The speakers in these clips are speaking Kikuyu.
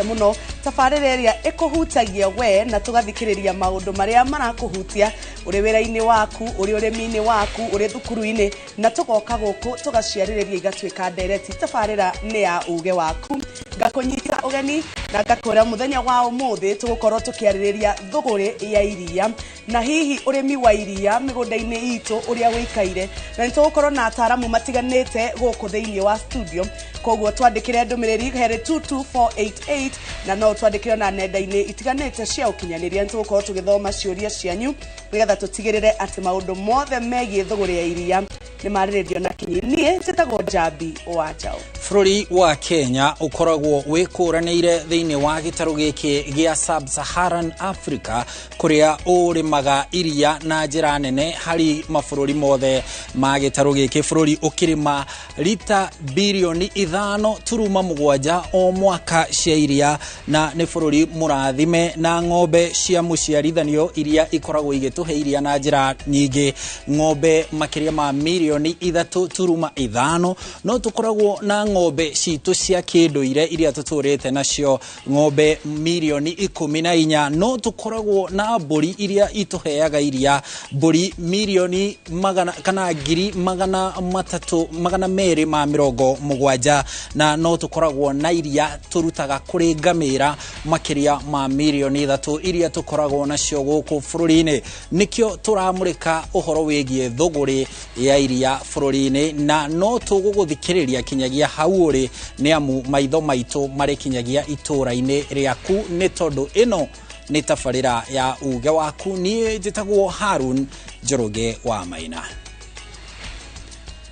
Muno tabarĩra ĩrĩa ĩkũhutagia we na tũgathikĩrĩria maũndũ marĩa marakũhutia ũrĩ wĩra-inĩ waku, ũrĩ ũrĩmi-inĩ waku, ũrĩ thukuru-inĩ, na tũgoka gũkũ tũgaciarĩrĩria igatuĩka ndereti. Tabarĩra nĩ ya uge waku. Ngakũnyita ũgeni na ngakwĩra mũthenya wa ũmũthĩ tũgũkorwo tũkĩarĩrĩria thũgũrĩ ya iria na hihi ũrĩmi wa iria mĩgũnda-inĩ itũ ũrĩa wĩikaire, na nĩ tũgũkorwo na ataramu matiganĩte gũkũ thĩinĩ wa studio. Koguo twandĩkĩre ndũmĩrĩri harĩ 22488 na no twandĩkĩre na nenda-inĩ itiganĩte cia ũkinyanĩria. Nĩ tũgũkorwo tũgĩthoma ciũria cianyu nĩgetha tũtigĩrĩre atĩ maũndũ mothe megiĩ thũgũrĩ ya iria nĩ marĩrĩrio na kinyi. Niĩ njĩtagwo Njambi wa Njaũ. Bũrũri wa Kenya ũkoragwo wĩkũranĩire thĩinĩ wa gĩtarũ gĩkĩ gĩa Sub-Saharan Africa, kũrĩa ũrĩmaga iria na njĩra nene harĩ mabũrũri mothe ma gĩtarũ gĩkĩ. Bũrũri ũkĩrĩma rita birioni 5.7 o mwaka cia iria, na nĩ bũrũri mũrathime na ng'ombe cia mũciarithanio iria ikoragwo igĩtũhe iria na njĩra nyingĩ, ng'ombe makĩria ma mirioni 3.5. No tũkoragwo na ng'ombe citũ cia kĩndũire iria tũtũrĩte nacio, ng'ombe mirioni 14. No tũkoragwo na mbũri iria itũheaga iria, mbũri mirioni magana kana 370,270, na no tũkoragwo na iria tũrutaga kũrĩ ngamĩra makĩria ma mirioni 3 iria tũkoragwo nacio gũkũ bũrũri-inĩ. Nĩkĩo tũramũrĩka ũhoro wĩgiĩ thũgũrĩ ya iria bũrũri-inĩ, na no tũgũgũthikĩrĩria kinyagia hau ũrĩ, nĩ amu maitho maitũ marĩ kinyagia itũũra-inĩ rĩaku, nĩ tondũ ĩno nĩ tabarĩra ya uge waku. Niĩ njĩtagwo Harun Njoroge wa Maina.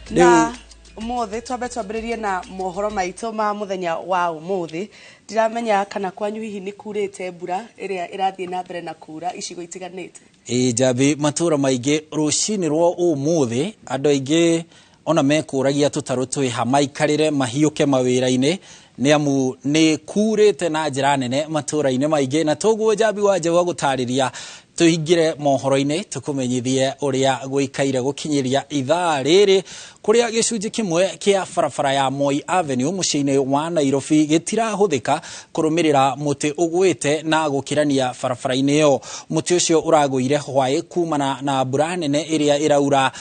Na ũmũthĩ twambe twambĩrĩrie na mohoro maitũ ma mũthenya wa ũmũthĩ. Ndiramenya kana kwanyu hihi nĩ kurĩte mbura ĩrĩa ĩrathiĩ na mbere na kura icigo itiganĩte. Ĩĩ Njambi, matũra maingĩ rũcinĩ rwa ũmũthĩ andũ aingĩ ona mekũragia tũtarũ twĩha maikarĩre mahiũke mawĩra-inĩ, nĩ amu nĩ kurĩte na njĩra nene matũra-inĩ maingĩ. Na toguo Njambi wa Njaũ agũtarĩria, tũingĩre mohoro-inĩ tũkũmenyithie ũrĩa gũikaire gũkinyĩria ithaa rĩrĩ, kũrĩa gĩcunjĩ kĩmwe kĩa barabara ya Moi Avenue mũciĩ-inĩ wa Nairobi gĩtirahũthĩka kũrũmĩrĩra mũtĩ ũgwĩte na gũkĩrania barabara-inĩ ĩyo. Mũtĩ ũcio ũragũire hwaĩ kumana na mbura nene ĩrĩa ĩraura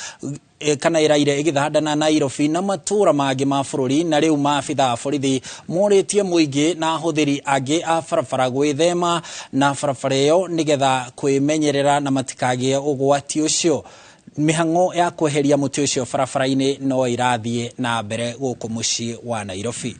kana ĩraire ĩgĩthandana Nairobi na matũra mangĩ ma bũrũri. Na rĩu maabitha a borithi morĩtie mũingĩ na ahũthĩri angĩ a barabara gwĩthema na barabara ĩyo nĩgetha kwĩmenyerera na matikagĩe ũgwati ũcio. Mĩhang'o ya kweheria mũtĩ ũcio barabara-inĩ no ĩrathiĩ na mbere gũkũ mũciĩ wa Nairobi.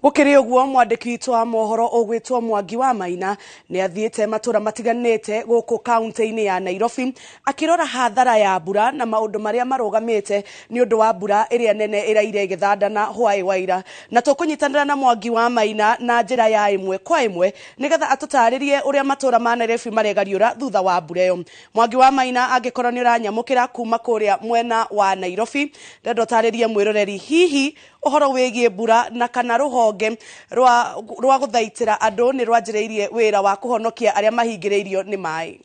Gũkĩrĩ ũguo, mwandĩki witũ wa mohoro ũgwĩtwo Mwangi wa Maina nĩ athiĩte matũra matiganĩte gũkũ kaunti-inĩ ya Nairobi akĩrora hathara ya mbura na maũndũ marĩa marũgamĩte nĩ ũndũ wa mbura ĩrĩa nene ĩraire ĩgĩthandana hwaĩ wa ira. Na tũkũnyitanĩra na Mwangi wa Maina na njĩra ya ĩmwe kwa ĩmwe nĩgetha atũtarĩrie ũrĩa matũra ma Nairobi maregariũra thutha wa mbura ĩyo. Mwangi wa Maina, angĩkorwo nĩ ũranyamũkĩra kuma kũrĩa mwena wa Nairobi, ndĩrenda ũtarĩrie mwĩroreri hihi ũhoro wĩgiĩ mbura na kana rũhonge rwa gũthaitĩra andũ nĩ rwanjĩrĩirie wĩra wa kũhonokia arĩa mahingĩrĩirio nĩ maĩ.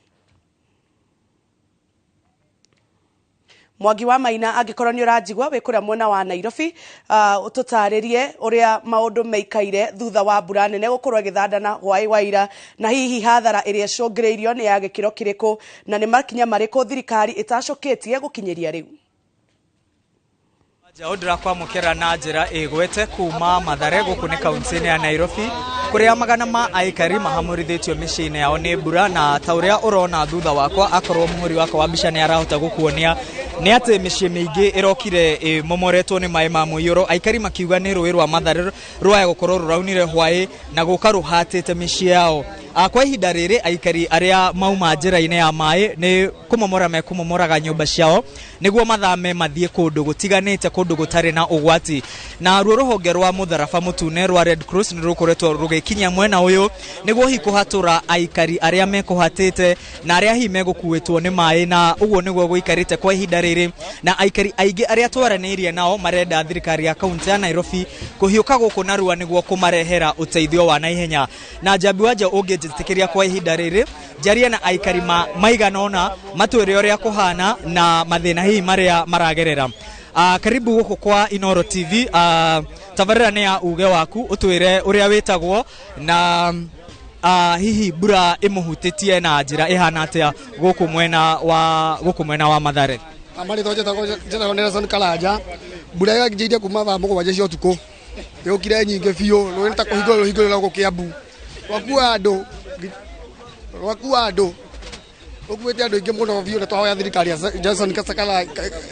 Mwangi wa Maina, angĩkorwo nĩ ũranjigua wĩ kũrĩa mwena wa Nairobi, ũtũtarĩrie ũrĩa maũndũ meikaire thutha wa mbura nene gũkorwo ĩgĩthandana hwaĩ wa ira, na hihi hathara ĩrĩa ĩcũngĩrĩirio nĩ ya gĩkĩro kĩrĩkũ, na nĩ makinya marĩkũ thirikari ĩtacũkĩtie gũkinyĩria rĩu. Njaũ ndĩrakwamũkĩra na njĩra ĩgwete kuma Mathare gũkũ nĩ kaunti-inĩ ya Nairobi, kũrĩa magana ma aikari mahamũrithĩtio mĩciĩ-inĩ yao nĩ mbura. Na ta ũrĩa ũrona thutha wakwa, akorwo mũhũri wakwa wa mbica nĩ arahota gũkuonia, nĩ atĩ mĩciĩ mĩingĩ ĩrokire ĩmomoretwo nĩ maĩ ma mũiyũro. Aikari makiuga nĩ rũĩ rwa Mathare rwaya gũkorwo rũraunire hwaĩ na gũka rũhatĩte mĩciĩ yao. Kwa ihinda rĩrĩ aikari arĩa mauma njĩra-inĩ ya maĩ nĩ kũmomora mekũmomoraga nyũmba ciao nĩguo mathame mathiĩ kũndũ gũtiganĩte, kũndũ gũtarĩ na ũgwati. Na ruo rũhonge rwa mũtharaba mũtune rwa Red Cross nĩ rũkoretwo rũgĩkinyia mwena ũyũ nĩguo hihi kũhatũra aikari arĩa mekũhatĩte na arĩa hihi megũkuĩtwo nĩ maĩ, na ũguo nĩguo gũikarĩte kwa ihinda rĩrĩ. Na aikari aingĩ arĩa twaranĩirie nao marenda thirikari ya kaunti ya Nairobi kũhiũka gũkũ narua nĩguo kũmarehera ũteithio wa naihenya. Na Njambi wa Njaũ, ũngĩnjĩtĩkĩria kwa ihinda rĩrĩ njarie na aikari maigana ũna matwĩre ũrĩa kũhana na mathĩna hihi marĩa maragerera. Karibu gũkũ kwa Inoro TV. Tabarĩra nĩ ya uge waku, ũtwĩre ũrĩa wĩtagwo na hihi mbura ĩmũhutĩtie na njĩra ĩhana atĩa gũkũ mwena wa Mathare. Marĩtwa njĩtagwo Nelson Karanja. Mbura yanjĩirie kuma thaa 7 cia ũtukũ, yũkire nyingĩ biũ. Rũĩ nĩ ta kũhingũrĩrwo rũhingũrĩrwo gũkũ Kiambu, rwakua andũ, rwakua andũ, rũkuĩte andũ aingĩ mũno biũ. Na twahoya thirikari ya Johnson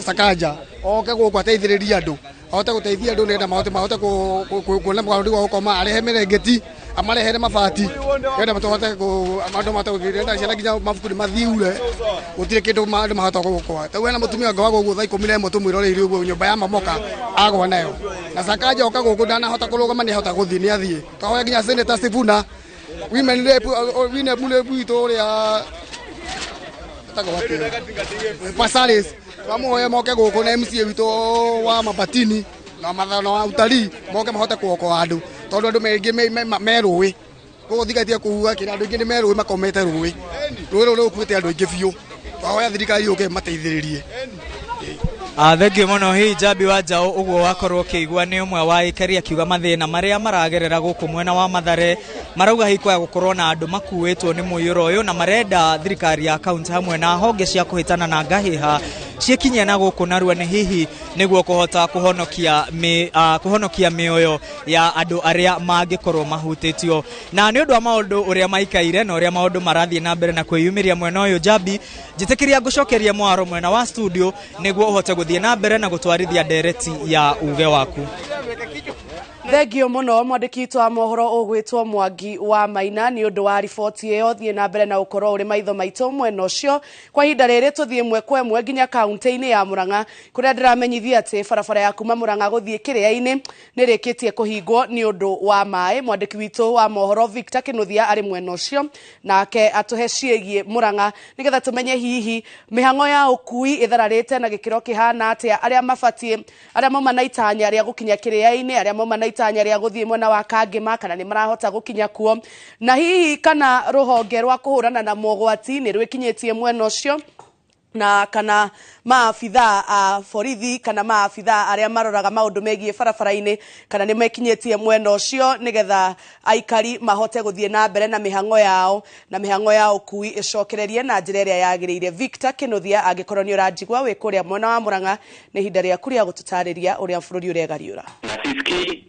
Sakaja oke gũkũ ateithĩrĩrie andũ, ahote gũteithia andũ nĩgetha mahote kuona kaũndũ ga gũkoma, arehe mĩrengeti, amarehere mabati nĩgetha tũhote andũ mahote gũkĩrenda ciana nginya mabuku nĩ mathiure, gũtirĩ kĩndũ andũ mahota gũkwa. Rĩu hena mũtumia wanga wa gũkũ thaa 11 tũmwĩroreire ũguo nyũmba ya mamoka agwa nayo. Na Sakaja oka gũkũ ndanahota kũrũgama, nĩ ahota gũthiĩ, nĩ athiĩ. Twahoya nginya Senator Sifuna, women rep, women rep witũ ũrĩa etagwo atĩa, Pasaris, twamuhoya moke gũkũ na MCA witũ wa Mabatini na mathano wa utalii moke mahote kuokoa andũ, tondũ andũ maingĩ me rũĩ koguo thigaitie kuga kĩrĩa andũ aingĩ nĩ me rũĩ, makomete rũĩ, rũĩ rũu rũkuĩte andũ aingĩ biũ. Twahoya thirikari yũke mateithĩrĩrie. Thengiũ mũno. Hihi Njambi wa Njaũ, ũguo wakorwo ũkĩigua nĩ ũmwe wa aikari akiuga mathĩna marĩa maragerera gũkũ mwena wa Mathare. Marauga hihi kwaya gũkorwo na andũ makuĩtwo nĩ mũiyũro ũyũ, na marenda thirikari ya kaunti hamwe na honge cia kũhĩtana na ngahĩha ciĩkinyie na gũkũ narua nĩ hihi nĩguo kũhota kũhonokia mĩoyo ya andũ arĩa mangĩkorwo mahutĩtio. Na nĩ ũndũ wa maũndũ ũrĩa maikaire na ũrĩa maũndũ marathiĩ na mbere na kwĩyumĩria mwena ũyũ, Njambi, njĩtĩkĩria ngũcokerie mwaro mwena wa studio nĩguo ũhote gũthiĩ na mbere na gũtwarithia ndereti ya uge waku. Thengio mũno mwandĩki witũ wa mohoro ũgwĩtwo Mwangi wa Maina nĩ ũndũ wa riboti ĩyo. Thiĩ na mbere na gũkorwo ũrĩ maitho maitũ mwena ũcio. Kwa ihinda rĩrĩ tũthiĩ ĩmwe kwa ĩmwe nginya kaunti-inĩ ya Murang'a, kũrĩa ndĩramenyithia atĩ barabara ya kuma Murang'a gũthiĩ Kĩrĩa-inĩ nĩ ĩrĩkĩtie kũhingwo nĩ ũndũ wa maĩ. Mwandĩki witũ wa mohoro Victor Kĩnuthia arĩ mwena ũcio, nake atũhe ciĩgiĩ Murang'a nĩgetha tũmenye hihi mĩhang'o ya ũkui ĩthararĩte na gĩkĩro kĩhana atĩa, arĩa mabatiĩ, arĩa mauma na itanya rĩa gũkinya Kĩrĩa-inĩ, arĩa mauma na itanya rĩa gũthiĩ mwena wa Kangĩma, kana nĩ marahota gũkinya kuo, na hihi kana rũhonge rwa kũhũrana na mogwati nĩ rwĩkinyĩtie mwena ũcio, na kana maabithaa a borithi kana maabithaa arĩa maroraga maũndũ megiĩ barabara-inĩ kana nĩ mekinyĩtie mwena ũcio nĩgetha aikari mahote gũthiĩ na mbere na mĩhang'o yao na mĩhang'o ya ũkui ĩcokererie na njĩra ĩrĩa yagĩrĩire. Victor Kĩnuthia, angĩkorwo nĩ ũranjigua wĩ kũrĩa mwena wa Murang'a, nĩ ihinda rĩaku rĩa gũtũtarĩria ũrĩa bũrũri ũregariũra. Sisikii.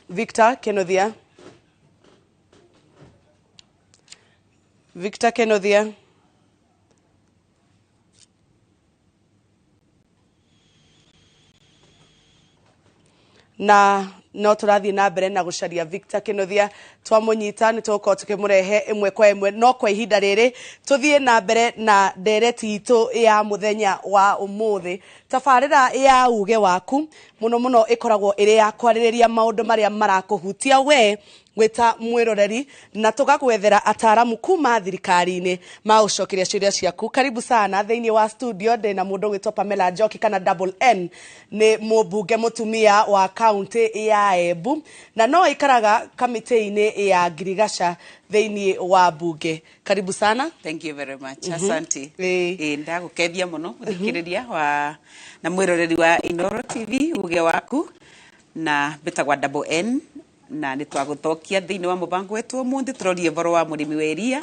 Victor Kĩnuthia, Victor Kĩnuthia. Na no tũrathiĩ na mbere na gũcaria Victor Kĩnuthia. Twamũnyita nĩ tũgũkorwo tũkĩmũrehe ĩmwe kwa ĩmwe, no kwa ihinda rĩrĩ tũthiĩ na mbere na ndereti itũ ya mũthenya wa ũmũthĩ. Tabarĩra ya uge waku mũno mũno ĩkoragwo ĩrĩ ya kwarĩrĩria maũndũ marĩa marakũhutia we gwĩta mwĩroreri, na tũgagwethera ataramu kuma thirikari-inĩ magũcokeria ciũria ciaku. Karibu sana thĩinĩ wa studio. Ndĩna mũndũ gwĩtwo Pamela Njoki kana Double N, nĩ mũmbunge mũtumia wa kaunti ya Embu na no aikaraga kamĩtĩ-inĩ ya ngirigaca thĩinĩ wa mbunge. Karibu sana. Thank you very much. Asante. Ndagũkethia mũno mũthikĩrĩria wa na mwĩroreri wa Inoro TV uge waku, na mbĩtagwa Double N, na nĩ twagũthokia thĩinĩ wa mũbango wetu ũmũthĩ tũrorie ũhoro wa mũrĩmi wa iria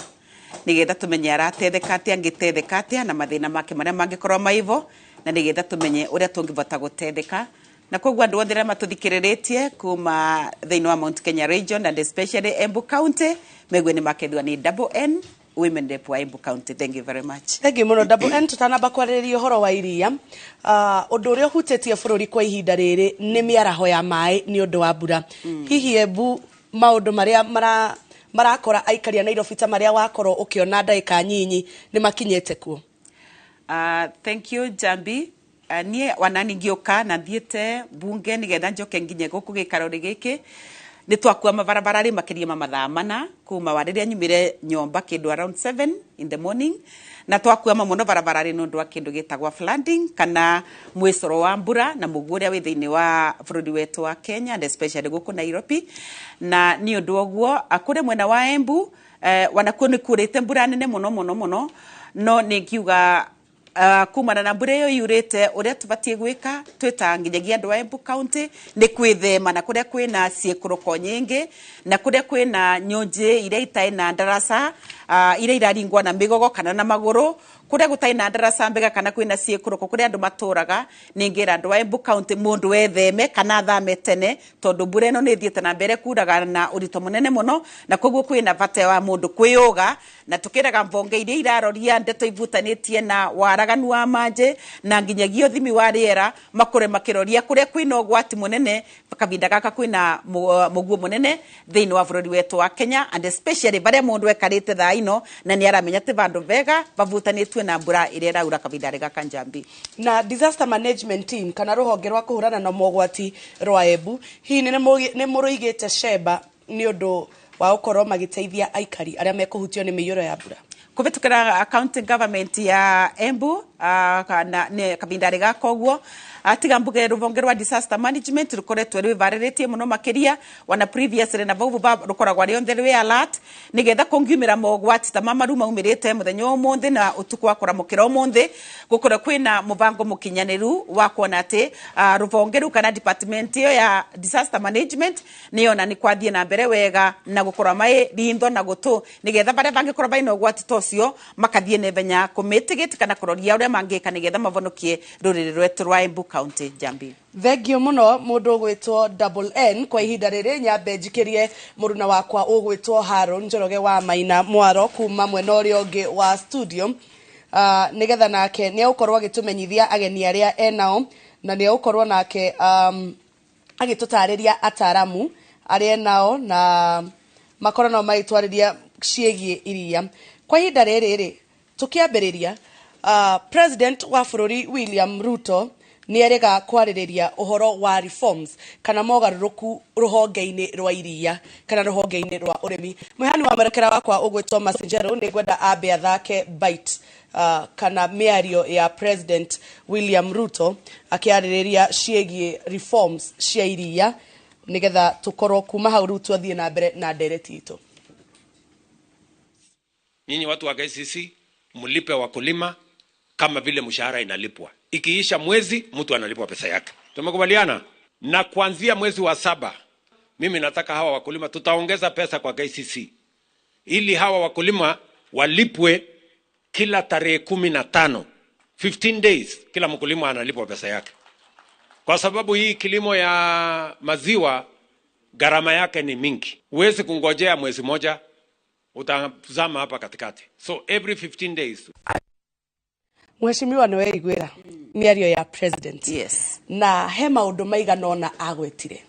nĩgetha tũmenye aratetheka atĩa, angĩtetheka atĩa, na mathĩna make marĩa mangĩkorwo maivo, na nĩgetha tũmenye ũrĩa tũngĩbota gũtetheka. Na koguo andũ othe arĩa matũthikĩrĩrĩtie kuma thĩinĩ wa Mount Kenya region and especially Embu County megue nĩ makethua nĩ Double N. Women Rep wa Embu County. Thank you very much. Thank you muno, Double N. Tutanamba kwarĩrĩria ũhoro wa iria, ũndũ ũrĩa ũhutĩtie bũrũri kwa ihinda rĩrĩ nĩ mĩaraho ya maĩ nĩ ũndũ wa mbura. Hihi Embu maũndũ marĩa marakora aikari a Nairobi ta marĩa wakorwo ũkĩona ndagĩka nyinyi nĩ makinyĩte kuo? Thank you, Jambi. Niĩ wanani ngĩũka na thiĩte bunge nĩgetha njoke nginye gũkũ gĩikaro-inĩ gĩkĩ, nĩ twakua mabarabara rĩ makĩria ma mathaa 4 kuma wa rĩrĩa nyumire nyomba kĩndũ around 7 in the morning, na twakuama mũno barabara rĩ nĩ ũndũ wa kĩndũ gĩtagwa flooding kana mwĩcoro wa mbura na mũguo ũrĩa wĩ thĩinĩ wa bũrũri wetu wa Kenya and especially gũkũ Nairobi. Na nĩ ũndũ ũguo kũrĩa mwena wa Embu, wanakuo nĩ kurĩte mbura nene mũno mũno mũno, no nĩ ngiuga kumana na mbura ĩyo yurĩte, ũrĩa tũbatiĩ gwĩka twĩta nginyagia andũ a Embu County nĩ kwĩthema na kũrĩa kwĩna ciĩkũrũko nyingĩ na kũrĩa kwĩna nyũnjĩ iria itarĩ na ndaraca, iria iraringwo na mĩgogo kana na magũrũ, kũrĩa gũtarĩ na ndaraca mbega kana kwĩna ciĩkũrũko kũrĩa andũ matũraga. Nĩngĩra andũ a Embu County mũndũ etheme kana athame tene, tondũ mbura ĩno nĩ ĩthiĩte na mbere kuraga na ũritũ mũnene mũno, na koguo kwĩna bata wa mũndũ kwĩyũga. Na tũkĩraga mbonge iria iraroria ndeto ibutanĩtie na waraganu wa manjĩ na nginyagia ũthimi wa rĩera makũre makĩroria kũrĩa kwĩna ũgwati mũnene kahinda gaka kwĩna mũguo mũnene thĩinĩ wa bũrũri wetu wa Kenya and especially barĩa mũndũ ekarĩte thaa ino na nĩ aramenya atĩ vandũ vega babutanĩtue na mbura ĩrĩa ĩraura kahinda gaka, Njambi. Na disaster management team kana rũhonge rwa kũhũrana na mogwati rwa Embu, hihi nĩ mũrũigĩte cemba nĩ ũndũ wa gũkorwo magĩteithia aikari arĩa mekũhutio nĩ mĩiyũro ya mbura? Kũhĩtũkĩra county government ya Embu, kana nĩ kahinda gaka ũguo, tiga mbuge rũhonge rwa disaster management rũkoretwo rwĩvarĩrĩtie mũno makĩria wana previously na vau rũkoragwo rĩonthe rwĩ alert nĩgetha kũngiumĩra mogwati ta mamaru maumĩrĩte mũthenya wa ũmũthĩ na ũtukũ wa kũramũkĩra ũmũthĩ, gũkorwo kwĩna mũbango mũkinyanĩru wa kuona atĩ rũhonge rũu kana department ĩyo ya disaster management nĩyona nĩ kwathiĩ na mbere wega na gũkorwo maĩ rintho na gũtũ nĩgetha barĩa bangĩkorwo baina ũgwati ta ũcio makathiĩ naihenya kũmĩtigĩti kana kũroria ũrĩa mangĩka nĩgetha mavonokie rũrĩrĩ rwetu rwa Embu County, Jambi. Thengio muno mundu ugwitwo Double N. Kwa ihinda rĩrĩ nyambe njikirie mũruna wakwa ũgwĩtwo Haron Njoroge wa Maina Mwaro kuma mwena ũrĩa ũngĩ wa studio, nĩgetha nake nĩ egũkorwo agĩtũmenyithia ageni arĩa enao na nĩ egũkorwo nake agĩtũtarĩria ataramu arĩa enao na makorwo nao magĩtwarĩria ciĩgiĩ iria. Kwa ihinda rĩrĩ rĩ tũkĩambĩrĩria, President wa bũrũri William Ruto nĩ erĩga kwarĩrĩria ũhoro wa reforms kana mogarũrũku rũhonge-inĩ rwa iria kana rũhonge-inĩ rwa ũrĩmi. Mwĩhani wa mwerekera wakwa ũgwĩtwo Masinjero nĩ ngwenda ambe athake bite kana mĩario ya President William Ruto akĩarĩrĩria ciĩgiĩ reforms cia iria, nĩgetha tũkorwo kuma hau rĩu twathiĩ na mbere na ndereti itũ. Nyinyi watu wa KCC mlipe wakulima kama vile mshahara inalipwa. Ikiisha mwezi mtu analipwa pesa yake. Tumekubaliana? Na kuanzia mwezi wa 7 mimi nataka hawa wakulima tutaongeza pesa kwa KCC ili hawa wakulima walipwe kila tarehe 15, 15 days kila mkulima analipwa pesa yake. Kwa sababu hii kilimo ya maziwa gharama yake ni mingi. Huwezi kungojea mwezi moja, utazama hapa katikati. So every 15 days. Mheshimiwa, nĩ weiguĩra mĩario ya president? Yes. Na he maũndũ maigana ũna agwetire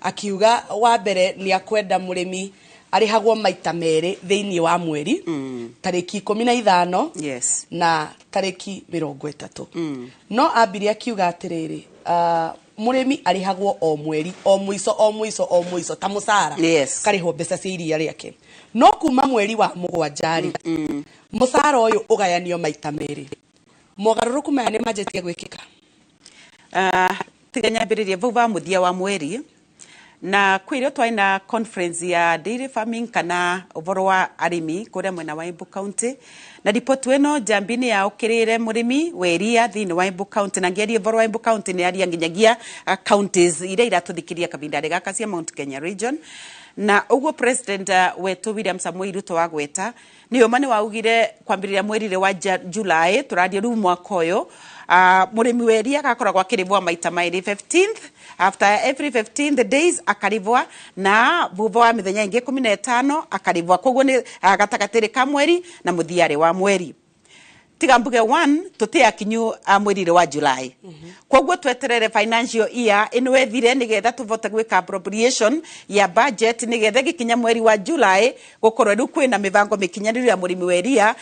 akiuga wa mbere nĩ akwenda mũrĩmi arĩhagwo maita merĩ thĩinĩ wa mweri, tarĩki 15 na tarĩki 30. No ambirie akiuga atĩrĩrĩ, mũrĩmi arĩhagwo o mweri, o mũico o mũico o mũico ta mũcara, karĩhwo mbeca cia iria rĩake. No kuma mweri wa 7 rĩ, mũcara ũyũ ũgayanio maita merĩ. Mogarũrũku maya nĩ manjĩtie gwĩkĩka? Tiga nyambĩrĩrie vau va mũthia wa mweri na kwĩrĩo twarĩ na conference ya dairy farming kana ũhoro wa arĩmi kũrĩa mwena wa Embu County, na riboti ĩno, Njambi, nĩ yaũkĩrĩire mũrĩmi wa iria thĩinĩ wa Embu County. Na ngĩaria ũhoro wa Embu County nĩ aria nginyagia counties iria iratũthikĩria kahinda gaka cia Mount Kenya region. Na ũguo president wetu William Samoei Ruto wagweta nĩ ũma nĩ waugire kwambĩrĩria mweri wa July tũraria rĩu mwaka ũyũ. Mũrĩmi wa iria agakoragwo akĩrĩbwo maita maĩrĩ, 15th, after every 15 days akarĩbwa, na thutha wa mĩthenya ĩngĩ 15 akarĩbwa. Koguo nĩ gatagatĩ ka mweri na mũthiarĩ wa mweri. Tiga mbuge 1 tũtĩ akinyu mweri wa July. Koguo tweterere financial year ĩno ĩthire nĩgetha tũvote gwĩka appropriation ya budget, nĩgetha gĩkinya mweri wa July gũkorwo rĩu kwĩna mĩbango mĩkinyanĩru ya mũrĩmi wa iria,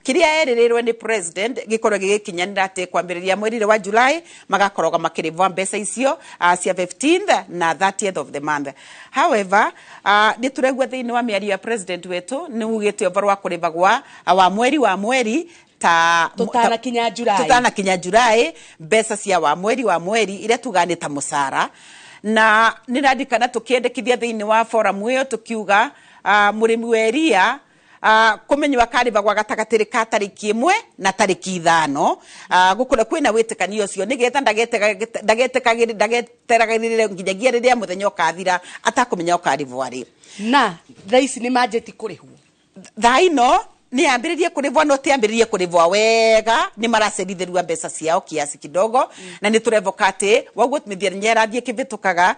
kĩrĩa erĩrĩirwo nĩ president gĩkorwo gĩgĩkinyanĩra, atĩ kwambĩrĩria mweri wa July magakoragwo makĩrĩbwa mbeca icio cia 15th na 30th of the month. However, nĩ tũraigua thĩinĩ wa mĩario ya president wetũ nĩ ugĩte ũhoro wa kũrĩba gwa wa mweri ta Tũtanakinya July. Tutanakinya July, mbeca cia wa mweri iria tugane ta mũcara. Na nĩ ndirikana tũkĩendekithia thĩinĩ wa forum ĩyo tũkiuga mũrĩmi wa iria kũmenywo akarĩbagwa gatagatĩ ka tarĩki 1 na tarĩki 5, gũkorwo kwĩna wĩtĩkanio ũcio nĩgetha ndageteragĩrĩre nginyagia rĩrĩa mũthenya ũkathira atakũmenya ũkarĩbwa rĩ. Na thaa ici nĩ manjeti kũrĩhwo? Thaa ino nĩ yambĩrĩrie kũrĩbwa, no tiambĩrĩrie kũrĩbwa wega, nĩ maracerithĩrua mbeca ciao kiasi kidogo. Na nĩ tũrevoka atĩ waguo mĩthenya ĩrathiĩ ĩkĩvĩtũkaga,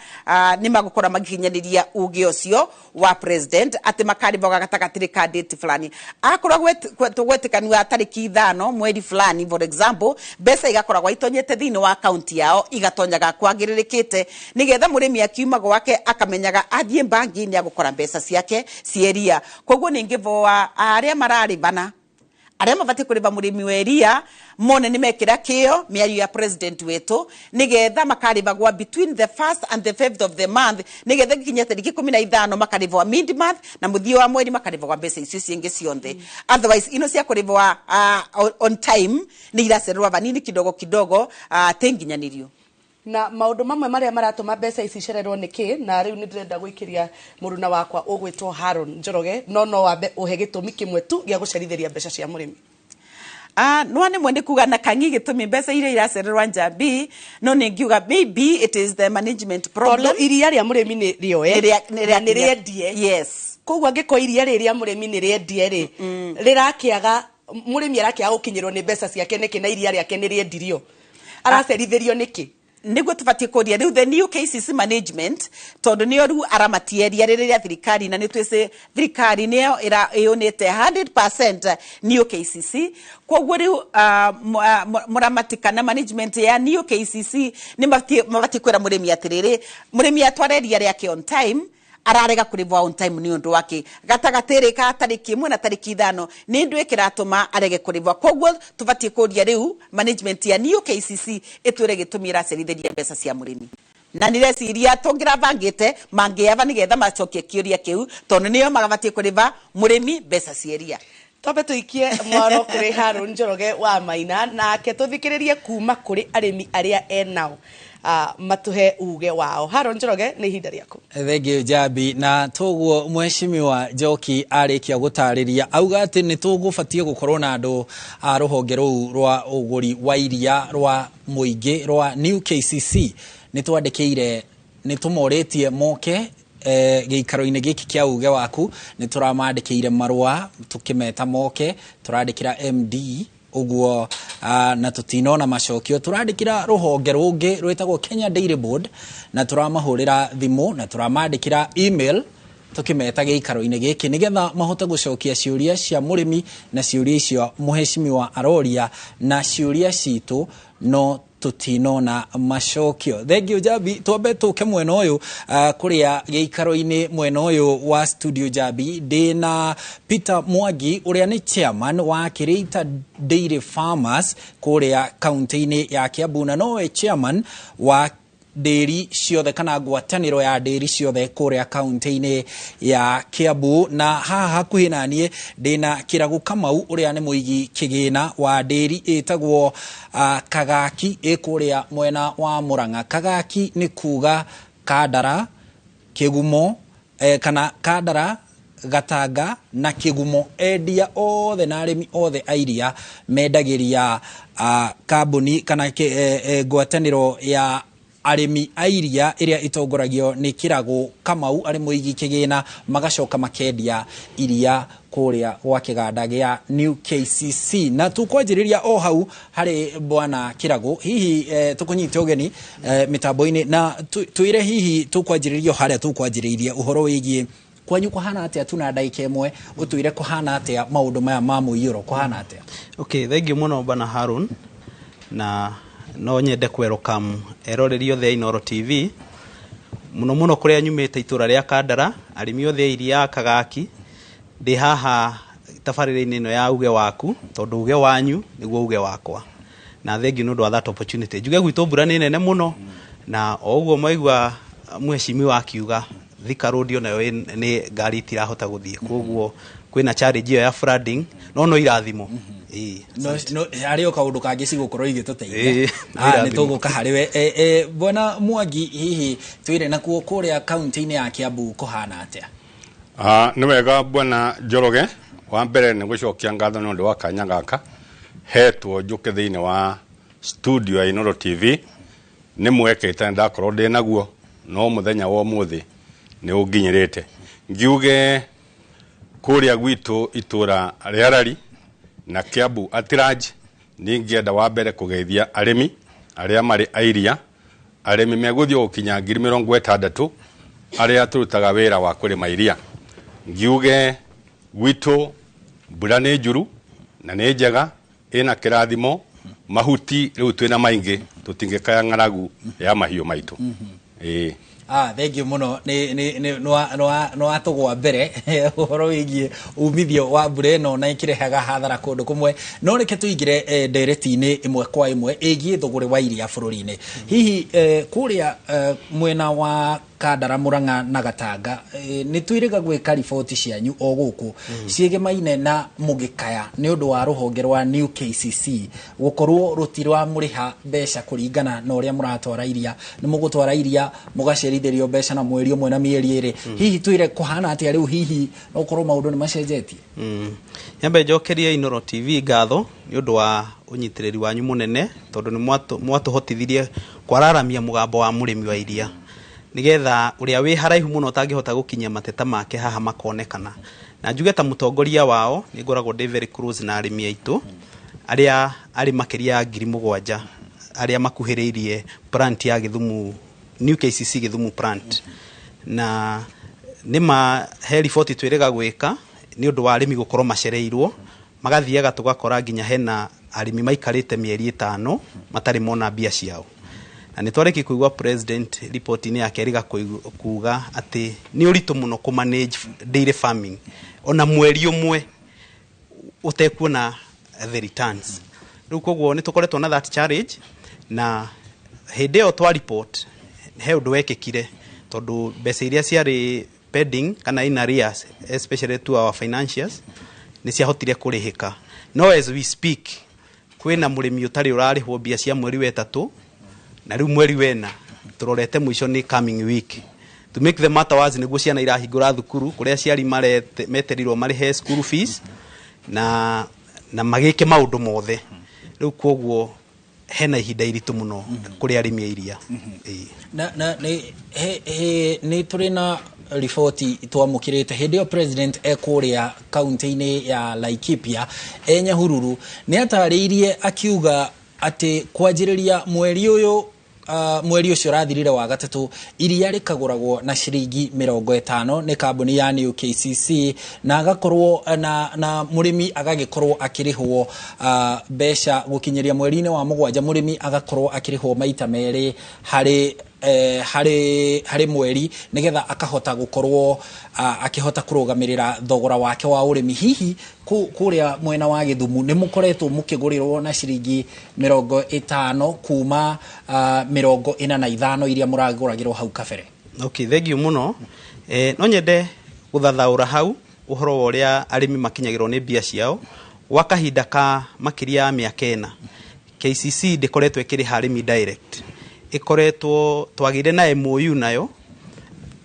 nĩ magũkorwo magĩkinyanĩria uge ũcio wa president atĩ makarĩbwaga gatagatĩ ka date fulani. Akorwo tũgwetĩkanua tarĩki 5 mweri fulani, for example, mbeca igakoragwo itonyete thĩinĩ wa akaunti yao, igatonyaga kwagĩrĩrĩkĩte, nĩgetha mũrĩmi akiuma gwake akamenyaga athiĩ bangi nĩ agũkora mbeca ciake cieria. Koguo nĩ ngĩvoa arĩa mararĩbana, arĩa mabatiĩ kũrĩba mũrĩmi wa iria, mone nĩ mekĩra kĩo mĩario ya president witũ, nĩgetha makarĩbagwa between the first and the fifth of the month, nĩgetha gĩkinya tarĩki 15 makarĩbwa mid month, na mũthia wa mweri makarĩbagwa mbeca icio ciĩngĩ cionthe. Otherwise ino cia kũrĩbwa on time nĩ iracererwa vanini kidogo kidogo, tĩ nginyanĩrio. Na maũndũ mamwe marĩa maratũma mbeca ici cererwo nĩ kĩ? Na rĩu nĩ ndĩrenda gũikĩria mũruna wakwa ũgwĩtwo Haron Njoroge, no wambe ũhe gĩtũmi kĩmwe tu gĩa gũcerithĩria mbeca cia mũrĩmi. No nĩ mwende kuga na kangi gĩtũmi mbeca iria iracererwa njambi, no nĩ ngiuga maybe it is the management problem. Tondũ iria rĩa mũrĩmi nĩ rĩoe na nĩ rĩendie. Koguo angĩkorwo iria rĩrĩ rĩa mũrĩmi nĩ rĩendie rĩ, rĩrakĩaga, mũrĩmi arakĩaga gũkinyĩrwo nĩ mbeca ciake nĩkĩ, na iria rĩake nĩ rĩendirio? Aracerithĩrio nĩkĩ? Nĩguo tũbatiĩ kũria rĩu the new KCC management, tondũ nĩo rĩu aramatieria rĩrĩ rĩa thirikari, na nĩ twĩcĩ thirikari nĩyo ĩyũnĩte 100% new KCC. Koguo rĩu mũramati kana management ya new KCC nĩ mabatiĩ kwĩra mũrĩmi atĩrĩrĩ, mũrĩmi atware iria rĩake on time, ararega kũrĩbwa on time nĩ ũndũ wake gatagatĩ rĩ ka tarĩki 1 na tarĩki 5, nĩ ndũ ĩkĩratũma arege kũrĩbwa. Koguo tũbatiĩ kũria rĩu management ya new KCC ĩtwĩre gĩtũmi ĩracerithĩria mbeca cia mũrĩmi. Na nĩreciria tũngĩrabangĩte mangĩaba nĩgetha macokie kĩũria kĩu, tondũ nĩo magabatiĩ kũrĩba mũrĩmi mbeca cia iria. Twambe tũikie mwaro kũrĩ Haron Njoroge wa Maina, nake tũthikĩrĩrie kuma kũrĩ arĩmi arĩa enao, matũhe uge wao. Haron Njoroge, nĩ ihinda rĩaku. Thengiũ Njambi. Na toguo mheshimiwa Njoki arĩkia gũtarĩria, auga atĩ nĩ tũgũbatiĩ gũkorwo na andũ a rũhonge rũu rwa ũgũri wa iria rwa mũingĩ rwa New KCC. Nĩ twandĩkĩire, nĩ tũmorĩtie moke gĩikaro-inĩ gĩkĩ kĩa uge waku. Nĩ tũramandĩkĩire marũa tũkĩmeta moke, tũrandĩkĩra MD ũguo, na tũtinona macokio. Tũrandĩkĩra rũhonge rũngĩ rwĩtagwo Kenya Dairy Board, na tũramahũrĩra thimũ, na tũramandĩkĩra email tũkĩmeta gĩikaro-inĩ gĩkĩ nĩgetha mahote gũcokia ciũria cia mũrĩmi na ciũria icio mũheshimiwa aroria na ciũria citũ, no tũtinona macokio. Thengiũ Njambi. Twambe tũke mwena ũyũ, kũrĩa gĩikaro-inĩ mwena ũyũ wa studio Njambi, ndĩna Peter Mwangi ũrĩa nĩ chairman wa Kĩrĩita Dairy Farmers kũrĩa kaunti-inĩ ya Kiambu, na nowe chairman wa ndĩri ciothe kana ngwatanĩro ya ndĩri ciothe kũrĩa kaunti-inĩ ya Kiambu. Na haha hakuhĩ naniĩ ndĩna Kĩragu Kamau ũrĩa nĩ mũigi kĩgĩna wa ndĩri ĩtagwo Kagaki ĩ kũrĩa mwena wa Murang'a. Kagaki nĩ kuga Kandara Kĩgumo, kana Kandara, Gatanga na Kĩgumo. Endia othe na arĩmi othe a iria mendagĩria kambuni kana ngwatanĩro ya Arĩmi a iria ĩrĩa ĩtongoragio nĩ Kĩragũ Kamau arĩ mũigi kĩgĩna, magacoka makendia iria kũrĩa gwa kĩganda gĩa New KCC. Na tũkwanjĩrĩria o hau harĩ bwana Kĩragũ, hihi tũkũnyite ũgeni mĩtambo-inĩ na twĩre hihi tũkwanjĩrĩria o harĩa tũkwanjĩrĩirie ũhoro wĩgiĩ kwanyu kũhana atĩa, tu na ndagĩka ĩmwe ũtwĩre kũhana atĩa maũndũ maya ma mũiyũro kũhana atĩa. Okay, thank you mũno bana Harun, na no nyende welcome eroreri othe a Inooro TV, mũno mũno kũrĩa nyumĩte itũra rĩa Kandara, arĩmi othe a iria a Kagaki. Ndĩ haha tabarĩra-inĩ ĩno ya uge waku, tondũ uge wanyu nĩguo uge wakwa, na thank you nĩ ũndũ wa that opportunity. Njuge gwitũ mbura nĩ nene mũno, na o ũguo mwaigua mheshimiwa akiuga Thika Road onayo nĩ ngari itirahota gũthiĩ, koguo kwĩna challenge ĩyo ya flooding, no irathimo. Ĩĩ. No, harĩ o kaũndũ kangĩ cigũkorwo igĩtũteithia. Ĩĩ, nĩ irathimo. Tũgũka harĩ we. Bwana Mwangi, hihi twĩre nakuo kũrĩa kaunti-inĩ ya Kiambu kũhana atĩa? Nĩ wega bwana Njoroge, wa mbere nĩ gũcokia ngatho nĩ ũndũ wa kanya gaka hetwo njũke thĩinĩ wa studio ya Inooro TV. Nĩ mwekete ndakorwo ndĩ naguo, no mũthenya wa ũmũthĩ nĩ ũnginyĩrĩte. Ngiuge kũrĩa gwitũ itũra rĩa Rari na Kiambu at large, ningĩenda wa mbere kũgeithia arĩmi arĩa marĩ airia, arĩmi megũthiĩ gũkinya 60,000 arĩa tũrutaga wĩra wa kũrĩma iria. Ngiuge gwitũ mbura nĩ njuru na nĩ njega, ĩna kĩrathimo, mahuti rĩu twĩna maingĩ, tũtingĩkaya ng'aragu ya mahiũ maitũ. Ĩĩ. Thank you mũno, nĩ watũgwa mbere ũhoro wĩgiĩ umithio wa mbura ĩno na ĩkĩrehaga hathara kũndũ kũmwe, no reke tũingĩre ndereti-inĩ ĩmwe kwa ĩmwe ĩgiĩ thũgũrĩ wa iria bũrũri-inĩ. Hihi kũrĩa mwena wa Kandara, Murang'a na Gatanga, nĩ twĩrĩga gwĩka riboti cianyu o gũkũ ciĩgemaine na mũgĩkaya nĩ ũndũ wa rũhonge rwa New KCC gũkorwo rũtiramũrĩha mbeca kũringana na ũrĩa mũratwara iria, nĩ mũgũtwara iria mũgacerithĩrio mbeca na mweri ũmwe na mĩeri 2. Hihi twĩre kũhana atĩa rĩu, hihi no gũkorwo maũndũ nĩ macenjetie? Nyambe njokerie Inooro TV ngatho nĩ ũndũ wa ũnyitĩrĩri wanyu mũnene, tondũ nĩ mwatũhotithirie kwararamia mũgambo wa mũrĩmi wa iria, nĩgetha ũrĩa wĩ haraihu mũno ũtangĩhota gũkinyia mateta make haha makonekana. Na njuge ta mũtongoria wao nĩ ngoragwo ndĩ very close na arĩmi aitũ arĩa arĩ makĩria ya 7,000 arĩa makuhĩrĩirie plant ya Gĩthumu, New KCC Gĩthumu plant. Na nĩma he riboti twĩrĩga gwĩka nĩ ũndũ wa arĩmi gũkorwo macereirwo, magathiaga tũgakora nginya hena arĩmi maikarĩte mĩeri 5 matarĩ mona mbia ciao. Na nĩ twarĩkia kũigua president riboti-inĩ yake erĩga kuga atĩ nĩ ũritũ mũno kũ manage dairy farming ona mweri ũmwe ũtekuona the returns. Rĩu koguo nĩ tũkoretwo na that challenge, na hĩndĩ ĩyo twa report he ũndũ wekĩkire, tondũ mbeca iria ciarĩ pending kana in arrears, especially to our financiers, nĩ ciahotire kũrĩhĩka. No as we speak kwĩna mũrĩmi ũtarĩ ũrarĩhwo mbia cia mweri wa 3, na rĩu mweri wena tũrorete mũico nĩ coming week. To make the matter worse, nĩguo ciana irahingũra thukuru, kũrĩa aciari meterirwo marĩhe school fees na magĩke maũndũ mothe. Rĩu koguo hena ihinda iritũ mũno kũrĩ arĩmi a iria. Ĩĩ. Na nĩ tũrĩ na riboti twamũkĩrĩte hĩndĩ ĩyo president ekũrĩa kaunti-inĩ ya Laikipia e Nyahururu, nĩ atarĩirie akiuga atĩ kwanjĩrĩria mweri ũyũ, mweri ũcio ũrathirire wa gatatũ, iria rĩkagũragwo na ciringi 50 nĩ kambuni ya New KCC, na agakorwo na mũrĩmi agagĩkorwo akĩrĩhwo mbeca gũkinyĩria mweri-inĩ wa 7, mũrĩmi agakorwo akĩrĩhwo maita merĩ harĩ mweri, nĩgetha akahota gũkorwo akĩhota kũrũgamĩrĩra thogora wake wa ũrĩmi. Hihi kũrĩa mwena wa Gĩthumu nĩ mũkoretwo mũkĩgũrĩrwo na ciringi 50 kuma 45 iria mũragũragĩrwo hau kabere? Okay, thank you mũno. No nyende gũthathaũra hau ũhoro wa ũrĩa arĩmi makinyagĩrwo nĩ mbia ciao gwa kahinda ka makĩria ya mĩaka 4. KCC ndĩkoretwo ĩkĩrĩha arĩmi direct, ĩkoretwo twagĩire na MOU nayo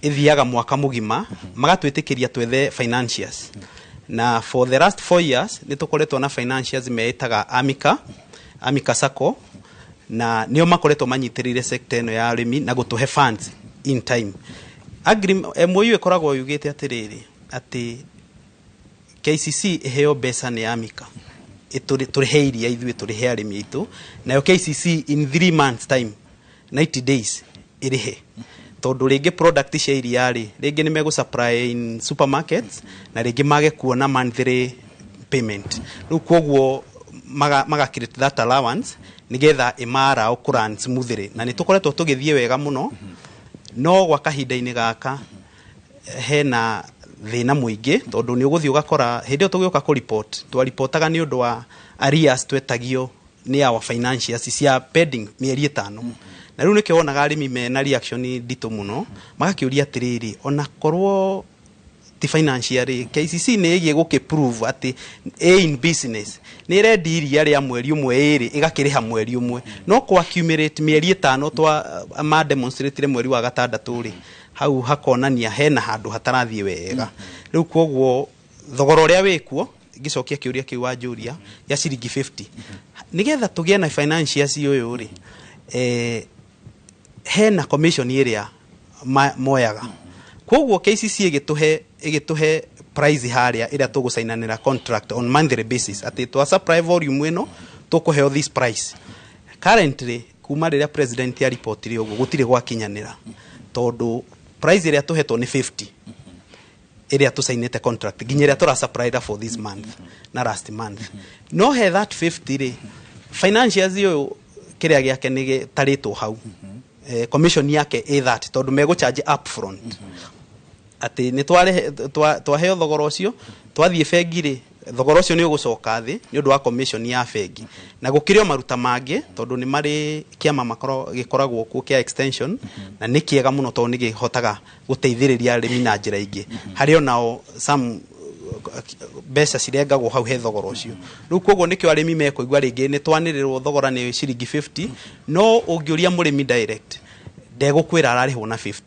ĩthiaga mwaka mũgima, magatwĩtĩkĩria twethe financiers, na for the last 4 years nĩ tũkoretwo na financiers meĩtaga Amica, Amica Sacco, Na nĩo makoretwo manyitĩrĩire sector ĩno ya ũrĩmi na gũtũhe funds in time. MOU ĩkoragwo yugĩte atĩrĩrĩ, atĩ KCC ĩheo mbeca nĩ Amika tũrĩhe iria ithuĩ, tũrĩhe arĩmi aitũ, nayo KCC in 3 months time, 90 days, ĩrĩhe, tondũ rĩngĩ product cia iria rĩ, rĩngĩ nĩ megũ supply in supermarkets na rĩngĩ mage kuona monthly payment. Rĩu koguo maga create that allowance nigetha ĩmara kũ run smoothly, na nĩ tũkoretwo tũgĩthiĩ wega mũno. No gwa kahinda-inĩ gaka hena thĩna mũingĩ, tondũ nĩ ũgũthiĩ ũgakora hĩndĩ ĩyo tũgĩũka kũ report, twaripotaga nĩ ũndũ wa arrears twetagio nĩ our financiers cia pending mĩeri 5. Na rĩu nĩkĩo wonaga arĩmi mena reaction nditũ mũno, magakĩũria atĩrĩrĩ, ona korwo ti financial rĩ, KCC nĩ ĩgiĩ gũkĩ prove atĩ ĩ in business, nĩ ĩrendi iria rĩa mweri ũmwe ĩrĩ ĩgakĩrĩha mweri ũmwe, no kwa accumulate mĩeri 5 twa ma demonstrate mweri wa gatandatũ rĩ, hau hakonania hena handũ hatarathiĩ wega. Rĩu koguo thogora ũrĩa wĩkuo, ngĩcokia kĩũria kĩu wanjũria ya ciringi 50, nĩgetha tũgĩe na financials ũyũ rĩ, hena commission ĩrĩa moyaga. Koguo KCC ĩgĩtũhe price harĩa ĩrĩa tũgũcainanĩra contract on monthly basis, atĩ twa supply volume ĩno tũkũheo this price. Currently, kuma rĩrĩa president aripotire ũguo, gũtirĩ gwakinyanĩra, tondũ price ĩrĩa tũhetwo nĩ 50 ĩrĩa tũcainĩte contract nginya ĩrĩa tũra supply for this month na last month. No he that 50 rĩ, financials ũyũ kĩrĩa gĩake nĩ gĩtarĩtwo hau, commission yake ĩ that, tondũ megũcharge upfront atĩ nĩ twaheo thogora ũcio. Twathiĩ bengi rĩ, thogora ũcio nĩ ũgũcoka thĩ nĩ ũndũ wa commission ya bengi, na gũkĩrĩ o maruta mangĩ, tondũ nĩ marĩ kĩama gĩkoragwo kuo kĩa extension, na nĩ kĩega mũno tondũ nĩ kĩhotaga gũteithĩrĩria arĩmi na njĩra ingĩ. Harĩ onao some mbeca cirengagwo hau he thogora ũcio. Rĩu koguo nĩkĩo arĩmi mekũigua rĩngĩ nĩ twanĩrĩrwo thogora nĩ ciringi 50, no ũngĩũria mũrĩmi direct ndegũkwĩra ararĩhwo na 50,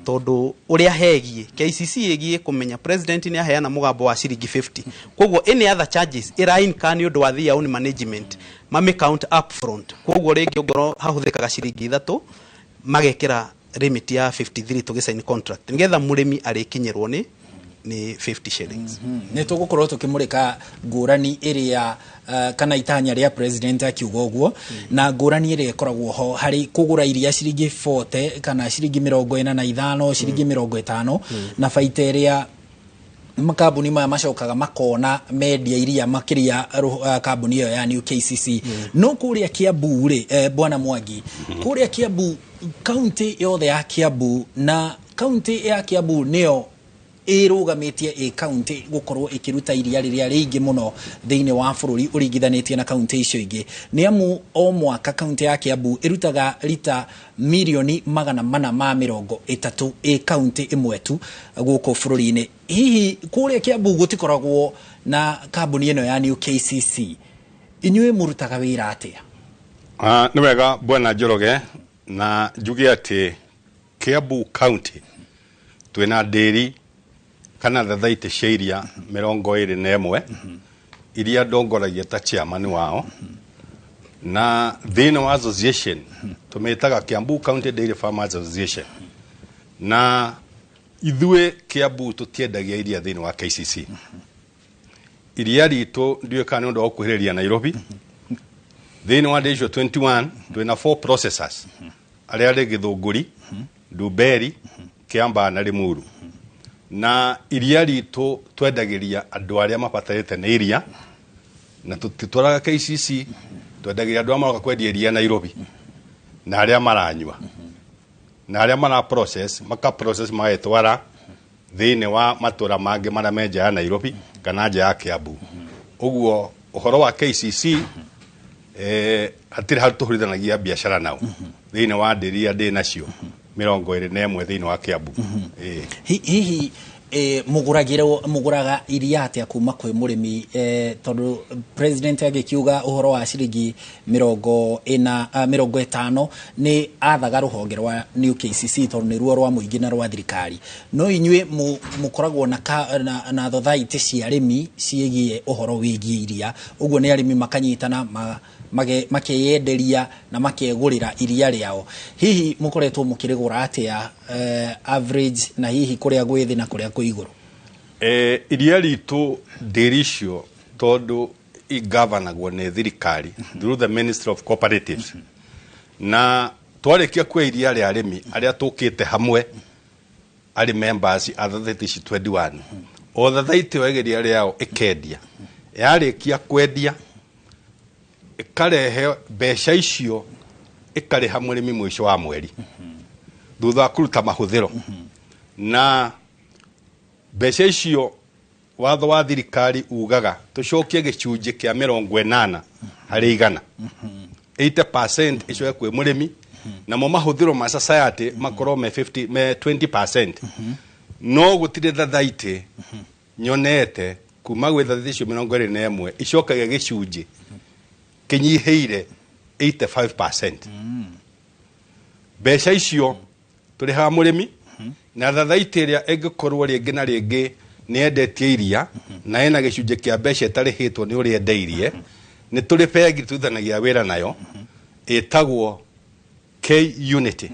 tondũ ũrĩa hegiĩ KCC ĩgiĩ kũmenya president nĩ aheana mũgambo wa ciringi 50. Koguo any other charges ĩra incur nĩ ũndũ wa their own management, mame count up front. Koguo rĩngĩ ongorwo hahũthĩkaga ciringi 3, magekĩra limit ya 53 tũgĩsign contract, nĩgetha mũrĩmi arĩkinyĩrwo nĩ 50 shillings. Nĩ tũgũkorwo tũkĩmũrĩka ngũrani ĩrĩa kana itanya rĩa president akiuga ũguo, na ngũrani ĩrĩa ĩkoragwo ho harĩ kũgũra iria ciringi 40 kana ciringi 45, ciringi 50, na baita ĩrĩa makambuni maya macokaga makona mendia iria makĩria kambuni ĩyo ya New KCC. No kũrĩa Kiambu rĩ, bwana Mwangi, kũrĩa Kiambu, kaunti yothe ya Kiambu, na kaunti ya Kiambu nĩyo ĩrũgamĩtie ĩ kaunti gũkorwo ĩkĩruta iria rĩrĩa rĩingĩ mũno thĩinĩ wa bũrũri ũringithanĩtie na kaunti icio ingĩ, nĩ amu o mwaka kaunti ya Kiambu ĩrutaga rita 430,000,000 ĩ kaunti ĩmwe tu gũkũ bũrũri-inĩ. Hihi kũrĩa Kiambu gũtikoragwo na kambuni ĩno ya New KCC? Inyuĩ mũrutaga wĩra atĩa? Nĩ wega, bwana Njoroge, na njuge atĩ Kiambu County twĩna ndĩri kana thathaitĩ cia iria 21 iria ndongoragia ta chairman wao, na thĩinĩ wa association tũmĩtaga Kiambu County Dairy Farmers Association. Na ithuĩ Kiambu tũtiendagia iria thĩinĩ wa KCC. Iria ritũ, ndiũĩ kana nĩ ũndũ wa gũkuhĩrĩria Nairobi, thĩinĩ wa ndĩri icio 21 twĩna four processors arĩa arĩ Gĩthũngũri, Ndumberi, Kiambaa na Limuru. Na iria ritũ twendagĩria andũ arĩa mabatarĩte nĩ iria, na tũtitwaraga KCC. Twendagĩria andũ arĩa maroka kwendia iria Nairobi na arĩa maranyua na arĩa mara process, maka process magetwara thĩinĩ wa matũra mangĩ marĩa me nja ya Nairobi kana nja ya Kiambu. Ũguo ũhoro wa KCC, hatirĩ handũ tũhũrithanagia biacara nao thĩinĩ wa ndĩri iria ndĩ nacio 21 thĩinĩ wa Kiambu. Hihi mũgũragĩrwo, mũgũraga iria atĩa kuma kwĩ mũrĩmi, tondũ president agĩkiuga ũhoro wa ciringi 40, 50, nĩ athaga rũhonge rwa New KCC, tondũ nĩruo rwa mũingĩ na rwa thirikari, no inyuĩ mũkoragwo na thothaitĩ cia arĩmi ciĩgiĩ ũhoro wĩgiĩ iria, ũguo nĩ arĩmi makanyitana? Makeyenderia na makegũrĩra iria rĩao. Hihi mũkoretwo mũkĩrĩgũra atĩa average, na hihi kũrĩa gwĩ thĩ na kũrĩa kwĩ igũrũ? Iria ritũ ndĩri icio, tondũ igavanagwo nĩ thirikari through the Ministry of Cooperatives, na twarĩkia kuoya iria rĩa arĩmi arĩa tũkĩte hamwe arĩ members a thathaiti ici 21, o thathaiti yoe iria rĩao ĩkendia. Yarĩkia kwendia, ĩkarehe mbeca icio, ĩkarĩha mũrĩmi mũico wa mweri thutha wa kũruta mahũthĩro. Na mbeca icio, watho wa thirikari ugaga tũcokie gĩcunjĩ kĩa 80%, 80% icoke kwĩ mũrĩmi, namo mahũthĩro ma society makorwo me 50, me 20%. No gũtirĩ thathaitĩ nyonete kuma gwĩ thathaitĩ icio 21 icokagia gĩcunjĩ kĩnyihĩire 85%. Mbeca icio tũrĩhaga mũrĩmi, na thathaitĩ ĩrĩa ĩngĩkorwo rĩngĩ na rĩngĩ nĩ endetie iria na ĩna gĩcunjĩ kĩa mbeca ĩtarĩhĩtwo nĩ ũrĩa endeirie, nĩ tũrĩ bengi tũrutithanagia wĩra nayo ĩtagwo K Unity.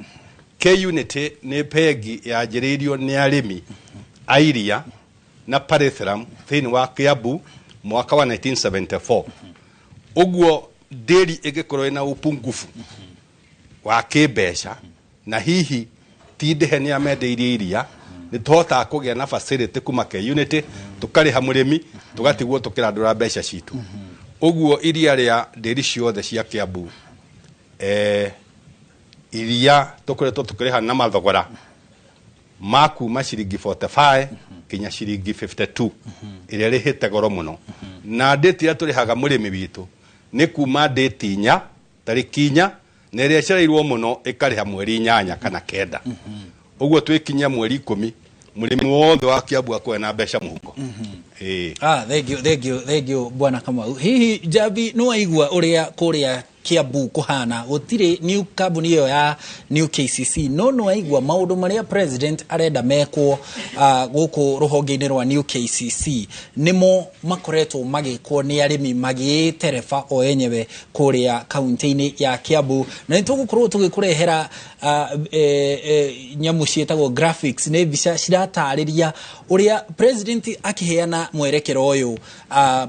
K Unity nĩ bengi yanjĩrĩirio nĩ arĩmi a iria na Pyrethrum thĩinĩ wa Kiambu mwaka wa 1974. Ũguo ndĩri ĩngĩkorwo ĩna upungufu wa kĩmbeca na hihi ti ndĩhe nĩ amendeirie iria, nĩ tũhotaga kũgĩa na facility kuma K Unity, tũkarĩha mũrĩmi, tũgatigwo tũkĩrandũra mbeca citũ. Ũguo iria rĩa ndĩri ciothe cia Kiambu, iria tũkoretwo tũkĩrĩha na mathogora ma kuma ciringi 45 nginya ciringi 52, ĩrĩa ĩrĩhĩte goro mũno. Na ndĩti ĩrĩa tũrĩhaga mũrĩmi witũ nĩ kuma ndĩti 4, tarĩki 4, na ĩrĩa ĩcereirwo mũno ĩkarĩha mweri 8 kana 9. Ũguo twĩkinyia mweri 10, mũrĩmi wothe wa Kiambu akorwo na mbeca mũhuko. Ĩĩ. Ah, thank you, thank you, thank you, Bwana Kamau. Hihi Jambi, nĩ waigua ũrĩa kũrĩa Kiambu kũhana? Gũtirĩ new kambuni ĩyo ya New KCC, no nĩ waigua maũndũ marĩa president arenda mekwo gũkũ rũhonge-inĩ rwa New KCC nĩmo makoretwo magĩkwo nĩ arĩmi magĩtereba o enyewe kũrĩa kaunti-inĩ ya Kiambu. Na nĩ tũgũkorwo tũgĩkũrehera nyamũ ciĩtagwo graphics, nĩ mbica ciratarĩria ũrĩa president akĩheana mwerekero ũyũ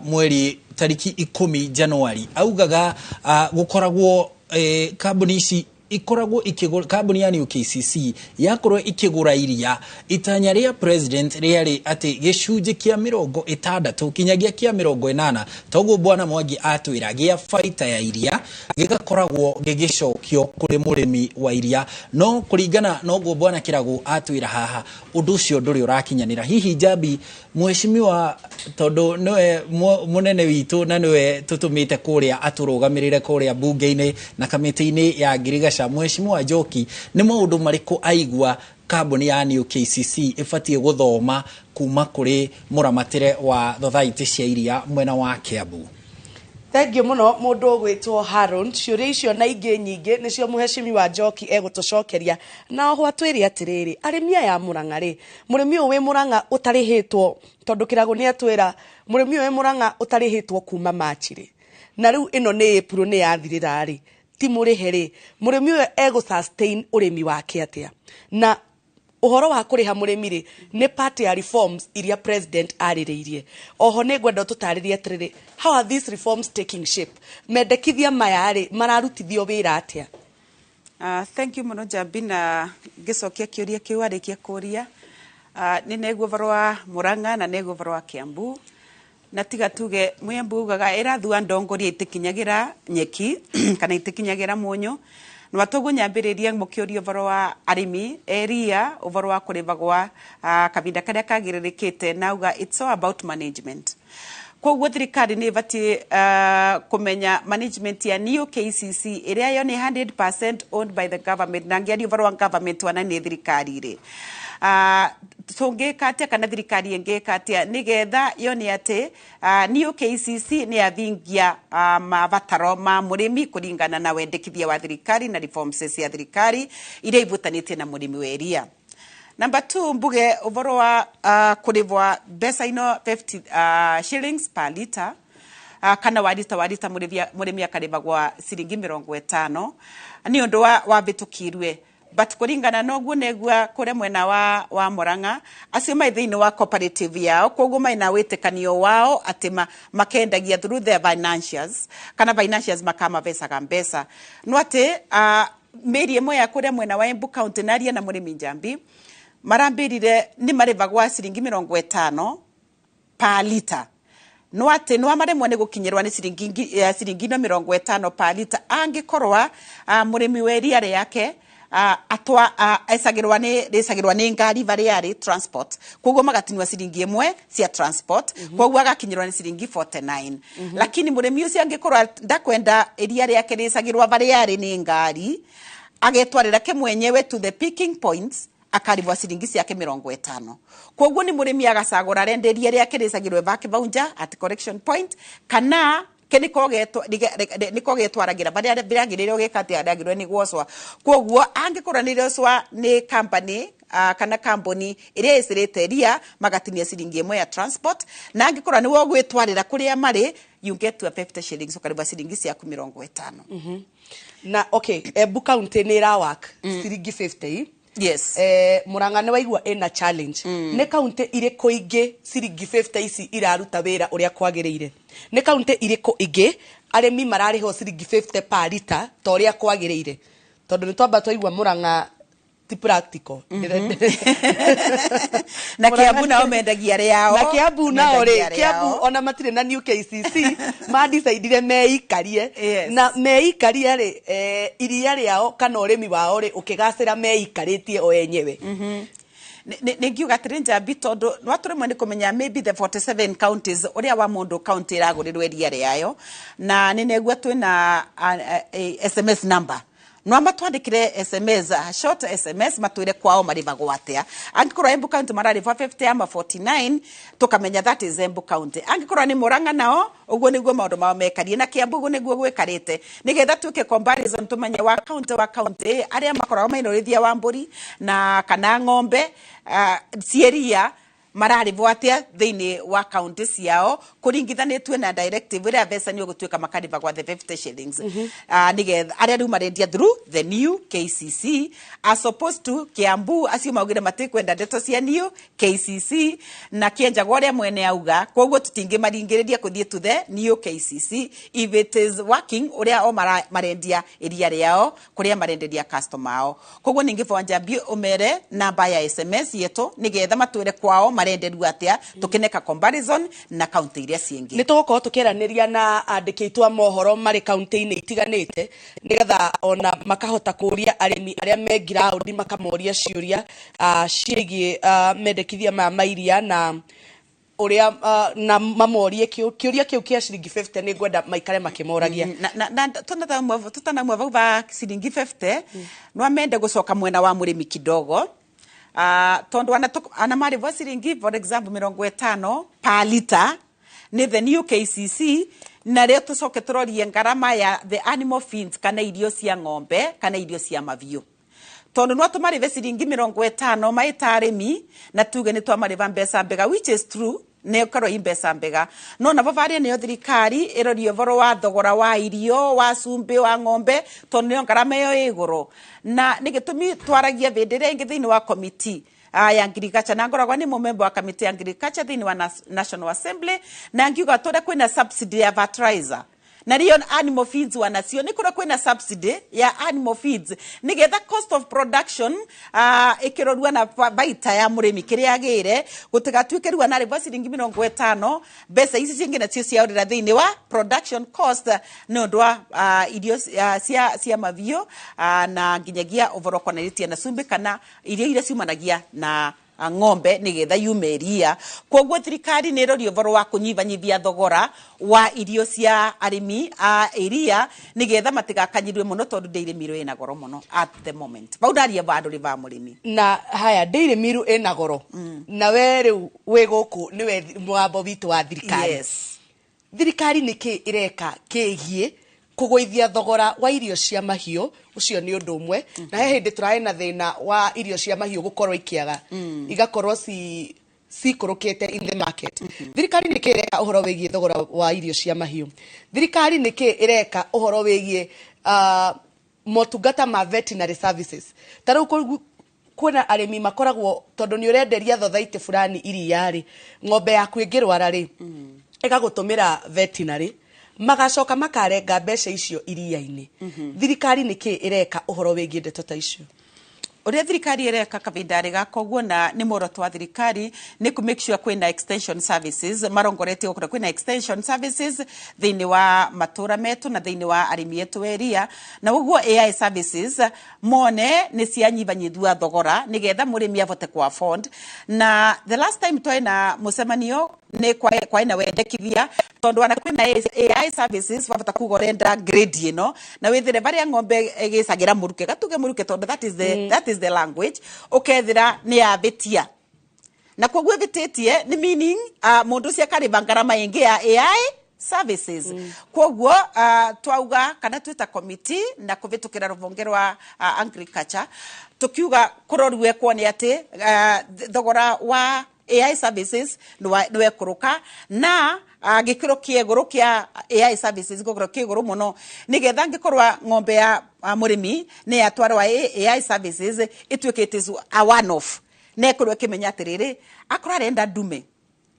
mweri tariki 10 Januari augaga gũkoragwo kambuni ici ikoragwo ikĩgũra, kambuni ya New KCC yakorwo ikĩgũra iria. Itanya rĩa president rĩarĩ atĩ gĩcunjĩ kĩa 60 kinyagia kĩa 80, toguo Bwana Mwangi atwĩra, gĩa baita ya iria gĩgakoragwo gĩgĩcokio kũrĩ mũrĩmi wa iria. No kũringana na ũguo Bwana Kĩragũ atwĩra haha, ũndũ ũcio ndũrĩ ũrakinyanĩra. Hihi Jambi, mheshimiwa, tondũ nĩwe mũnene witũ na nĩwe tũtũmĩte kũrĩa atũrũgamĩrĩre kũrĩa mbunge-inĩ na kamĩtĩ-inĩ ya ngirigaca, Mheshimiwa Njoki, nĩ maũndũ marĩkũ aigua kambuni ya New KCC ĩbatiĩ gũthoma kuma kũrĩ mũramatĩre wa thothaitĩ cia iria mwena wa Kiambu? Thank you mũno, mũndũ ũgwĩtwo Haron. Ciũria icio na ingĩ nyingĩ nĩcio Mũhecimiwa Njoki egũtũcokeria. Na oho atwĩre atĩrĩrĩ, arĩmi aya a Mũrang'a rĩ, mũrĩmi ũyũ wĩ Mũrang'a ũtarĩhĩtwo, tondũ Kĩragũ nĩ atwĩra mũrĩmi ũyũ wĩ Mũrang'a ũtarĩhĩtwo kuma Machi rĩ, na rĩu ĩno nĩ April nĩ yathirĩra rĩ, ti mũrĩhe rĩ, mũrĩmi ũyũ egũ sustain ũrĩmi wake atĩa? Na ũhoro wa kũrĩha mũrĩmi rĩ, nĩ part ya reforms iria president arĩrĩirie. Oho nĩ ngwenda tũtarĩrie atĩrĩrĩ, how are these reforms taking shape? Mendekithia maya rĩ, mararutithio wĩra atĩa? Thank you mũno, Jambi. Na ngĩcokia kĩũria kĩu arĩkia kũria, nĩ neguo ũhoro wa Mũrang'a na neguo ũhoro wa Kiambu, na tiga tuge mwembu ugaga ĩrathua ndongoria itikinyagira nyeki kana itikinyagira munyu. Na watoguo nyambĩrĩria mũkĩũria ũhoro wa arĩmi eria, ũhoro wa kũrĩva gwa kahinda karĩa kagĩrĩrĩkĩte, nauga it's all about management. Koguo thirikari nĩ ĩbatiĩ kũmenya management ya New KCC, ĩrĩa yo nĩ 100% owned by the government. Na ngĩaria ũhoro wa government, wana nĩ thirikari rĩ, tũngĩka atĩa kana thirikari ĩngĩka atĩa nĩgetha yone atĩ New KCC nĩ yathingia mabataro ma mũrĩmi kũringana na wendekithia wa thirikari na reforms cia thirikari iria ibutanĩtie na mũrĩmi wa iria? Number two, mbuge ũhoro wa kũrĩvwa mbeca ino 50 shillings per liter. Kana warita mũrĩmi akarĩbagwa ciringi 50 nĩ ũndũ wa wabĩtũkirwe. But kũringana na ũguo negua kũrĩa mwena wa Murang'a, acio mai thĩinĩ wa cooperative yao, koguo maina wĩtĩkanio wao atĩ makendagia through their financials, kana financials makamabecaga mbeca. No atĩ mĩri ĩmwe ya kũrĩa mwena wa Embu County naria na mũrĩmi Njambi marambĩrire nĩ marĩbagwa ciringi 50 per liter. No atĩ no maremwo nĩ gũkinyĩrwa nĩ ciringi no 50 per liter angĩkorwa mũrĩmi wa iria rĩake atwa esagirwa ni risagirwa ni ngari varia ari transport, koguo magatinwa ciringi 1 cia transport, koguo agakinyirwa ni ciringi 49. Lakini murimi ucio angikorwa ndakwenda iria riake risagirwa varia ari ni ngari, agetwarira ke mwenyewe to the picking points, akaribwa ciringi ciake 50. Koguo ni murimi agacagura arenda iria riake risagirwe vake vaunja at collection point, kana niko getwaragira baria biragirire gikati aragirwe ni gwocwa. Koguo angikorwo ni rocwa ni company kana kambuni iria icirite ria, magatinia ciringi 1 ya transport, na angikorwo ni wo gwitwarira kuria mari, you get to a 50 shillings, ukaribwa ciringi ciaku 50. Na okay, Embu County ni irawak ciringi 50. Yes. Murang'a nĩ waigua ĩna challenge. Nĩ kaunti irĩkũ ingĩ ciringi 50 ici iraruta wĩra ũrĩa kwagĩrĩire? Nĩ kaunti irĩkũ ingĩ arĩmi mararĩhwo ciringi 50 per liter ta ũrĩa kwagĩrĩire? Tondũ nĩ twamba twaigua Murang'a ti practical. Na Kiambu nao mendagia rĩao. Na Kiambu nao rĩ, Kiambu ona matirĩ na new KCC, mandicaidire meikarie. Na meikarie rĩ, iria rĩao kana ũrĩmi wao rĩ ũkĩgacĩra meikarĩtie o enyewe. Nĩ ngiuga atĩrĩ Njambi, tondũ no tũremwe nĩ kũmenya maybe the 47 counties ũrĩa wa mũndũ county ĩragũrĩrwo iria rĩayo, na nĩ negua twĩna SMS number. No matwandikire SMS, short SMS, matwire kwao marĩbagwo atĩa. Angĩkorwo Embu County mararĩbwa 50 ama 49, tukamenya that is Embu County. Angĩkorwo nĩ Murang'a nao, ũguo nĩguo maũndũ mao mekarie, na Kiambu ũguo nĩguo gwĩkarĩte. Nĩgetha twĩke comparison tũmenye wa county arĩa makoragwo mena ũrĩithia wa mbũri na kana ng'ombe cieria mararĩbwo atĩa thĩinĩ wa county ciao kũringithanĩtue na directive ĩrĩa mbeca nĩ ũgũtuĩka makarĩbagwa the 50 shillings. Nĩgetha arĩa rĩu marendia through the new KCC as opposed to Kiambu acio maugire matikwenda ndeto cia new KCC, na Kianjagwa ũrĩa mwene auga, koguo tũtingĩmaringĩrĩria kũthiĩ to the new KCC if it is working ũrĩa o marendia iria rĩao kũrĩa marenderia customer ao. Koguo ningĩ Njambi ũmere namba ya SMS yetu nĩgetha matwĩre kwao marenderwo atia, tukineka comparison na county iria ciingi. Nĩ tũgũkorwo tũkĩaranĩria na andĩki aitũ a mohoro marĩ kaunti-inĩ itiganĩte nĩgetha ona makahota kũria arĩmi arĩa me ground, makamoria ciũria ciĩgiĩ mendekithia maya ma iria na ũrĩa na mamorie kĩũria kĩu kĩa ciringi 50 nĩ ngwenda maikare makĩmoragia. Na tũtanaumwa vau va ciringi 50, no amende gũcoka mwena wa mũrĩmi kidogo. Tondu ana marĩbwa ciringi for example 50 per liter ni the new KCC, na rĩo tũcoke tũrorie ngarama ya the animal feeds kana irio cia ng'ombe kana irio cia mabiũ. Tondu no tũmarĩbe ciringi 50 maita arĩmi na tuge nĩ twamarĩba mbeca mbega, which is true, nĩ ũkorwo i mbeca mbega, no nabo varia nĩyo thirikari ĩrorie ũhoro wa thogora wa irio wa cumbĩ wa ng'ombe, tondũ nĩyo ngarama ĩyo ĩ igũrũ. Na nĩ gĩtũmi twaragia hĩndĩ ĩrĩa ĩngĩ thĩinĩ wa committee ya agriculture, na ngoragwo nĩ mũmemba wa committee ya agriculture thĩinĩ wa National Assembly, na ngiuga tũrĩa kwĩna subsidy ya fertilizer na rio animal feeds wanacio nĩ kũrĩa kwĩna subsidy ya animal feeds nĩgetha cost of production ĩkĩrorua na baita ya mũrĩmi kĩrĩa agĩire gũtigatuĩke rĩu anarĩbwa ciringi 50, mbeca ici cingĩ nacio ciaũrĩra thĩinĩ wa production cost nĩ ũndũ wa irio cia mabiũ na nginyagia ũhoro ũkonanĩtie na cumbĩ kana irio iria ciumanagia na ng'ombe nigetha yume iria. Koguo thirikari nĩ ĩroria ũhoro wa kũnyibanyibia thogora wa irio cia arĩmi a iria nigetha matigakanyirwe mũno tondũ dairy meal ĩna goro mũno at the moment. Bau ndaria bandũ rĩ ba mũrĩmi. Na haya dairy meal ĩna goro. Na we rĩu wĩ gũkũ nĩwe mũgambo witũ wa thirikari. Yes. Thirikari nĩkĩ ĩreka kĩgiĩ kũgũithia thogora wa irio cia mahiũ? Ũcio nĩ ũndũ ũmwe. Na he hĩndĩ tũrarĩ na thĩna wa irio cia mahiũ gũkorwo ikĩaga, igakorwo Cikũrũkĩte in the market. Thirikari nĩ kĩ ĩreka ũhoro wĩgiĩ thogora wa irio cia mahiũ? Thirikari nĩ kĩ ĩreka ũhoro wĩgiĩ motungata ma veterinary services? Ta rĩu kwĩna arĩmi makoragwo, tondũ nĩ ũrenderia thothaitĩ fulani iria rĩ, ng'ombe yaku ĩngĩrwara rĩ, ĩgagũtũmĩra veterinary, magacoka makarenga mbeca icio iria-inĩ. Thirikari nĩ kĩ ĩreka ũhoro wĩgiĩ ndeto ta icio? Ũrĩa thirikari ĩreka kavindarĩ gaka ũguo, na nĩ muoroto wa thirikari, nĩ kũ make sure kwĩna extension services, marongoretie gũkorwo kwĩna extension services thĩinĩ wa matũra metũ na thĩinĩ wa arĩmi etũ area, na ũguo AI services mone nĩ cianyibanyithua thogora nĩgetha mũrĩmi avote ku afford. Na the last time twarĩ na mũcemanio nĩ kwaĩ na wendekithia, tondũ ona kwĩna AI services, wabata kuga ũrenda grade ĩno, na wĩthire barĩa ng'ombe ĩgĩcagĩra mũruke, gatuge mũruke, tondũ that is the language, ũkethira nĩ yabĩtia, na koguo ĩbĩtĩtie nĩ meaning mũndũ ũcio akarĩba ngarama ĩngĩ ya AI services. Koguo twauga kana twĩta committee na kũvĩtũkĩra rũhonge rwa agriculture, tukiuga kũrorue kuone atĩ thogora wa AI services nĩ wekũrũka, na gĩkĩro kĩa igũrũ kĩa AI services gũkorwo kĩ igũrũ mũno, nĩgetha angĩkorwo ng'ombe ya mũrĩmi nĩ yatwarwo AI services, ĩtuĩke it is a one off, na ĩkorwo ĩkĩmenya atĩrĩrĩ, akorwo arenda ndume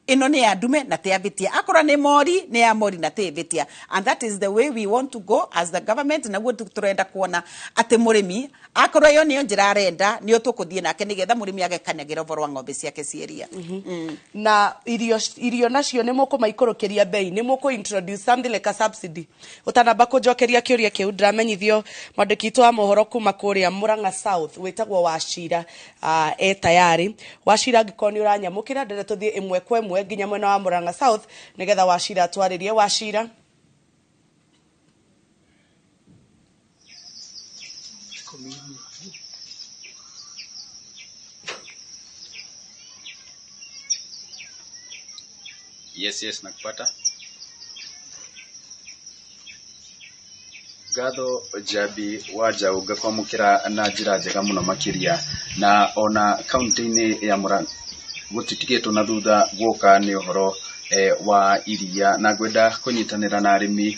ĩno nĩ ya ndume na ti yabĩtia, akorwo nĩ mori nĩ ya mori na ti ĩbĩtia. And that is the way we want to go as the government. Naguo tũrenda kuona atĩ mũrĩmi akorwo ĩyo nĩyo njĩra arenda, nĩyo tũkũthiĩ nake, nĩgetha mũrĩmi agekanagĩra ũhoro wa ng'ombe ciake cia iria. Na irio nacio nĩ mũkũmaikũrũkĩria bei? Nĩ mũkũ introduce something like a subsidy? Ũtanamba kũnjokeria kĩũria kĩu, ndĩramenyithio mwandĩki witũ wa mohoro kuma kũrĩa Murang'a South wĩtagwo Wachira e tayari. Wachira, angĩkorwo nĩ ũranyamũkĩra, ndĩrenda tũthiĩ ĩmwe kwa ĩmwe nginya mwena wa Murang'a South nĩgetha Wachira atwarĩrie. Wachira. Yes, nakupata. Ngatho Njambi wa Njaũ, ngakwamũkĩra na njĩra njega mũno makĩria, na ona kaunti-inĩ ya Murang'a gũtitigĩtwo na thutha guoka nĩ ũhoro wa iria, na ngwenda kũnyitanĩra na arĩmi.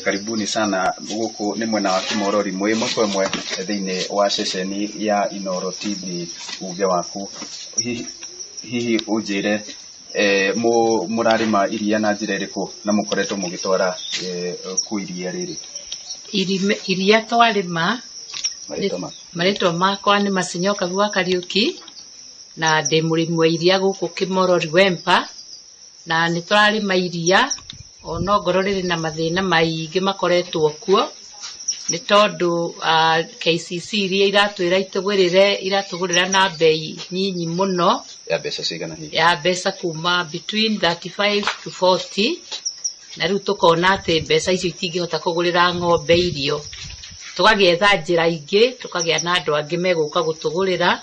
Karibuni sana, gũkũ nĩ mwena wa Kĩmorori, mwĩ ĩmwe kwa ĩmwe thĩinĩ wa ceceni ya Inooro TV uge waku. Hihi ũnjĩre mũrarĩma iria na njĩra ĩrĩkũ, na mũkoretwo mũgĩtwara kũ iria rĩrĩ? Iria twarĩma. Marĩtwa maku? Marĩtwa makwa nĩ Macinyoka wa Kariũki, na ndĩ mũrĩmi wa iria gũkũ Kĩmorori Wempa, na nĩ tũrarĩma iria ona ngorwo rĩrĩ na mathĩna maingĩ makoretwo kuo, nĩ tondũ KCC iria iratwĩra itũgũrĩre, iratũgũrĩra na bei nyinyi mũno. Ya mbeca cigana hihi? Ya mbeca kuma between 35 to 40, na rĩu tũkona atĩ mbeca icio itingĩhota kũgũrĩra ng'ombe irio. Tũgagĩetha njĩra ingĩ, tũkagĩa na andũ angĩ megũka gũtũgũrĩra.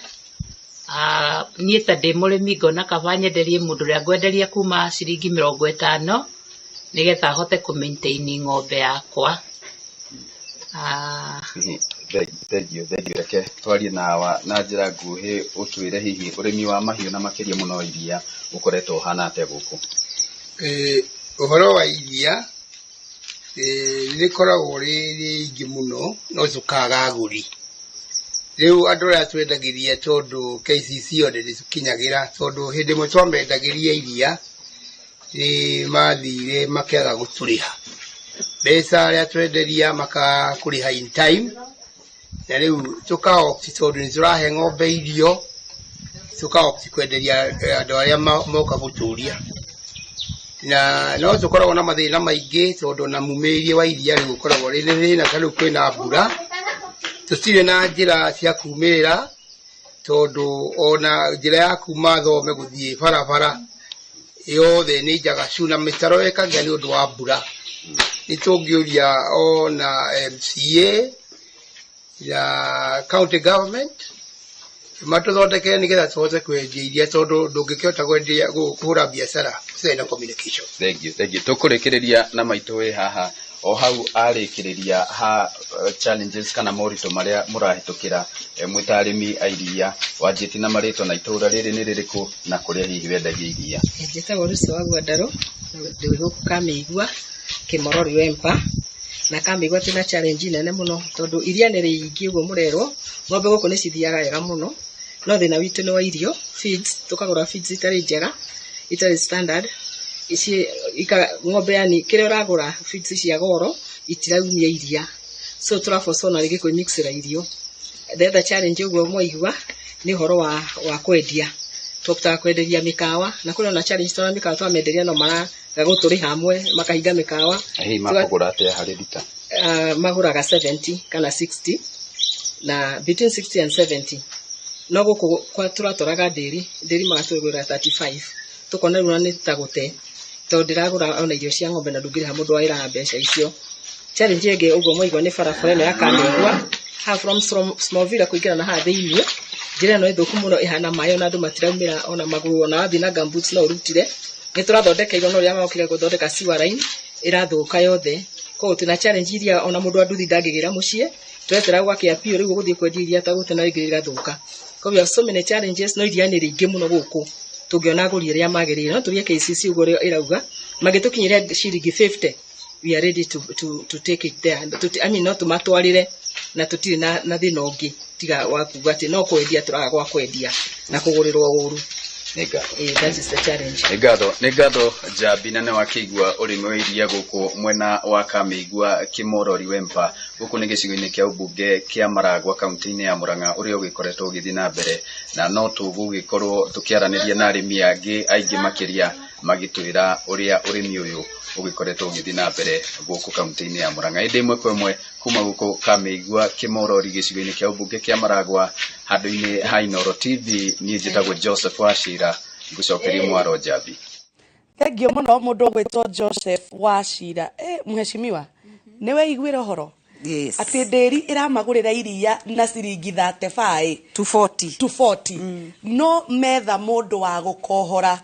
Niĩ ta ndĩ mũrĩmi ngona kaba nyenderie mũndũ ũrĩa ngwenderia kuma ciringi 50, nĩgetha hote kũ maintain ng'ombe yakwa. Hihi thengio, thengio. Reke twarie nawa na njĩra nguhĩ, ũtwĩre hihi ũrĩmi wa mahiũ na makĩria mũno iria ũkoretwo ũhana atĩa gũkũ? Ũhoro wa iria rĩkoragwo rĩ rĩingĩ mũno, no tũkaga agũri. Rĩu andũ arĩa twendagĩria, tondũ KCC ona ndĩtũkinyagĩra, tondũ hĩndĩ ĩmwe twamendagĩria iria nĩ mathire makĩaga gũtũrĩha mbeca arĩa twenderia, makakũrĩha in time, na rĩu tũka opt, tondũ nĩ tũrahe ng'ombe irio, tũka opt kwenderia andũ arĩa moka gũtũria. Na no tũkoragwo na mathĩna maingĩ, tondũ na mumĩrie wa iria rĩu ũkoragwo rĩ thĩna. Ta rĩu kwĩna mbura, tũtirĩ na njĩra cia kumĩrĩra, tondũ ona njĩra ya kuma Thome gũthiĩ barabara yothe nĩ njagacu na mĩtaro ĩkagĩa nĩ ũndũ wa mbura. Nĩ tũngĩũria ona MCA ya county government matũthondekere nĩgetha tũhote kwendia iria, tondũ ndũngĩkĩhota kwendia, kũhũra biacara ũtarĩ na communication. Thank you, thank you. Tũkũrĩkĩrĩria na maitũ wĩ haha. O hau arĩkĩrĩria ha challenges kana moritũ marĩa mũrahĩtũkĩra mwĩ ta arĩmi a iria, wanjĩtie na marĩtwa na itũra rĩrĩ nĩ rĩrĩkũ na kũrĩa hihi wendagia iria. Njĩtagwo Lucy wa Gwandarũ, ndĩ gũkũ Kamĩigua, Kĩmorori Wempa, na Kamĩigua twĩna challenge nene mũno tondũ iria nĩ rĩingĩ ũguo mũrerwo, ng'ombe gũkũ nĩ cithiaga wega mũno, no thĩna witũ nĩ wa irio, feeds, tũkagũra feeds itarĩ njega, itarĩ standard, ici ng'ombe yani kĩrĩa ũragũra feeds cia goro itiraumia iria, so tũraboco ona rĩngĩ kwĩmixĩra irio. The other challenge ũguo mwaigua nĩ ũhoro wa kwendia, tũhotaga kwenderia mĩkawa na kũrĩ ona challenge tondũ mĩkawa twamenderia no maraga gũtũrĩha amwe makahinga mĩkawa. Na hihi makũgũra atĩa harĩ rita? Magũraga 70 kana 60, na between 60 and 70, no gũkũ kwa tũratwaraga ndĩri, ndĩri magatũgũrĩra 35, tũkona rĩu nĩ ta gũte tondũ ndĩragũra ona irio cia ng'ombe na ndũngĩrĩha mũndũ wa wĩra mbeca icio. Challenge ĩngĩ ũguo mwaigua nĩ barabara ĩno ya Kamĩigua haha from Small Villa kũingĩra na haha thĩiniĩ, njĩra ĩno ĩthũku mũno ĩhana maĩ ona andũ matiraumĩra ona magũrũ, ona wathiĩ na gumboots no ũrutire. Nĩ tũrathondekeirwo no rĩrĩa mokire gũthondeka sewer line ĩrathũka yothe, koguo twĩna challenge iria ona mũndũ wa nduthi ndangĩgĩra mũciĩ, twetera gwakĩa biũ rĩu gũthiĩ kwendia iria ta gũte na rĩngĩ rĩgathũka. Koguo we have so many challenges, no iria nĩ rĩingĩ mũno gũkũ tũngĩona agũri arĩa magĩrĩire, no tũrie KCC ũguo ĩrauga mangĩtũkinyĩria ciringi 50, we are ready to take it there. I mean, no tũmatwarĩre na tũtirĩ na thĩna ũngĩ tiga wa kuga atĩ no kwendia tũraga gwa kwendia na kũgũrĩrwo ũru. Nĩ ngatho. That is the challenge. Nĩ ngatho, nĩ ngatho Njambi, na nĩ wakĩigua ũrĩmi wa iria gũkũ mwena wa Kamĩigua Kĩmorori Wempa, gũkũ nĩ gĩcigo-inĩ kĩa ũmbunge kĩa Maragwa kaunti-inĩ ya Murang'a ũrĩa ũgĩkoretwo ũgĩthiĩ na mbere, na no tũgũgĩkorwo tũkĩaranĩria na arĩmi angĩ aingĩ makĩria magĩtwĩra ũrĩa ũrĩmi ũyũ ũgĩkoretwo ũgĩthiĩ na mbere gũkũ kaunti-inĩ ya Murang'a. Ĩndĩ ĩmwe kwa ĩmwe kuma gũkũ Kamĩigua Kĩmorori gĩcigo-inĩ kĩa ũmbunge kĩa Maragwa handũ-inĩ ha Inooro TV, niĩ njĩtagwo Joseph Wachira, ngũcokerie mwaro Njambi. Thank you mũno mũndũ ũgwĩtwo Joseph Wachira. Mheshimiwa, nĩ weiguĩra ũhoro? Yes. Atĩ ndĩri ĩramagũrĩra iria na ciringi 35. 240. 240. No metha mũndũ wa gũkohora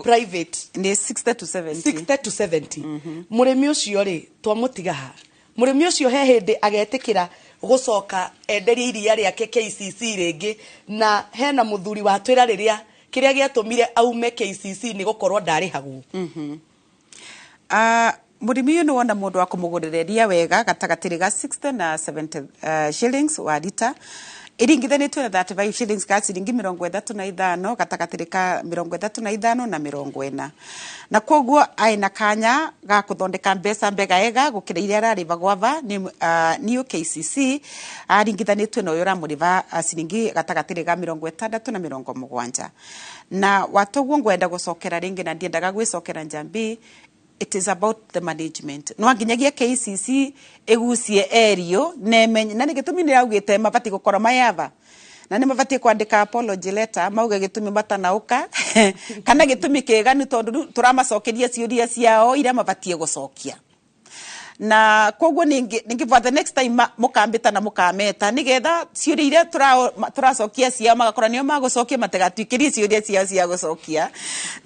private nĩ 60 to 70. 60 to 70. Mũrĩmi ũcio rĩ twamũtiga ha? Mũrĩmi ũcio he hĩndĩ agetĩkĩra gũcoka enderie iria rĩake KCC rĩngĩ, na hena mũthuri watwĩra rĩrĩa kĩrĩa gĩatũmire aume KCC nĩ gũkorwo ndarĩhagwo. Mũrĩmi ũyũ nĩ wona mũndũ wa kũmũgũrĩra iria wega gatagatĩ ga 60 na 70 shillings wa lita, iringithanĩtio na 35 shillings ka ciringi 35, gatagatĩ ka 35 na 40, na koguo aina kanya ga kũthondeka mbeca mbega ega gũkĩra iria ararĩba gwava nĩ KCC, aringithanĩtio na ũyũ ũramũrĩba ciringi gatagatĩ ga 60 na 70. Na watoguo ngwenda gũcokera rĩngĩ na ndiendaga gwĩcokera Njambi, it is about the management. No nginyagia KCC ĩgucie erio nemenye na nĩ gĩtũmi nĩ raugĩte mabatiĩ gũkorwo mayava na nĩ mabatiĩ kwandĩka apology letter mauge gĩtũmi matanauka kana gĩtũmi kĩega nĩ tondũ tũramacokeria ciũria ciao iria mabatiĩ gũcokia. Na koguo ningĩ for the next time mũkambĩta na mũkameta nĩgetha ciũria iria tũracokia ciao magakorwo nĩo magũcokia, matigatuĩkĩrie ciũria ciao cia gũcokia,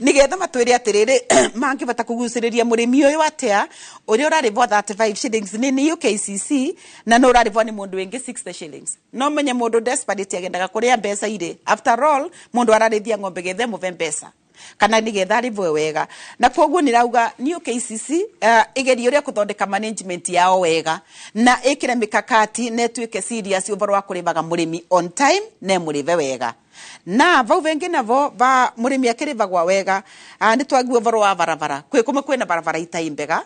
nĩgetha matwĩre atĩrĩrĩ mangĩbata kũgucĩrĩria mũrĩmi ũyũ atĩa ũrĩa ũrarĩbwo 35 shillings nĩ nĩyo KCC na no ũrarĩbwo nĩ mũndũ wĩngĩ 60 shillings. No menye mũndũ desperate agendaga kũrĩa mbeca irĩ, after all mũndũ ararĩithia ng'ombe gethe mũve mbeca kana nĩgetha arĩbwe wega. Na koguo nĩrauga niyo KCC ĩgerie ũrĩa kũthondeka management yao wega na ĩkĩre mĩkakati na ĩtuĩke serious ũhoro wa kũrĩbaga mũrĩmi on time na ĩmũrĩbe wega. Na vau vengi navo va mũrĩmi akĩrĩbagwa wega, nĩ twagua ũhoro wa barabara kwĩ kũmwe kwĩna barabara itai mbega,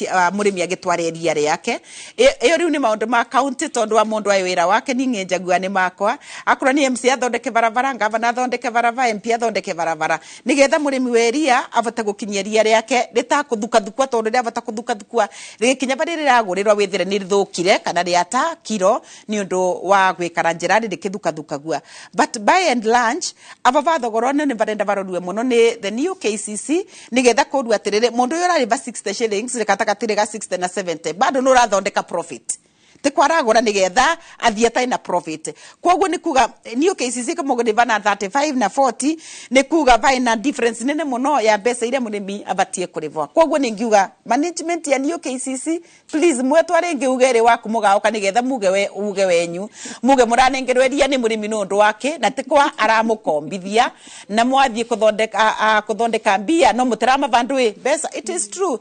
mũrĩmi agĩtwara iria rĩake. Ĩyo rĩu nĩ maũndũ ma county tondũ wa mũndũ aĩ wĩra wake, niĩ njagua nĩ makwa, akorwo nĩ MC athondeke barabara, ngavana athondeke barabara, MP athondeke barabara, nĩgetha mũrĩmi wa iria avote gũkinyia iria rĩake rĩtakũthukathukua, tondũ rĩavota kũthukathukua rĩgĩkinya barĩa rĩragũrĩrwo wĩthire nĩ rĩthũkire kana rĩata kiro nĩ ũndũ wa gwĩkara njĩra rĩrĩkĩthukathukagua. But by and large aba bathogora nĩ barenda barorue mũno nĩ the new KCC nĩgetha kũrua atĩrĩrĩ mũndũ ũyũ ũrarĩba 60 shillings gatagatĩ ga 60 na 70 bado nĩ ũrathondeka profit. Ti kwaragura nigetha athie atarĩ na profit. Koguo nĩ kuga new KCC kũmũgũrĩva na 35 na 40, nĩ kuga vaina difference nene mũno ya mbeca iria mũrĩmi abatie kũrĩvwa. Koguo nĩ ngiuga management ya new KCC, please, mwetware rĩngĩ uge rĩ waku mũgaũka nĩgetha muge we uge wenyu muge mũranengerwo iria nĩ mũrĩmi nĩ ũndũ wake na ti kwa aramũkombithia na mwathiĩ kũthondeka kũthondeka mbia no mũtirama vandu ĩ mbeca. It is true,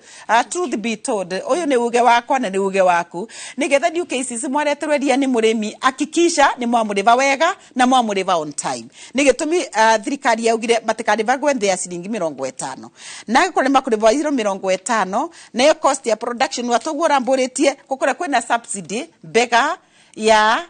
truth be told, ũyũ nĩ uge wakwa na nĩ uge waku, nĩgetha new KCC mwareterwo iria nĩ mũrĩmi, hakikisha nĩ mwamũrĩva wega na mwamũrĩva on time. Nĩ gĩtũmi thirikari yaugire matikarĩvagwe nthĩ ya ciringi 50, na angĩkorwo nĩ makũrĩvwa iro 50, nayo cost ya production watoguo ũrambũrĩtie gũkũrĩa kwĩna subsidy mbega ya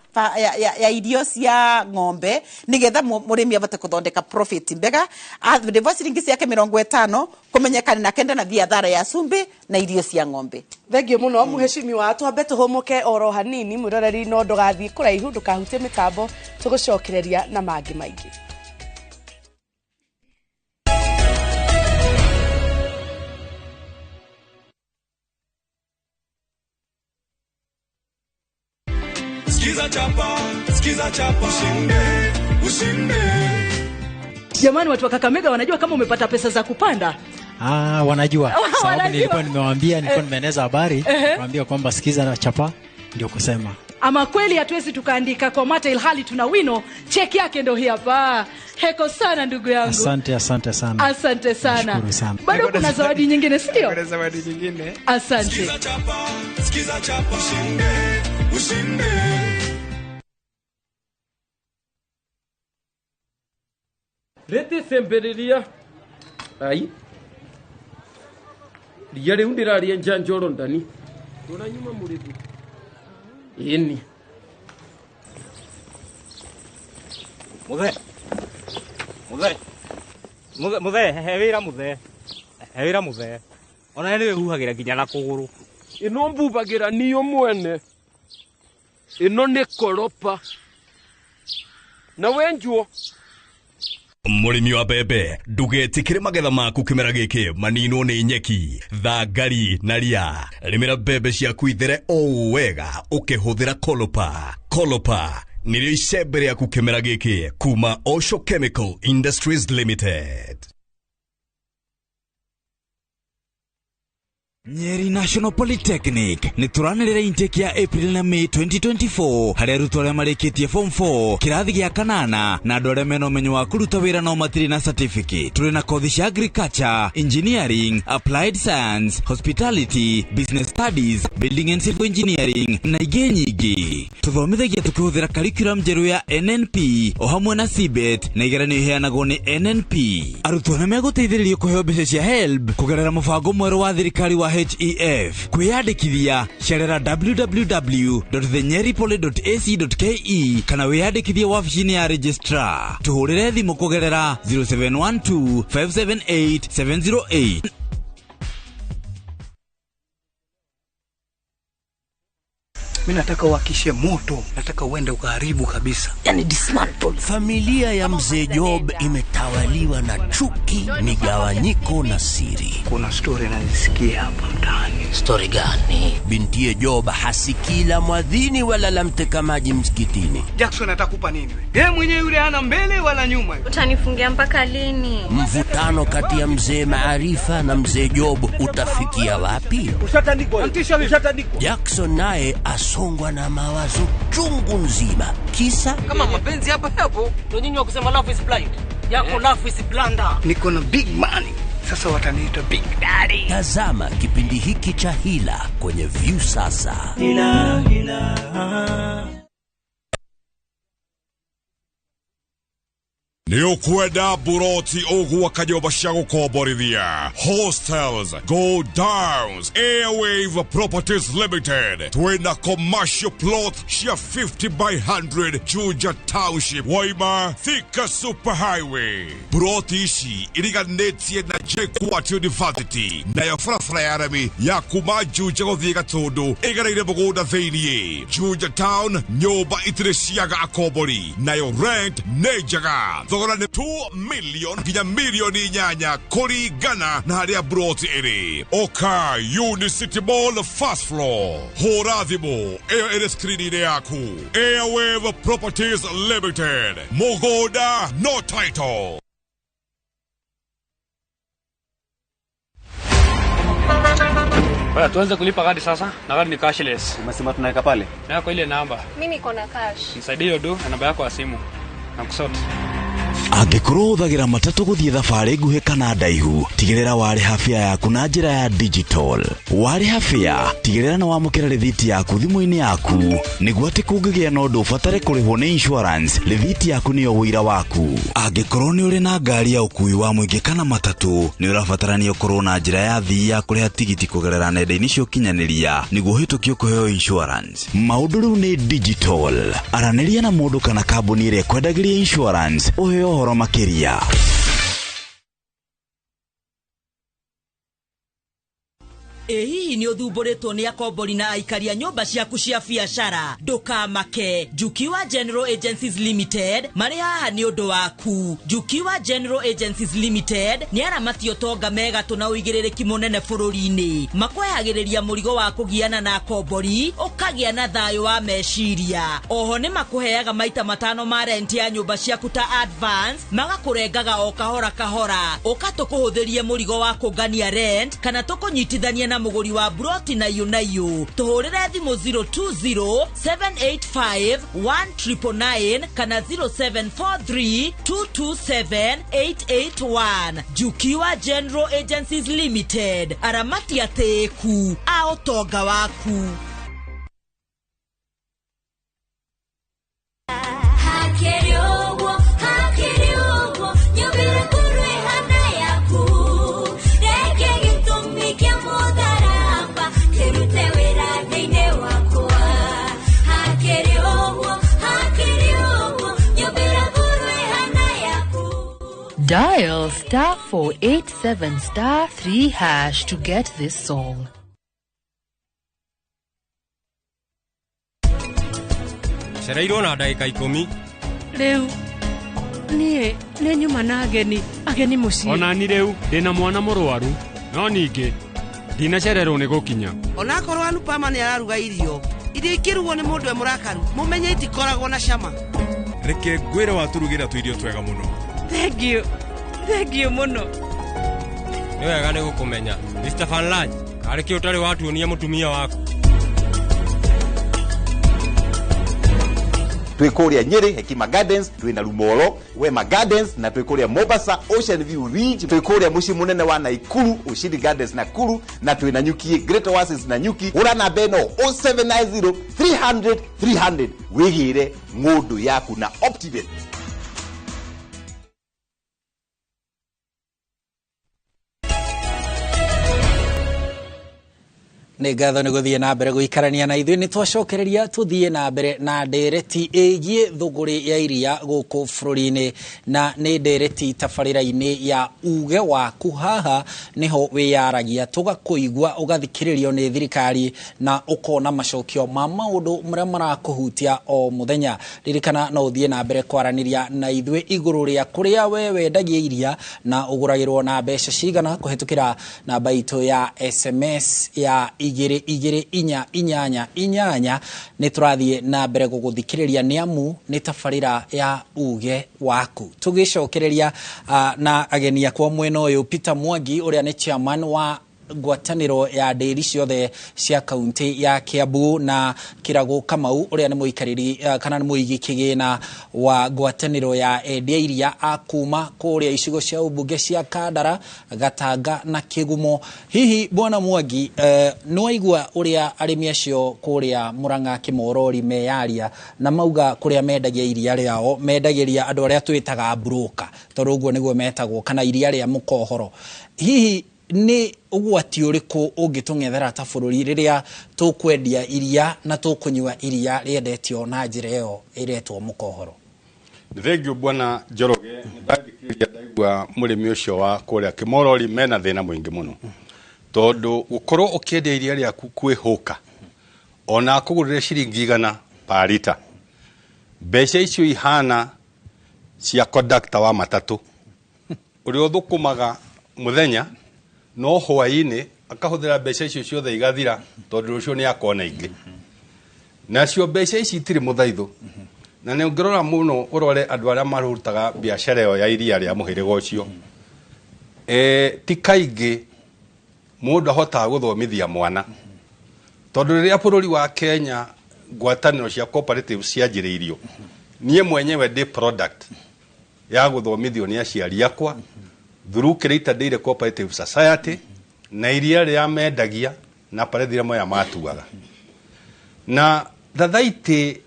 irio cia ng'ombe nigetha mũrĩmi avote kũthondeka profit mbega, arĩvwo ciringi ciake 50, kũmenyekana na kenda na thiathara ya cumbĩ na irio cia ng'ombe. Thengio mũno, mũheshimiwa. Twambe tũhũmũke oro hanini, mwĩroreri, no ndũgathiĩ kũraihu, ndũkahutie mĩtambo, tũgũcokereria na mangĩ maingĩ. Skiza chapa, skiza chapa, ushinde, ushinde. Jamani, watu wa Kakamega wanajua kama umepata pesa za kupanda? Ah, wanajua. Sababu nilikuwa nimewaambia, nilikuwa nimeeneza habari, niwaambia kwamba sikiza na chapa ndio kusema. Ama kweli hatuwezi tukaandika kwa mate ilhali tuna wino. Cheki yake ndio hii hapa. Heko sana ndugu yangu. Asante, asante sana. Asante sana. Nashukuru sana. Bado kuna zawadi nyingine, si ndio? Kuna zawadi nyingine. Asante. Skiza chapa, skiza chapa, ushinde, ushinde. Rete sembereria ai ria riu ndiraria njanjoro ndani uranyuma murithi ini muthe muthe muthe muthe he wira muthe he wira muthe ona ni huhagira nginya na kuguru ino mbubagira niyo mwene ino ni koropa na wenjuo. Mũrĩmi wa mbembe, ndũgetĩkĩre magetha maku kĩmera gĩkĩ maninwo nĩ nyeki, thangari na ria. Rĩmĩra mbembe ciaku ithere o wega ũkĩhũthĩra Kolopa. Kolopa nĩrĩo icembe rĩaku kĩmera gĩkĩ kuma Osho Chemical Industries Limited. Nyeri National Polytechnic nĩ tũranĩrĩra intake ya April na May 2024 harĩa arutwo arĩa marĩkĩtie form 4 kĩrathi gĩa kanana na andũ arĩa mena ũmenyo wa kũruta wĩra no matirĩ na certificate. Tũrĩ na kothi cia agriculture, engineering, applied science, hospitality, business studies, building and civil engineering na ingĩ nyingĩ. Tũthomithagia tũkĩhũthĩra curriculum njerũ ya NNP o hamwe na CBET na igeranio iheanagwo nĩ NNP. Arutwo nĩ megũteithĩrĩrio kũheo mbeca cia HELB kũgerera mũbango mwerũ wa thirikari wa HEF. Kwĩyandĩkithia cerera www.thenyeripoly.ac.ke kana wĩyandĩkithie wabici-inĩ ya registrar. Tũhũrĩre thimũ kũgerera 0712 578 708. Mimi nataka uhakishe moto, nataka uende ukaharibu kabisa. Yani dismantle. Familia ya mzee Job imetawaliwa na chuki, migawanyiko na siri. Kuna story nazisikia hapa mtaani. Story gani? Bintiye Job hasikii la mwadhini wala la mteka maji msikitini. Jackson atakupa nini wewe? Yeye mwenyewe yule hana mbele wala nyuma. Utanifungia mpaka lini? Mvutano kati ya mzee Maarifa na mzee Job utafikia wapi? Ushatandikwa. Ushatandikwa. Jackson naye asongwa na mawazo chungu nzima. Kisa kama mapenzi hapa hapo ndio nyinyi wa kusema love is blind. Yako love is blunder. Niko na big money. Sasa wataniita big daddy. Tazama kipindi hiki cha Hila kwenye View Sasa. Hila, hila. Nĩ ũkwenda buroti ũgwaka nyũmba cia gũkomborithia, hostels, go downs, Airwave Properties Limited twĩna commercial plot cia 50 by 100 Juja Township, Waima, Thika Super Highway. Buroti ici iriganĩtie na JKUAT University, nayo barabara ya rami ya kuma Juja gũthiĩ Gatũndũ ĩgereire mũgũnda thĩiniĩ. Juja Town, nyũmba itirĩ ciaga akombori, nayo rent nĩ njega. Thogora nĩ 2 million nginya milioni 8 kũringana na harĩa broti ĩrĩ. Oka Unicity Mall first floor. Hũra thimũ ĩyo ĩrĩ screen-inĩ yaku. Airwave Properties Limited. Mũgũnda no title. Oya, tuanze kulipa gari sasa na gari ni cashless. Umesema tunaweka pale? Na kwa ile namba. Mimi niko na cash. Nisaidie hiyo do na namba yako ya simu. Na kusort. Angĩkorwo ũhũthagĩra matatũ gũthiĩ thabarĩ nguhĩ kana ndaihu, tigĩrĩra warĩha fare yaku na njĩra ya digital. Warĩha fare, tigĩrĩra nĩ wamũkĩra rĩthiti yaku thimũ-inĩ yaku, nĩguo atĩ kũngĩgĩa na ũndũ ũbatare kũrĩhwo nĩ insurance, rĩthiti yaku nĩyo ũira waku. Angĩkorwo nĩ ũrĩ na ngari ya ũkuui wa mũingĩ kana matatũ, nĩ ũrabatarania ũkorwo na njĩra ya thii ya kũrĩha tigiti kũgerera nenda-inĩ cia ũkinyanĩria nĩguo ũhĩtũkio kũheo insurance. Maũndũ rĩu nĩ digital. Aranĩria na mũndũ kana kambuni ĩrĩa ĩkwendagĩria insurance ũheo ũhoro makĩria. Ĩ hihi nĩ ũthumbũrĩtwo nĩ akombori na aikari a nyũmba ciaku cia biacara? Ndũkamake, Jukiwa General Agencies Limited marĩ haha nĩ ũndũ waku. Jukiwa General Agencies Limited nĩ aramati ũtonga megatũ na ũigĩrĩrĩki mũnene bũrũri-inĩ. Makwehagĩrĩria mũrigo wa kũgiana na akombori, ũkagĩa na thayũ wa meciria. Oho nĩ makũheaga maita 5 ma rent ya nyũmba ciaku ta advance, magakũrengaga o kahora kahora. Ũka tũkũhũthĩrie mũrigo wa kũngania rent kana tũkũnyitithanie na mũgũri wa broti na iyo na iyo. Tũhũrĩre thimũ 020 785 1999 kana 0743 227 881. Jukiwa General Agencies Limited, aramati atĩĩku a ũtonga waku. Dial star 487 star 3 hash to get this song. Cereirwo na ndagĩka 10. Rĩu niĩ nĩ nyuma na ageni mũciĩ. Ona ni rĩu ndĩna mwana mũrwaru, no ningĩ ndinacererwo nĩ gũkinya. Onakorwo Anupama nĩ araruga irio iria ikĩrugwo nĩ mũndũ e mũrakaru, mũmenye itikoragwo na cama. Reke ngwĩre watũrugĩra tũirio twega mũno. Thank you. Thank you mũno. Nĩ wega nĩ gũkũmenya. Mr. Van Laj, karĩ kĩ ũtarĩ watuonia mũtumia waku? Twĩ kũrĩa Nyĩrĩ Hekima Gardens, twĩ na Rumoro Wema Gardens, na twĩ kũrĩa Mombasa Ocean View Ridge, twĩ kũrĩa mũciĩ mũnene wa Naikuru Ushindi Gardens Nakuru, na twĩ na Nyuki Great Oasis na Nyuki. Hũra namba ĩno 0790 300 300 wĩgĩre ng'ũndũ yaku na Optiven. Nĩ ngatho nĩ gũthiĩ na mbere gũikarania na ithuĩ. Nĩ twacokereria tũthiĩ na mbere na ndereti ĩgiĩ thũgũrĩ ya iria gũkũ bũrũri-inĩ, na nĩ ndereti tabarĩra-inĩ ya uge waku. Haha nĩho wĩyaragia, tũgakũigua, ũgathikĩrĩrio nĩ thirikari na ũkona macokio ma maũndũ marĩa marakũhutia o mũthenya. Ririkana no ũthiĩ na mbere kwaranĩria na ithuĩ igũrũ rĩa kũrĩa we wendagia iria na ũgũragĩrwo na mbeca cigana kũhetũkĩra namba itũ ya SMS ya 2 2 4 8 8. Nĩ tũrathiĩ na mbere gũgũthikĩrĩria nĩ amu nĩ tabarĩra ya uge waku. Tũgĩcokereria na ageni akwa mwena ũyũ, Peter Mwangi ũrĩa nĩ chairman wa ngwatanĩro ya ndĩri ciothe cia kaunti ya Kiambu, na Kirago Kamau ũrĩa nĩ mũikarĩri kana nĩ mũigi kĩgĩna wa ngwatanĩro ya endia iria a kuma kũrĩa icigo cia ũmbunge cia Kandara, Gatanga na Kĩgumo. Hihi Bwana Mwangi, nĩ waigua ũrĩa arĩmi acio kũrĩa Murang'a Kĩmorori meyaria na mauga kũrĩa mendagia iria rĩao mendagĩria andũ arĩa twĩtaga broker, tondũ ũguo nĩguo metagwo, kana iria rĩa mũkohoro. Hihi nĩ ũgwati ũrĩkũ ũngĩtũng'ethera ta bũrũri rĩrĩa tũkwendia iria na tũkũnyua iria rĩendetio na njĩra ĩyo ĩretwo mũkohoro? Thengiũ Bwana Njoroge, nĩndathikĩrĩria ndaigua mũrĩmi ũcio wa kũrĩa Kĩmorori mena thĩna mũingĩ mũno, tondũ gũkorwo ũkĩendia iria rĩaku kwĩhũka ona akũgũrĩre ciringi 100 per lita, mbeca icio ihana cia conductor wa matatũ ũrĩa ũthũkũmaga mũthenya no hwaĩ-inĩ akahũthĩra mbeca icio ciothe igathira tondũ rũciũ nĩ akona ingĩ. Nacio mbeca ici itirĩ mũthaithũ, na nĩ ũngĩrora mũno ũrore andũ arĩa marutaga biacara ĩyo ya iria rĩa mũhĩrĩga ũcio, ti kaingĩ mũndũ ahotaga gũthomithia mwana, tondũ rĩrĩa bũrũri wa Kenya ngwatanĩro cia cooperative cianjĩrĩirio, niĩ mwenyewe ndĩ product ya gũthomithio nĩ aciari akwa through Kĩrĩita Dairy Cooperative Society na iria rĩrĩa mendagia na parethi iria moya matuaga. Na thathaitĩ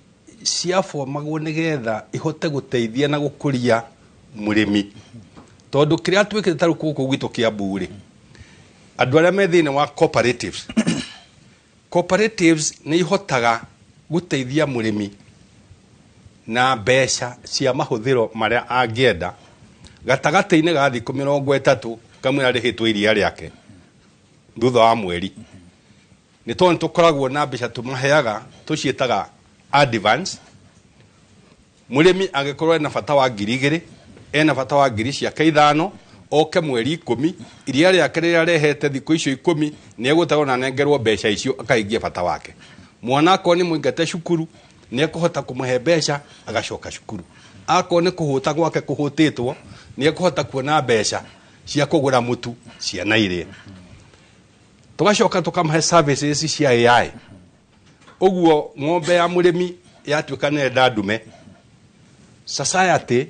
ciabomagwo nĩgetha ihote gũteithia na gũkũria mũrĩmi, tondũ kĩrĩa twĩkĩte ta rĩu gũkũ gwitũ Kiambu rĩ, andũ arĩa me thĩinĩ wa cooperatives, cooperatives nĩ ihotaga gũteithia mũrĩmi na mbeca cia mahũthĩro marĩa angĩenda gatagatĩ-inĩ ga thikũ 30 kamũira arĩhĩtwo iria rĩake thutha wa mweri. Nĩ tondũ nĩ tũkoragwo na mbeca tũmaheaga tũciĩtaga advance. Mũrĩmi angĩkorwo ena bata wa 2,000, ena bata wa 5,000, oke mweri 10, iria rĩake rĩrĩa arehete thikũ icio 10 nĩ egũtarwo na anengerwo mbeca icio akahingia bata wake. Mwana akorwo nĩ mũingate cukuru nĩ ekũhota kũmũhe mbeca agacoka cukuru. Akorwo nĩ kũhũta gwake kũhũtĩtwo nĩ ekũhota kuona mbeca cia kũgũra mũtu ciana iria. Tũgacoka tũkamũhe services cia AI. Ũguo ng'ombe ya mũrĩmi yatuĩka nĩ enda ndume, society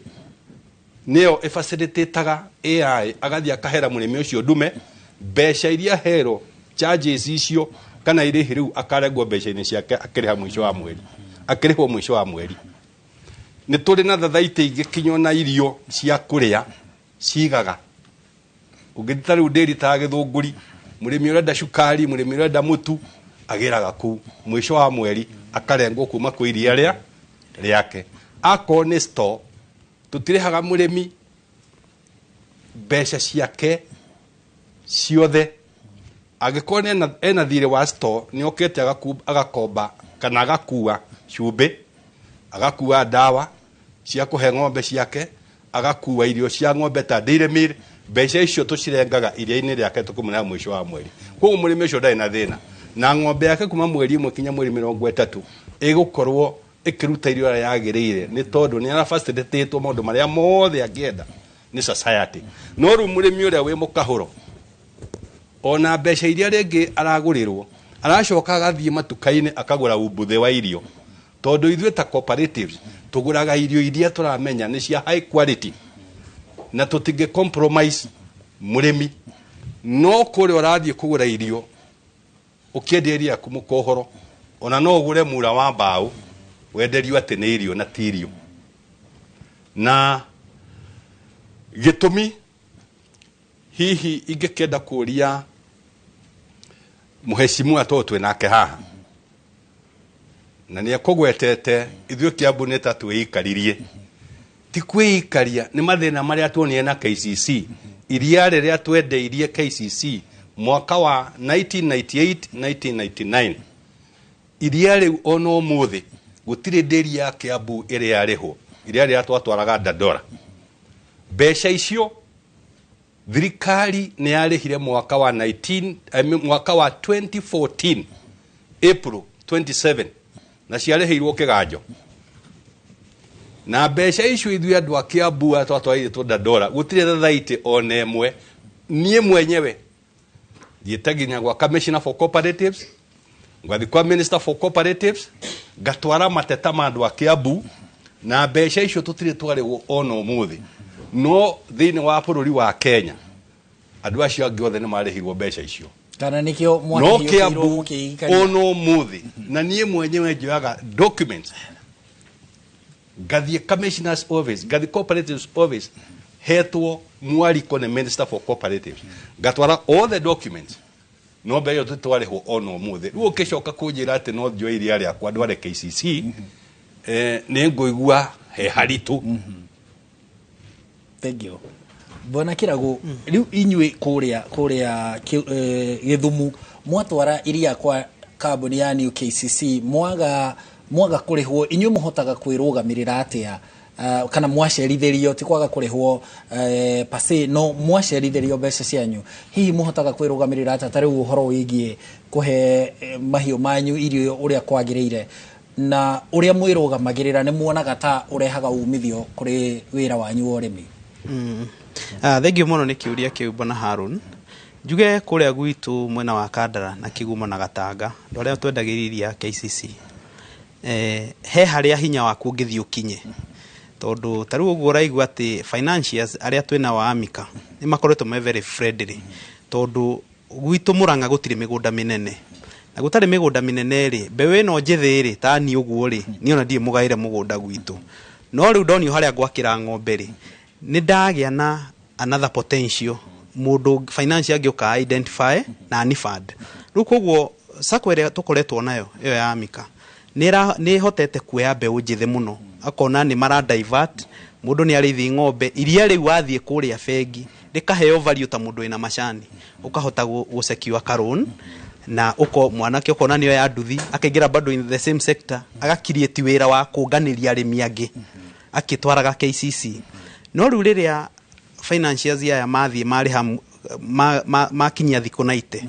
nĩyo ĩfacilitataga AI agathiĩ akahera mũrĩmi ũcio ndume, mbeca iria herwo charges icio kana irĩhi rĩu akarengwo mbeca-inĩ ciake akĩrĩha mũico wa mweri, akĩrĩhwo mũico wa mweri. Nĩ tũrĩ na thathaitĩ ingĩ kinya na irio cia kũrĩa cigaga. Ũngĩthiĩ ta rĩu ndĩri ta Gĩthũngũri, mũrĩmi ũrenda cukari, mũrĩmi ũrenda mũtu agĩraga kũu mũico wa mweri akarengwo kuma kwĩ iria rĩa rĩake. Akorwo nĩ store, tũtirĩhaga mũrĩmi mbeca ciake ciothe. Angĩkorwo ena thirĩ wa store, nĩ okĩte agakomba kana agakua cumbĩ, agakua ndawa cia kũhe ng'ombe ciake, agakua irio cia ng'ombe ta dairy meal, mbeca icio tũcirengaga iria-inĩ rĩake tũkũmũnea mũico wa mweri. Koguo mũrĩmi ũcio ndarĩ na thĩna na ng'ombe yake kuma mweri 1 kinya mweri 30 ĩgũkorwo ĩkĩruta irio ũrĩa yagĩrĩire, nĩ tondũ nĩ arafacilitatĩtwo maũndũ marĩa mothe angĩenda nĩ society. No rĩu mũrĩmi ũrĩa wĩ mũkahũro ona mbeca iria rĩngĩ aragũrĩrwo aracoka agathiĩ matuka-inĩ akagũra umbuthĩ wa irio, tondũ ithuĩ ta cooperatives tũgũraga irio iria tũramenya nĩ cia high quality na tũtingĩ compromise mũrĩmi. No kũrĩa ũrathiĩ kũgũra irio ũkĩendia iria yaku mũkohoro, ona no ũgũre mura wa mbaũ wenderio atĩ nĩ irio na ti irio. Na gĩtũmi hihi ingĩkĩenda kũria mũheshimiwa tondũ twĩ nake haha na nĩ ekũgwetete, ithuĩ Kiambu nĩ ta twĩikaririe. Ti kwĩikaria, nĩ mathĩna marĩa tuonire na KCC. Iria rĩrĩa twendeirie KCC mwaka wa 1998 1999, iria rĩu ona ũmũthĩ gũtirĩ ndĩri ya Kiambu ĩrĩa yarĩhwo, iria rĩrĩa twatwaraga Dandora. Mbeca icio thirikari nĩ yarĩhire mwaka wa mwaka wa 2014 April 27, na ciarĩhĩirwo kĩganjo. Na mbeca icio ithuĩ andũ a Kiambu arĩa twatwarĩtwo Dandora gũtirĩ thathaitĩ ona ĩmwe. Niĩ mwenyewe thiĩte nginya gwa Commissioner for Cooperatives, ngathiĩ kwa Minister for Cooperatives, ngatwara mateta ma andũ a Kiambu, na mbeca icio tũtirĩ twarĩhwo ona ũmũthĩ. No thĩinĩ wa bũrũri wa Kenya andũ acio angĩ othe nĩ marĩhirwo mbeca icio. Kana nĩkĩo No mwakĩhiũkĩirwo Kiambu mũkĩikaria? ona ũmũthĩ, na niĩ mwenyewe njoyaga documents ngathiĩ Commissioner's office, ngathiĩ Cooperatives office, hetwo mwariko nĩ Minister for Cooperatives, ngatwara all the documents, no mbere ĩyo tũtwarĩhwo ona ũmũthĩ. Rĩu ũkĩcoka kũnjĩra atĩ no njoe iria rĩakwa ndware KCC, nĩ ngũigua he haritũ. Thank you. Bwana Kiragu, rĩu inyuĩ kũrĩa Gĩthumu mwatwara iria kwa kambuni ya New KCC, mwaga kũrĩhwo, inyuĩ mũhotaga kwĩrũgamĩrĩra atĩa Kana mwacerithĩrio, ti kwaga kũrĩhwo pase, no mwacerithĩrio mbeca cianyu, hihi mũhotaga kwĩrũgamĩrĩra atĩa? Ta rĩu ũhoro wĩgiĩ kũhe mahiũ manyu irio ũrĩa kwagĩrĩire na ũrĩa mwĩrũgamagĩrĩra, nĩ muonaga ta ũrehaga umithio kũrĩ wĩra wanyu wa ũrĩmi? Thank you mũno nĩ kĩũria kĩu, bwana Harun. Njuge kũrĩa gwitũ mwena wa Kandara na Kigumo na Gatanga, andũ arĩa twendagĩria iria KCC, he harĩa hinya waku ũngĩthiĩ ũkinye, tondũ ta rĩu ũguo ũraigua atĩ financiers arĩa twĩna wa Amika nĩ makoretwo me very friendly, tondũ gwitũ Mũrang'a gũtirĩ mĩgũnda mĩnene, na gũtarĩ mĩgũnda mĩnene rĩ, mbeũ ĩno njĩthĩ rĩ, ta niĩ ũguo rĩ, niĩ ona ndirĩ mũgaĩre mũgũnda gwitũ, no rĩu ndonio harĩa ngwakĩra ng'ombe rĩ, nĩ ndagĩa na another potential mũndũ financial angĩũka identify na ni fund. Rĩu koguo sacco ĩrĩa tũkoretwo nayo ĩyo ya Amika nĩ ĩhotete kuoya mbeũ njĩthĩ mũno, akona nĩ mara divert mũndũ nĩ arĩithi ng'ombe iria, rĩu wathiĩ kũrĩa bengi rĩkaheo value ta mũndũ wĩna macani, ũkahota gũ secure ka loan, na uko mwanake ũkona nĩyo ya nduthi akaingĩra bado in the same sector, agakiriĩti wĩra wa kũnganĩria arĩmi angĩ akĩtwaraga KCC. No rĩu rĩrĩa financiers aya mathiĩ marĩha makinyia thikũ 90,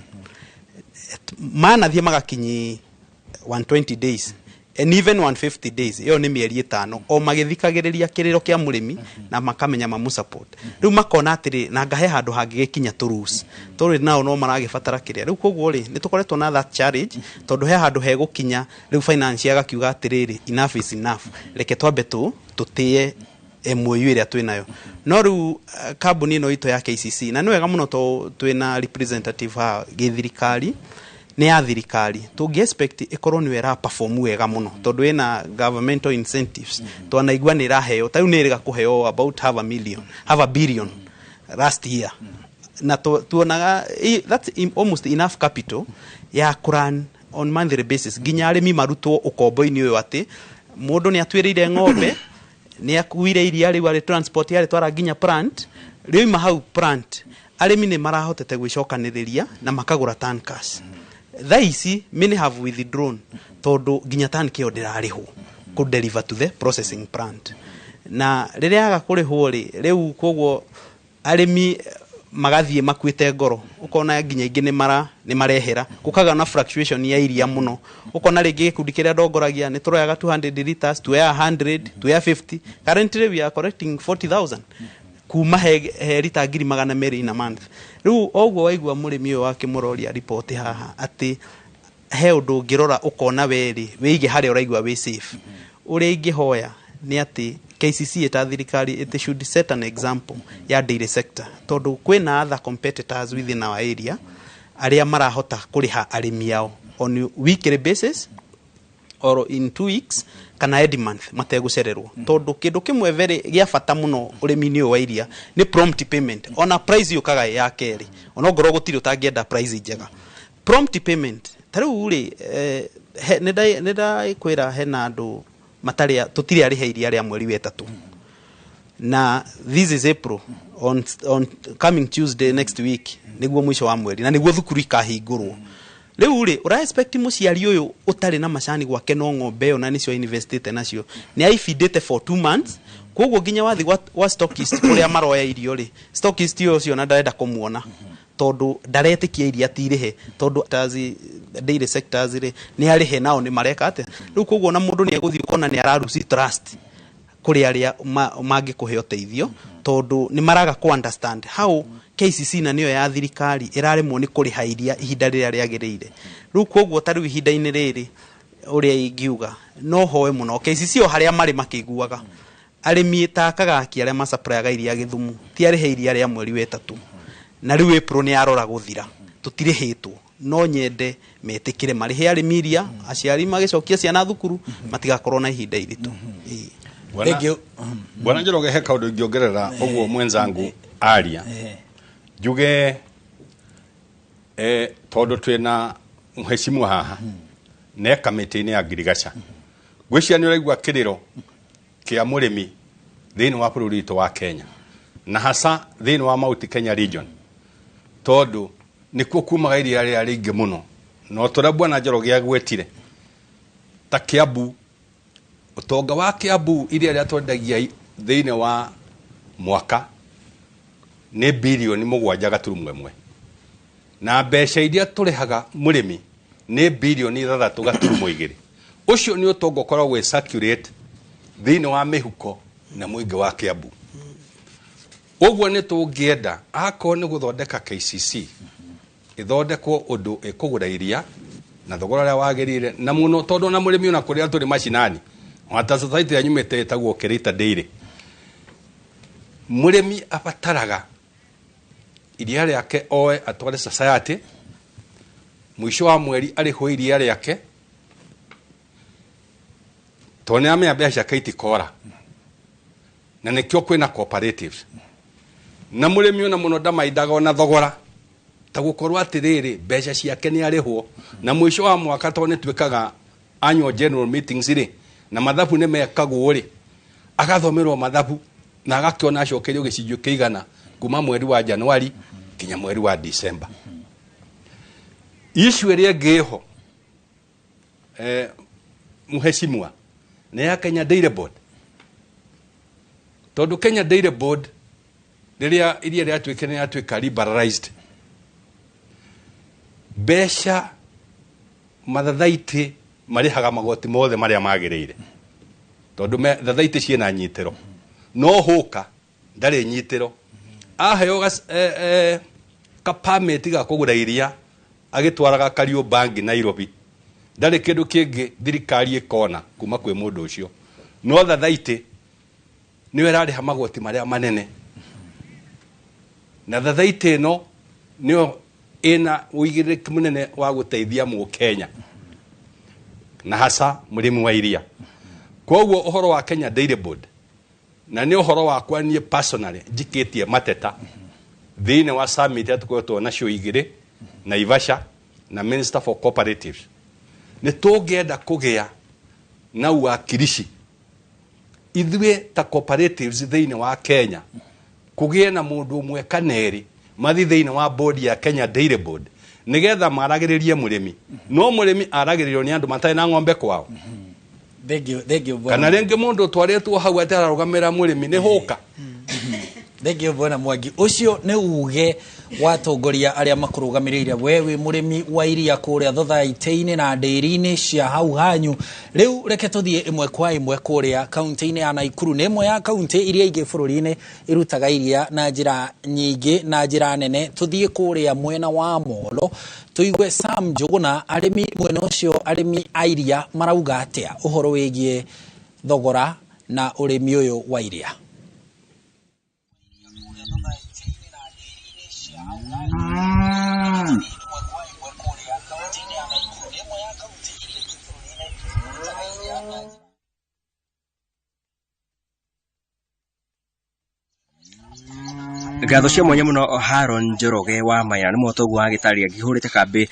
manathiĩ magakinyi 120 days and even 150 days, ĩyo nĩ mĩeri 5 o magĩthikagĩrĩria kĩrĩro kĩa mũrĩmi na makamenya mamu support, rĩu makona atĩrĩ na ngahe handũ hangĩgĩkinya tũrus tũrĩ nao no maragĩbatara kĩrĩa. Rĩu koguo rĩ, nĩ tũkoretwo na that challenge, tondũ he handũ hegũkinya rĩu finance agakiuga atĩrĩrĩ, enough is enough, reke twambe tũtĩe MOU ĩrĩa twĩnayo. No rĩu kambuni ĩno itũ ya KCC, na nĩ wega mũno to twĩna representative haha gĩthirikari, nĩ ya thirikari, tũngĩ expect ĩkorwo nĩyo ĩra perform wega mũno, tondũ ĩna governmental incentives. Twanaigua nĩ ĩraheo, ta rĩu nĩ ĩrĩga kũheo about half a million, half a billion last year, na tuonaga that's almost enough capital ya kũrun on monthly basis nginya arĩmi marutwo ũkombo-inĩ ũyũ, atĩ mũndũ nĩ atuĩrĩire ng'ombe, nĩ akuire iria rĩu arĩ transport yarĩtwara nginya plant, rĩoima hau plant arĩmi nĩ marahotete gwĩcokanĩrĩria na makagũra tankers. Thaa ici many have withdrawn, tondũ nginya tank ĩyo ndĩrarĩhwo kũ deliver to the processing plant, na rĩrĩa yaga kũrĩhwo rĩ, rĩu koguo arĩmi magathiĩ makuĩte ngoro, ũkona nginya ingĩ nĩ marehera, gũkagĩa na fluctuation ya iria mũno, ũkona rĩngĩ gĩkundi kĩrĩa ndongoragia nĩ tũroyaga 200 liters, tuoyaga 100, tuoya 50. Currently we are collecting 40,000 kuma he rita 200,000 in a month. Rĩu oguo waigua mũrĩmi ũyũ wa kĩmũroria riboti haha atĩ he ũndũ ũngĩrora ũkona werĩ wĩige harĩa ũraigua wĩ safe. Ũrĩa ingĩhoya nĩ atĩ KCC ĩta thirikari, it should set an example ya dairy sector, tondũ kwĩna other competitors within our area arĩa marahota kũrĩha arĩmi ao on weekly basis or in 2 weeks kana every month mategũcererwo, tondũ kĩndũ kĩmwe very gĩa bata mũno ũrĩmi-inĩ ũyũ wa iria nĩ prompt payment. Ona price yũkaga ĩ ya kerĩ, ona ongorwo gũtirĩ ũtangĩenda price njega, prompt payment. Ta rĩu rĩ, nĩ ndakwĩra hena andũ matarĩ tũtirĩ arĩhe iria rĩa mweri wa ĩtatũ, na this is April. On coming Tuesday next week nĩguo mũico wa mweri na nĩguo thukuru ikahingũrwo. Rĩu rĩ, ũra expect mũciari ũyũ ũtarĩ na macani gwake, no ng'ombe ĩyo na nĩcio investite nacio, nĩ aibindĩte for 2 months, koguo nginya wathi gwa stockist kũrĩa maroya irio rĩ, stockist ũyũ ũcio na ndarenda kũmuona, tondũ ndaretĩkia iria tirĩhe, tondũ tazi dairy sectors rĩ, nĩ arĩhe nao nĩ mareka atĩa. Rĩu koguo na mũndũ nĩ egũthiĩ ũkona nĩ araruci trust kũrĩ arĩa mangĩkũhe ũteithio, tondũ nĩ maraga kũ understand how KCC na nĩyo ya thirikari ĩraremwo nĩ kũrĩha iria ihinda rĩrĩa rĩagĩrĩire. Rĩu koguo ta rĩu ihinda-inĩ rĩrĩ, ũrĩa ingiuga, no hoe mũno KCC o harĩa marĩ makĩiguaga arĩmi ta Kagaki arĩa macaprayaga iria Gĩthumu ti arĩhe iria rĩa mweri wa ĩtatũ, na rĩu April nĩ yarora gũthira tũtirĩhĩtwo. No nyende metĩkĩre marĩhe arĩmi iria, aciari magĩcokia ciana thukuru matigakorwo na ihinda iritũ. Ĩĩ. Bwana Njoroge, he kaũndũ ingĩongerera ũguo mwenzangu aria. Njuge tondũ twĩna mheshimiwa haha ne kamĩtĩ-inĩ ya ngirigaca, ngwĩciria nĩ ũraigua kĩrĩro kĩa mũrĩmi thĩinĩ wa bũrũri witũ wa Kenya, na hasa thĩinĩ wa Mount Kenya region, tondũ nĩkuo kumaga iria rĩrĩa rĩingĩ mũno. No tũrĩa bwana Njoroge agwetire ta Kiambu, ũtonga wa Kiambu, iria rĩrĩa twendagia thĩinĩ wa mwaka nĩ bilioni 7.1 na mbeca iria tũrĩhaga mũrĩmi nĩ bilioni 6.2. Ũcio nĩ ũtonga ũkoragwo wĩ circulate thĩinĩ wa mĩhuko na mũingĩ wa Kiambu. Ũguo nĩ tũngĩenda akorwo nĩ gũthondeka KCC ĩthondekwo ũndũ ĩkũgũra iria na thogora ũrĩa wagĩrĩire, na mũno tondũ na mũrĩmi ona kũrĩa tũrĩ macinani ta society ya nyumĩte ĩtagwo Kĩrĩta Dairy, mũrĩmi abataraga iria rĩake oe atware society, mũico wa mweri arĩhwo iria rĩake tondũ nĩ amenya mbeca ciake itikora, na nĩkĩo kwĩna cooperatives. Na mũrĩmi ona mũno ndamaindaga ona thogora ta gũkorwo atĩrĩrĩ mbeca ciake nĩ arĩhwo, na mũico wa mwaka tondũ nĩ twĩkaga annual general meetings rĩ, na mathabu nĩ mekagwo rĩ, agathomerwo mathabu na agakĩona acokerio gĩcunjĩ kĩigana kuma mweri wa Januari kinya mweri wa December. Issue ĩrĩa ĩngĩ ĩho mheshimiwa nĩ ya Kenya Dairy Board, tondũ Kenya Dairy Board rĩrĩa iria rĩatuĩkire nĩ yatuĩka liberalized, mbeca mathathaitĩ marĩhaga magoti mothe marĩa magĩrĩire, tondũ thathaitĩ ciĩna nyitĩro, no hũka ndarĩ nyitĩro. Aheo ka permit ga kũgũra iria agĩtwaraga Kariobangi Nairobi, ndarĩ kĩndũ kĩngĩ thirikari ĩkona kuma kwĩ mũndũ ũcio, no thathaitĩ nĩyo ĩrarĩha magoti marĩa manene, na thathaitĩ ĩno nĩyo ĩna ũigĩrĩrĩki mũnene wa gũteithia mũkenya na hasa mũrĩmi wa iria. Koguo ũhoro wa Kenya Dairy Board na nĩ ũhoro wakwa niĩ personally njikĩtie mateta thĩinĩ wa summit ya tũkoretwo nacio igĩrĩ Naivasha na Minister for Cooperatives, nĩ tũngĩenda kũgĩa na uwakilishi ithuĩ ta cooperatives thĩinĩ wa Kenya, kũgĩe na mũndũ ũmwe kana erĩ mathi thĩinĩ wa board ya Kenya Dairy Board nĩgetha maragĩrĩrie mũrĩmi. No mũrĩmi aragĩrĩrio nĩ andũ matarĩ na ng'ombe kwao, Thank you bwana. kana rĩngĩ mũndũ ũtwarĩtwo hau atĩ ararũgamĩra mũrĩmi nĩ hũka. Thank you bwana Mwangi. Ũcio nĩ uge watongoria arĩa makũrũgamĩrĩire we wĩ mũrĩmi wa iria kũrĩa thothaitĩ-inĩ na ndĩri-inĩ cia hau hanyu. Rĩu reke tũthiĩ ĩmwe kwa ĩmwe kũrĩa kaunti-inĩ ya Naikuru. Nĩ ĩmwe ya kaunti iria ingĩ bũrũri-inĩ irutaga iria na njĩra nyingĩ na njĩra nene. Tũthiĩ kũrĩa mwena wa Molo tũigue Sam Njũgũna, arĩmi mwena ũcio, arĩmi a iria marauga atĩa ũhoro wĩgiĩ thogora na ũrĩmi ũyũ wa iria. Ngatho cia mwanya muno Haron Njoroge wa Maina nĩ mũtongo wa gĩtarĩ angĩhũrĩte kambĩ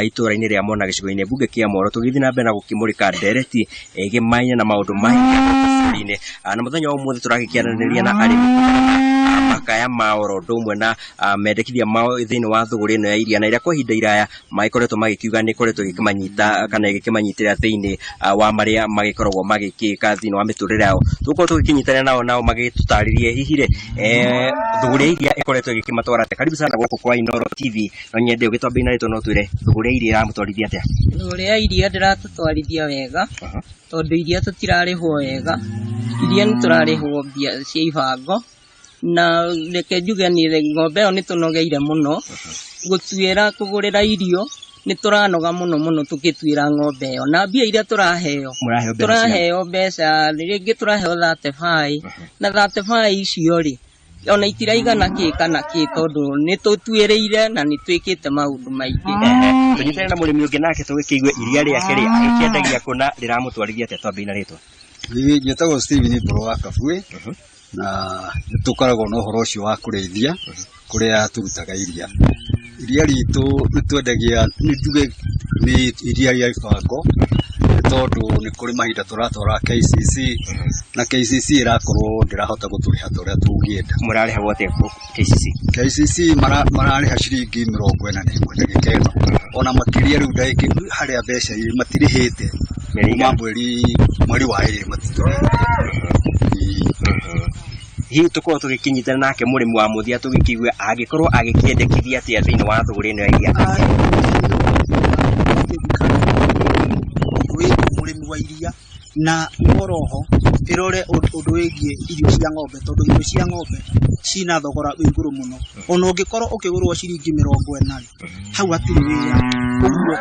itũra-inĩ rĩa Mona gĩcigo-inĩ mbunge kĩa Moro. Tũgĩthiĩ na mbere na gũkĩmũrĩka ndereti ĩgĩmaine na maũndũ maingĩ bũrũri-inĩ, na mũthenya wa ũmũthĩ tũragĩkĩaranĩria na arĩmi makaya mao oro ũndũ ũmwe na mendekithia mao thĩinĩ wa thũgũrĩ ĩno ya iria, na ĩrĩa kwa ihinda iraya magĩkoretwo magĩkiuga nĩ ĩkoretwo ĩgĩkĩmanyita kana ĩgĩkĩmanyitĩrĩra thĩinĩ wa marĩa magĩkoragwo magĩkĩka thĩinĩ wa mĩtũrĩre yao. Tũgũkorwo tũgĩkĩnyitanĩra nao magĩtũtarĩrie hihi rĩ thũgũrĩ ya iria ĩkoretwo ĩgĩkĩmatwara atĩa. Karibu sana gũkũ kwa Inooro TV. No nyende ũgĩtwambia na rĩtwa no twĩre thũgũrĩ ya iria ĩramũtwarithia atĩa. Thũgũrĩ ya iria ndĩratũtwarithia wega, tondũ iria tũtirarĩhwo wega, iria nĩ tũrarĩhwo mbia cia ibango, na reke njuge niĩ ng'ombe ĩyo nĩ tũnogeire mũno gũtuĩra kũgũrĩra irio, nĩ tũranoga mũno mũno tũgĩtuĩra ng'ombe ĩyo, na mbia iria tũraheo, Mũraheo mbeca cigana? Tũraheo mbeca rĩngĩ tũraheo 35, na 35 icio rĩ ona itiraigana kĩ kana kĩ, tondũ nĩ tũtuĩrĩire na nĩ twĩkĩte maũndũ maingĩ. Tũnyitane na mũrĩmi ũngĩ nake tũgĩkĩigue iria rĩake rĩ agĩkĩendagia kũna rĩramũtwarithia atĩa. Twambie na rĩtwa. Niĩ njĩtagwo Steven Mbũrũ wa Kabue, na nĩ tũkoragwo na ũhoro ũcio wa kũrĩithia kũrĩa tũrutaga iria. Iria ritũ nĩ twendagia, nĩ njuge nĩ iria rĩa ibango, nĩ tondũ nĩ kũrĩ mahinda tũratwara KCC, na KCC ĩrakorwo ndĩrahota gũtũrĩha ta ũrĩa tũngĩenda. Mũrarĩhagwo atĩa KCC? KCC mararĩha ciringi 41 ndagĩka ĩno, ona makĩria rĩu ndagĩka harĩa mbeca irĩ matirĩhĩte kuma mweri wa ĩrĩ matitũrĩhĩte. Hihi tũkorwo tũgĩkĩnyitana nake mũrĩmi wa mũthia tũgĩkĩigue angĩkorwo agĩkĩendekithia atĩa thĩinĩ wa thũgũrĩ ĩno ya iria? Wĩgiĩ mũrĩmi wa iria na oroho ĩrore ũndũ wĩgiĩ irio cia ng'ombe, tondũ irio cia ng'ombe cina thogora wĩ igũrũ mũno. Ona ũngĩkorwo ũkĩgũrwo ciringi 40 rĩ, hau hatirĩ wĩra. Ũguo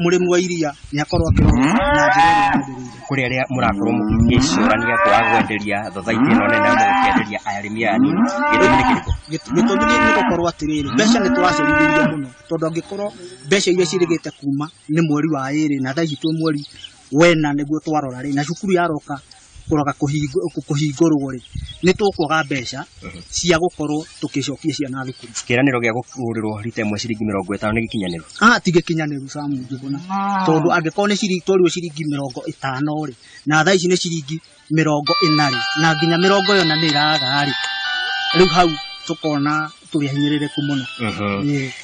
mũrĩmi wa iria nĩ akorwo akĩrorwo na njĩra ĩrĩa yagĩrĩire. Kũrĩ arĩa mũrakorwo mũgĩcũrania kwaga kwenderia thothaitĩ ĩno nene mũgĩkĩenderia arĩmi aya anini, gĩtũmi nĩ kĩrĩkũ? Gĩtũmi nĩ gũkorwo atĩrĩrĩ, mbeca nĩ tũracerithĩria mũno, tondũ angĩkorwo mbeca iria ciĩrĩgĩte kuma nĩ mweri wa 2 na thaa ici twĩ mweri wena nĩguo twarora rĩ, na cukuru yaroka kũroga kũhingũrwo rĩ, nĩ tũkwaga mbeca cia gũkorwo tũkĩcokia ciana thukuru. Kĩĩranĩro gĩa kũgũrĩrwo rita ĩmwe ciringi 50 nĩ gĩkinyanĩru? Ah, ti gĩkinyanĩru, Sam Njuguna, tondũ angĩkorwo nĩ ciringi twarirwo ciringi 50 rĩ, na thaa ici nĩ ciringi 40 rĩ, na nginya 40 nĩ ĩraga rĩ, rĩu hau tũkona tũrĩ ahinyĩrĩrĩku mũno.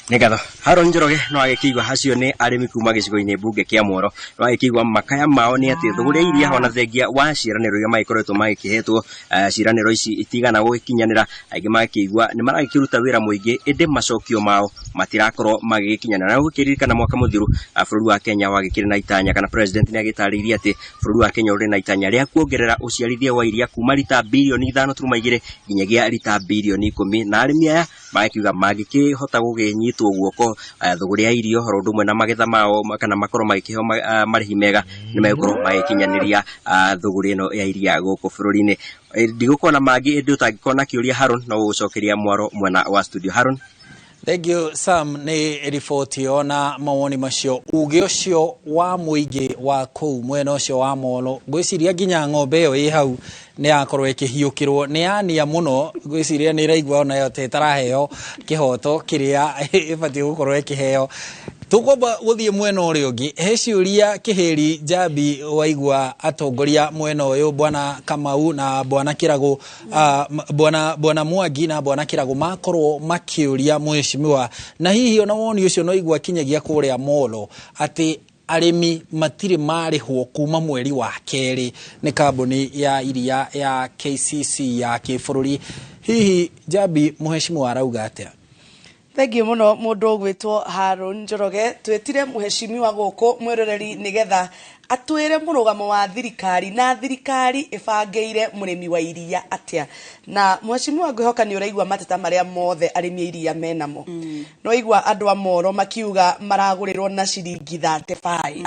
Nĩ ngatho. Haron Njoroge, no agĩkĩigua acio nĩ arĩmi kuma gĩcigo-inĩ mbunge kĩa Mworo. No agĩkĩigua makaya mao nĩ atĩ thũgũrĩ ya iria ona thengia wa ciĩranĩro iria magĩkoretwo magĩkĩhetwo, ciĩranĩro ici itigana gũgĩkinyanĩra. Aingĩ magĩkĩigua nĩ maragĩkĩruta wĩra mũingĩ ĩndĩ macokio mao matirakorwo magĩgĩkinyanĩra. Na gũkĩririkana mwaka mũthiru, bũrũri wa Kenya wagĩkĩrĩ na itanya, kana president nĩ agĩtarĩirie atĩ bũrũri wa Kenya ũrĩ na itanya rĩa kuongerera ũciarithia wa iria kuma rita birioni 5.2 nginyagia rita birioni 10, na arĩmi aya magĩkiuga mangĩkĩhota gũkĩnyitwo guoko, thũgũrĩ ya irio oro ũndũ ũmwe na magetha mao kana makorwo magĩkĩheo marĩhi mega, nĩ megũkorwo magĩkinyanĩria thũgũrĩ ĩno ya iria gũkũ bũrũri-inĩ. Ndigũkorwo na mangĩ, ĩndĩ ũtangĩkorwo na kĩũria Haron, no gũgũcokeria mwaro mwena wa studio. Haron. Thank you Sam nĩ riboti ĩyo na mawoni macio. Uge ũcio wa mũingĩ wa kũu mwena ũcio wa Molo, ngwĩciria nginya ng'ombe ĩyo ĩ hau nĩ yakorwo ĩkĩhiũkĩrwo nĩ yania mũno. Ngwĩciria nĩ ĩraigua ona yo ta ĩtaraheo kĩhoto kĩrĩa ĩbatiĩ gũkorwo ĩkĩheo. Tũkwamba gũthiĩ mwena ũrĩa ũngĩ, he ciũria Kĩhĩri Njambi waigua atongoria mwena ũyũ bwana Kamau na bwana Kĩragũ, bwana Mwangi na bwana Kĩragũ makorwo makĩũria mheshimiwa, na hihi ona woni ũcio no igua kinyagia kũrĩa Molo atĩ arĩmi matirĩ marĩhwo kuma mweri wa 2 nĩ kambuni ya iria ya KCC ya kĩbũrũri. Hihi Njambi mheshimiwa arauga atĩa? Thank you muno mundu ugwitwo Haron Njoroge. Twitire mheshimiwa guku mwiroreri nigetha atwire murugamo wa thirikari na thirikari ibangeire murimi wa iria atia. Na mheshimiwa ngwihoka ni uraigua mateta maria mothe arimi iria menamo. No igua andu a Moro makiuga maragurirwo na ciringi 35,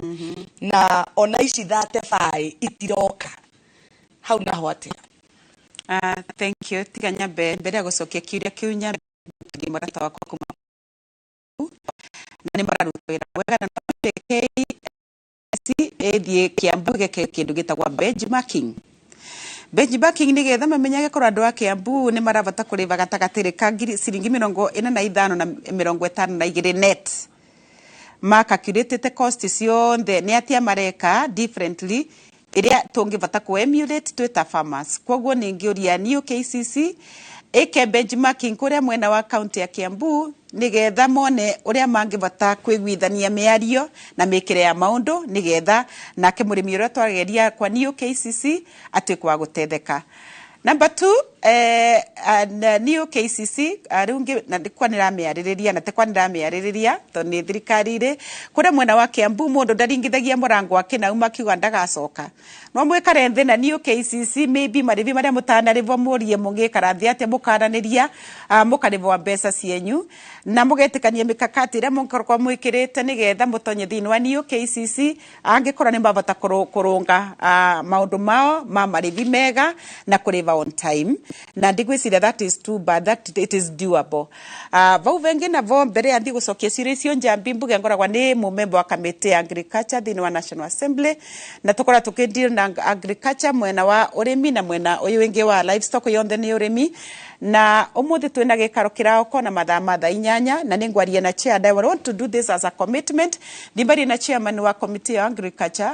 na ona ici 35 itiroka hau naho atia? Thank you. Tiga nyambe mbere ya gucokia kiuria kiu nyambe mũrata wakwa kuma na nĩ mararuta wĩra wega, na no KCC ĩthiĩ Kiambu gĩke kĩndũ gĩtagwo benchmarking. Benchmarking nĩgetha mamenyage korwo andũ a Kiambu nĩ marabata kũrĩba gatagatĩ ka ciringi 45 na 52 net. Ma calculated cost ciothe nĩ atia mareka differently ĩrĩa tũngĩbata kũ emulate twĩ ta farmers. Koguo nĩ ngĩũria new KCC ĩke benchmarking kũrĩa mwena wa county ya Kiambu nigetha mone uria mangivota kwiguithania miario na mikire ya maundu nigetha nake murimi uria twageria kwa new KCC atuike wa gutetheka. Number 2, new KCC riu na kwa niramiaririria na te kwa niramiaririria to ni thirikari ri kuria mwena wa Kiambu mundu ndaringithagia murango wake na uma kiuga ndagacoka no mwikare nthi na new KCC maybe marivi maria mutanarivwo murie mungikara thi atia mukaraniria mukarivwo mbeca cienyu na mugetikania mikakati iria mungikorwo mwikirite nigetha mutonye thiini wa new KCC angikorwo ni mabata kurunga maundu mao ma marivi mega na kuriva on time na ndigwiciria that is too bad, that it is doable. Vau vengi na vo mbere ya nthi gucokia ciũria icio Njambi mbuge ngoragwa ni mumemba wa kamĩtĩ ya agriculture thiini wa National Assembly na tukora tukideal na agriculture mwena wa urimi na mwena uyu wingi wa livestock yonthe ni urimi Na umuthi twina gikaro kiraoko na mathaa ma thaa 8 na ningwaria na chair. I want to do this as a commitment. Ndimbarie na chairman wa committee ya agriculture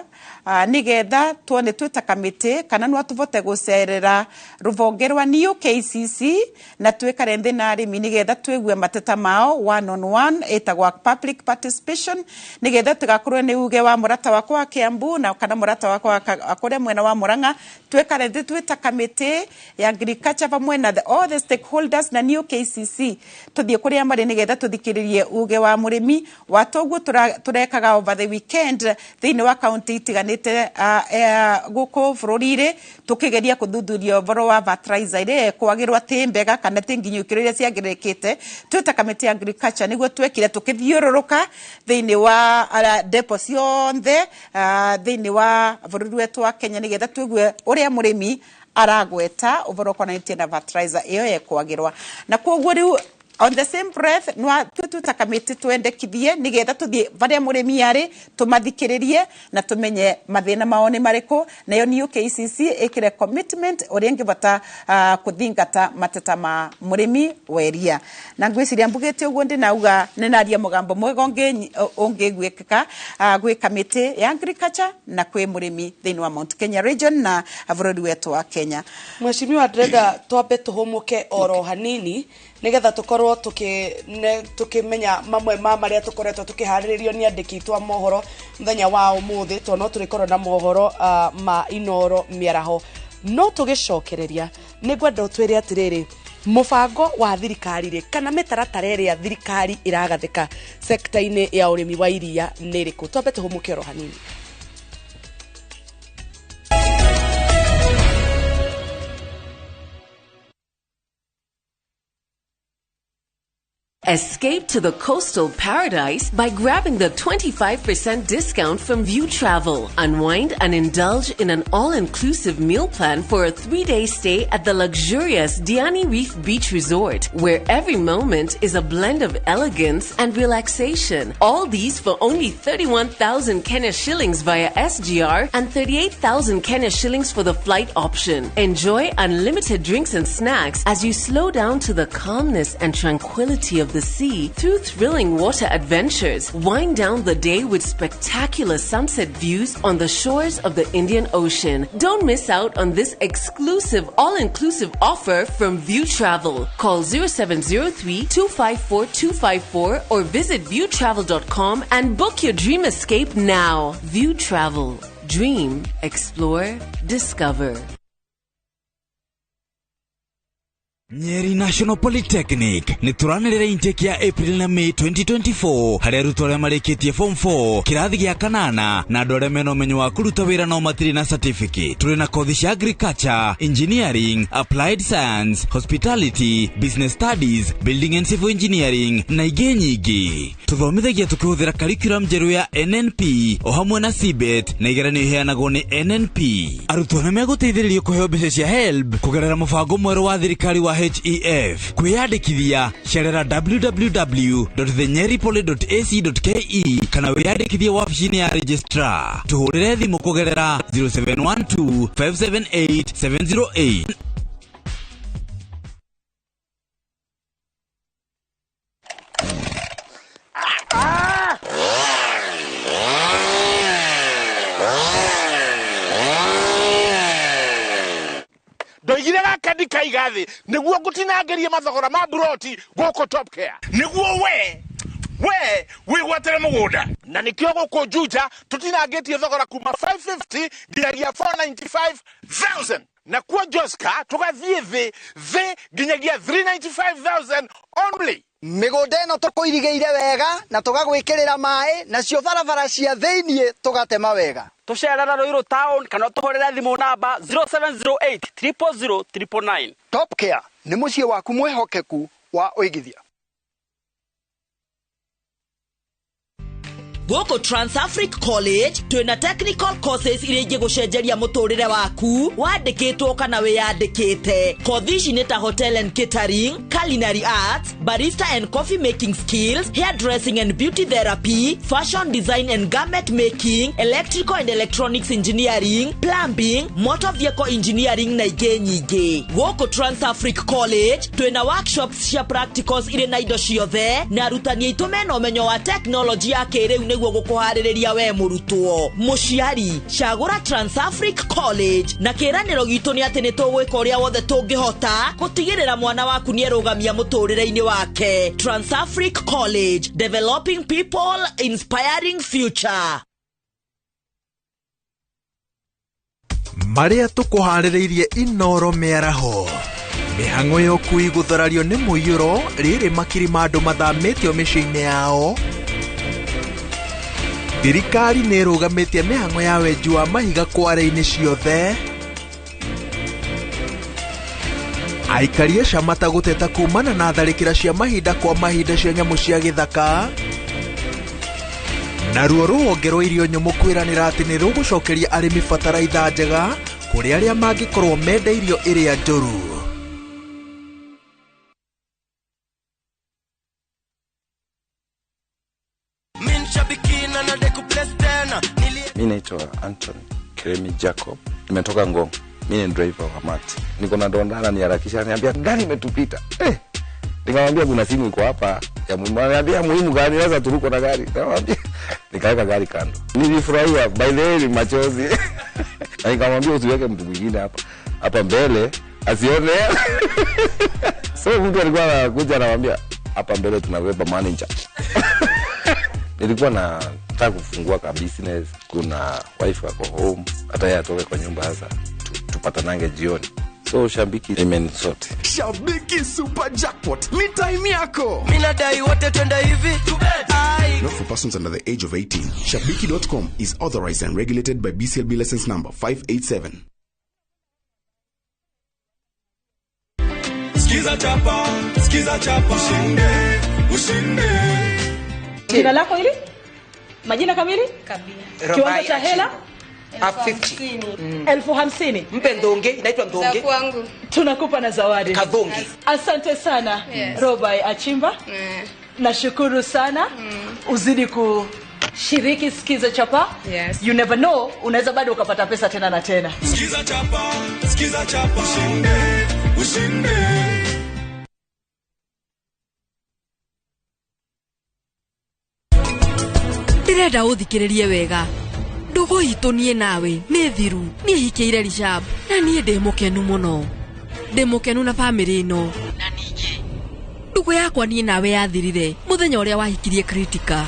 nigetha tuone twita committee kana no tuvote gucerera ruvonge rwa new KCC na twikare nthi na arimi nigetha twigue mateta mao one on one, etagwa public participation, nigetha tugakorwo ni uge wa murata wakwa wa Kiambu na kana murata wakwa wa mwena wa Murang'a. Twikare nthi twita committee ya agriculture pamwe na all the stakeholders na new KCC tuthie kuria mari nigetha tuthikiririe uge wa murimi wa toguo turekaga over the weekend thiini wa county itiganite guku bururi-ini tukigeria kuthuthuria ũhoro wa fertilizer iria kwagirwo ti mbega kana ti nginyo ikiro iria ciagirikite. Twita committee ya agriculture niguo twekire tukithiururuka thiini wa depo ciothe thiini wa bururi wetu wa Kenya nigetha tuigue uria murimi aragweta ũhoro ũkonainie na fertilizer iyo ekwagirwa. Na koguo riu on the same breath no twita committee twendekithie nigetha tuthie varia murimi ari tumathikiririe na tumenye mathina mao ni mariku. Nayo ni KCC ikire commitment uria ingivota kuthingata mateta ma murimi weria. Na ngwiciria mbugite uguo ndinauga ninaria mugambo mwega ungiguikika gwi committee ya agriculture na kwi murimi thiini wa Mount Kenya region na bururi wetu wa Kenya. Mheshimiwa ndĩrenda twambe tuhumuke oro hanini nigetha tukorwo tukimenya mamwe ma maria tukoretwo tukihariririo ni andiki twa mohoro muthenya wa umuthi to no turikorwo na mohoro ma Inoro miaraho. No tugicokereria ni ngwenda utwire atiriri, mubango wa thirikari ri kana mitaratara ĩrĩa thirikari iragathika sekta-inĩ ya ũrĩmi wa iria nĩ ĩrĩkũ? Twambe tuhumuke oro hanini. Escape to the coastal paradise by grabbing the 25% discount from View Travel. Unwind and indulge in an all-inclusive meal plan for a 3-day stay at the luxurious Diani Reef Beach Resort, where every moment is a blend of elegance and relaxation. All these for only 31,000 Kenya shillings via SGR and 38,000 Kenya shillings for the flight option. Enjoy unlimited drinks and snacks as you slow down to the calmness and tranquility of the sea through thrilling water adventures. Wind down the day with spectacular sunset views on the shores of the Indian Ocean. Don't miss out on this exclusive all-inclusive offer from View Travel. Call 0703 254 254 or visit viewtravel.com and book your dream escape now. View Travel. Dream, explore, discover. Nyeri National Polytechnic nĩ tũranĩrĩra intake ya April na May 2024 harĩa arutwo arĩa marĩkĩtie form 4 kĩrathi gĩa kanana na andũ arĩa mena ũmenyo wa kũruta wĩra no matirĩ na certificate. Tũrĩ na kothi cia agriculture, engineering, applied science, hospitality, business studies, building and civil engineering na ingĩ nyingĩ. Tũthomithagia tũkĩhũthĩra curriculum njerũ ya NNP o hamwe na CBET na igeranio iheanagwo nĩ NNP. Arutwo nĩ megũteithĩrĩrio kũheo mbeca cia HELB kũgerera mũbango mwerũ wa thirikari wa HEF. Kwiyandĩkithia cerera www.thenyeripoly.ac.ke kana wiyandĩkithie wabici-inĩ ya registrar. Tũhũrĩre thimũ kũgerera 0712 578 708. Ndoigire gaka ndikaiga thĩ nĩguo ngũtinangĩrie mathogora ma buroti gũkũ Top Care, nĩguo we wĩgwatĩre mũgũnda, na nĩkĩo gũkũ Juja tũtinangĩtie thogora kuma 550 nginyagia 495,000, na kuo Joska tũgathiĩ thĩ nginyagia 395,000 only. Mĩgũnda ĩno tũkũirigĩire wega na tũgagwĩkĩrĩra maĩ, nacio barabara cia thĩiniĩ tũgatema wega. Tũcerera Ruiru town kana tũhũrĩre thimũ namba 0708 000 999. Top Care nĩ mũciĩ waku mwĩhokeku wa ũigithia. Gũkũ Transafric College twĩna technical courses iria ingĩgũcenjeria mũtũrĩre waku wandĩkĩtwo kana wĩyandĩkĩte. Kothi ici nĩ ta hotel and catering, culinary arts, barista and coffee making skills, hairdressing and beauty therapy, fashion design and garment making, electrical and electronics engineering, plumbing, motor vehicle engineering na ingĩ nyingĩ. Gũkũ Transafric College twĩna workshops cia practicals irĩ na indo ciothe na arutani aitũ mena ũmenyo wa teknolojĩ ya kĩrĩu nĩguo gũkũharĩrĩria we mũrutwo. Mũciari, cagũra Transafric College na kĩĩranĩro gitũ nĩ atĩ nĩ tũgwĩka ũrĩa wothe tũngĩhota gũtigĩrĩra mwana waku nĩ erũgamia mũtũrĩre-inĩ wake. Transafric College, developing people, inspiring future. Marĩa tũkũharĩrĩirie Inoro mĩaraho. Mĩhang'o ya ũkui gũtharario nĩ mũiyũro, rĩrĩ makiri ma andũ mathamĩtio mĩciĩ-inĩ yao. Thirikari nĩ ĩrũgamĩtie mĩhang'o ya wenji wa mahiga kware-inĩ ciothe. Aikari a Shamata gũteta kumana na tharĩkĩra cia mahinda kwa mahinda cia nyamũ cia gĩthaka. Naruo rũhonge rwa irio nyũmũ kwĩranĩra atĩ nĩ rũgũcokeria arĩmi bataraitha njega kũrĩ arĩa mangĩkorwo menda irio ĩrĩa njũru. Mi naitwa Anton Kiremi Jacob, nimetoka Ngong. Mi ni driver wa mati. Niko na dondana niharakisha, niambia gari imetupita. Nikamwambia kuna simu iko hapa ya muhimu. Ananiambia muhimu gani? Sasa turuko na gari. Nikamwambia nikaweka gari kando. Nilifurahia, by the way ni machozi. Na nikamwambia usiweke mtu mwingine hapa. Hapa mbele asione. So mtu alikuwa anakuja anamwambia hapa mbele tunabeba manager. Nilikuwa nataka kufungua ka business, kuna wife wako home, hata yeye atoke kwa nyumba sasa tupatanange jioni. So Shabiki imenisort. Shabiki Super Jackpot ni time yako. Mimi nadai wote twende hivi. Not for persons under the age of 18. Shabiki.com is authorized and regulated by BCLB license number 587. Skiza chapa, skiza chapa, ushinde, ushinde. Jina lako hili? Majina kamili? Kabila. Kiwango cha hela? 50. 50,000. Mpe ndonge, inaitwa ndonge. Tunakupa na zawadi. Kadhonge. Asante sana. Yes. Robai Achimba. Nashukuru sana. Uzidi kushiriki Skiza Chapa. Yes. You never know, unaweza bado ukapata pesa tena na tena. Skiza chapa, skiza chapa, ushinde, ushinde. Ndĩrenda ũthikĩrĩrie wega. Ndũgũ itũ niĩ nawe nĩ thiru. Niĩ hikĩire Rishab na niĩ ndĩ mũkenu mũno. Ndĩ mũkenu na bamĩrĩ ĩno. Na ningĩ ndũgũ yakwa niĩ nawe yathirire mũthenya ũrĩa wahikirie Kritika.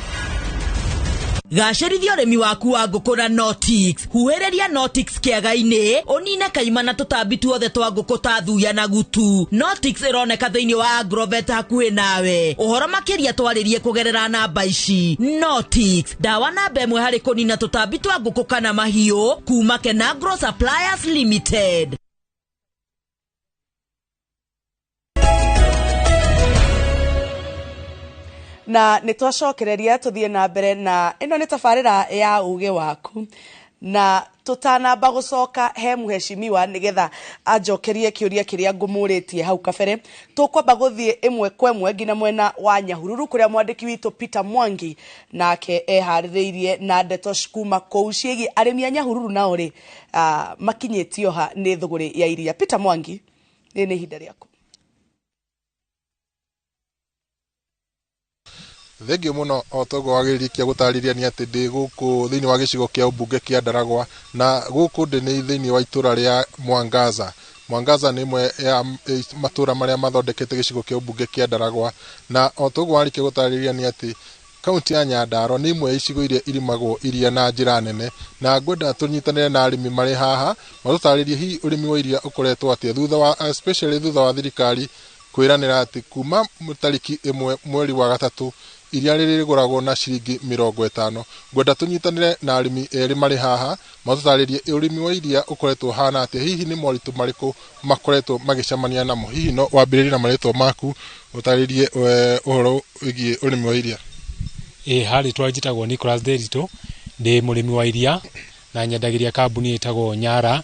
Gacĩrithia ũrĩmi waku wa ngũkũ na Notix. Huhĩrĩria Notix kĩaga-inĩ, ũnine kaima na tũtambi tuothe twa ngũkũ ta thuya na gutu. Notix ĩroneka thĩinĩ wa Agrovet hakuhĩ nawe. Ũhoro makĩria twarĩrie kũgerera namba ici. Notix, ndawa namba ĩmwe harĩ kũnina tũtambi twa ngũkũ kana mahiũ kuma Kenagro Suppliers Limited. Na nĩ twacokereria tũthiĩ na mbere na ĩno nĩ tabarĩra ya uge waku na tũtanamba gũcoka he mũheshimiwa nĩgetha anjokerie kĩũria kĩrĩa ngũmũrĩtie hau kabere, tũkwamba gũthiĩ ĩmwe kwa ĩmwe nginya mwena wa Nyahururu kũrĩa mwandĩki witũ Peter Mwangi nake eharĩrĩirie na ndeto kuma kũu ciĩgiĩ arĩmi a Nyahururu nao rĩ makinyĩtio ha nĩ thũgũrĩ ya iria. Peter Mwangi, rĩrĩ nĩ ihinda rĩaku. Thengio muno o toguo wagĩrĩria gũtarĩria nĩ atĩ ndĩ gũkũ thĩinĩ wa gĩcigo kĩa ũmbunge kĩa Ndaragwa na gũkũ ndĩ nĩ thĩinĩ wa itũra rĩa Mwangaza. Mwangaza nĩ ĩmwe ya matũra marĩa mathondekete gĩcigo kĩa ũmbunge kĩa Ndaragwa na o toguo warĩkia gũtarĩria nĩ atĩ kaunti ya Nyandarua nĩ ĩmwe ya icigo iria irimagwo iria na njĩra nene na ngwenda tũnyitanĩre na arĩmi marĩ haha matũtarĩrie hihi ũrĩmi wa iria ũkoretwo atĩa thutha wa especially thutha wa thirikari kwĩranĩra atĩ kuma tarĩki 1 mweri wa 3 iria rĩrĩgũragwo na ciringi 50. Ngwenda tũnyitanĩre na arĩmi erĩ marĩ haha matũtarĩrie ũrĩmi wa iria ũkoretwo ũhana atĩa, hihi nĩ moritũ marĩkũ makoretwo magĩcemania namo. Hihi no wambĩrĩrie na marĩtwa maku ũtarĩrie ũhoro wĩgiĩ ũrĩmi wa iria. Ĩ harĩ njĩtagwo Nicholas Nderitu, ndĩ mũrĩmi wa iria na nyendagĩria kambuni ĩtagwo Nyara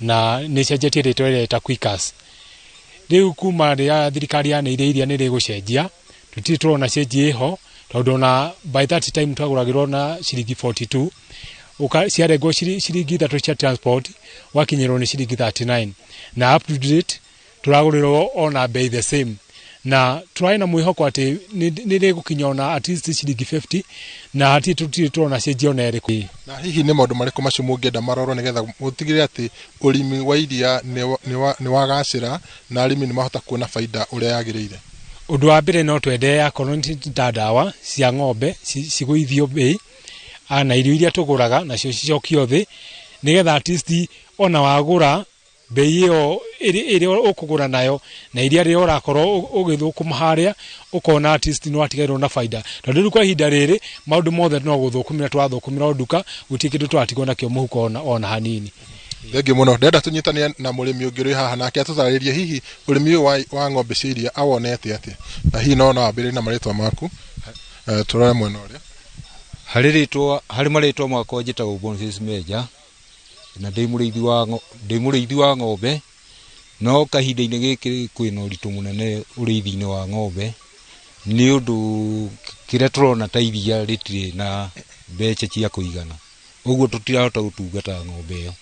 na nĩ cenjetie rĩtwa ĩrĩa ĩta Quickers. Rĩu kuma rĩrĩa thirikari yanĩire iria nĩ rĩgũcenjia, tũtirĩ tũrona cenji ĩho, tondũ ona by that time twagũragĩrwo na ciringi 42, ciarengwo ciringi 3 cia transport, wakinyĩrwo nĩ ciringi 39, na up to date tũragũrĩrwo ona bei the same, na tũrarĩ na mwĩhoko atĩ nĩ rĩgũkinya ona at least ciringi 50, na hatirĩ tũtirĩ tũrona cenji ona ĩrĩkũ. Na hihi nĩ maũndũ marĩkũ macio mũngĩenda marorwo nĩgetha mũtigĩrĩre atĩ ũrĩmi wa iria nĩ wagacĩra na arĩmi nĩ mahota kuona baida ũrĩa yagĩrĩire? Ũndũ wa mbere no twende akorwo nĩ ta ndawa cia ng'ombe cigũithio bei, na irio iria tũgũraga nacio cicokio thĩ, nĩgetha at least ona wagũra bei ĩyo ĩrĩa ũkũgũra nayo na iria rĩrĩa ũrakorwo ũgĩthũkũma harĩa, ũkona at least nĩ watigairwo na baida, tondũ rĩu kwa ihinda rĩrĩ maũndũ mothe no gũthũkũmĩra tũrathũkũmĩra o nduka, gũtirĩ kĩndũ tũratigwo nakĩo mũhuko ona hanini. Thengiũ mũno. Ndĩrenda tũnyitane na mũrĩmi ũngĩ ũrĩ haha nake atũtarĩrie hihi ũrĩmi ũyũ wa ng'ombe cia iria awonete atĩa, na hihi no wambĩrĩrie na marĩtwa maku. Tũrore mwena ũrĩa. Harĩ marĩtwa makwa njĩtagwo Boniface Meja, na ndĩ mũrĩithi wa ng'ombe, no kahinda-inĩ gĩkĩ kwĩna ũritũ mũnene ũrĩithi-inĩ wa ng'ombe, nĩ ũndũ kĩrĩa tũrona ta iria rĩtirĩ na mbeca cia kũigana, ũguo tũtirahota gũtungata ng'ombe ĩyo.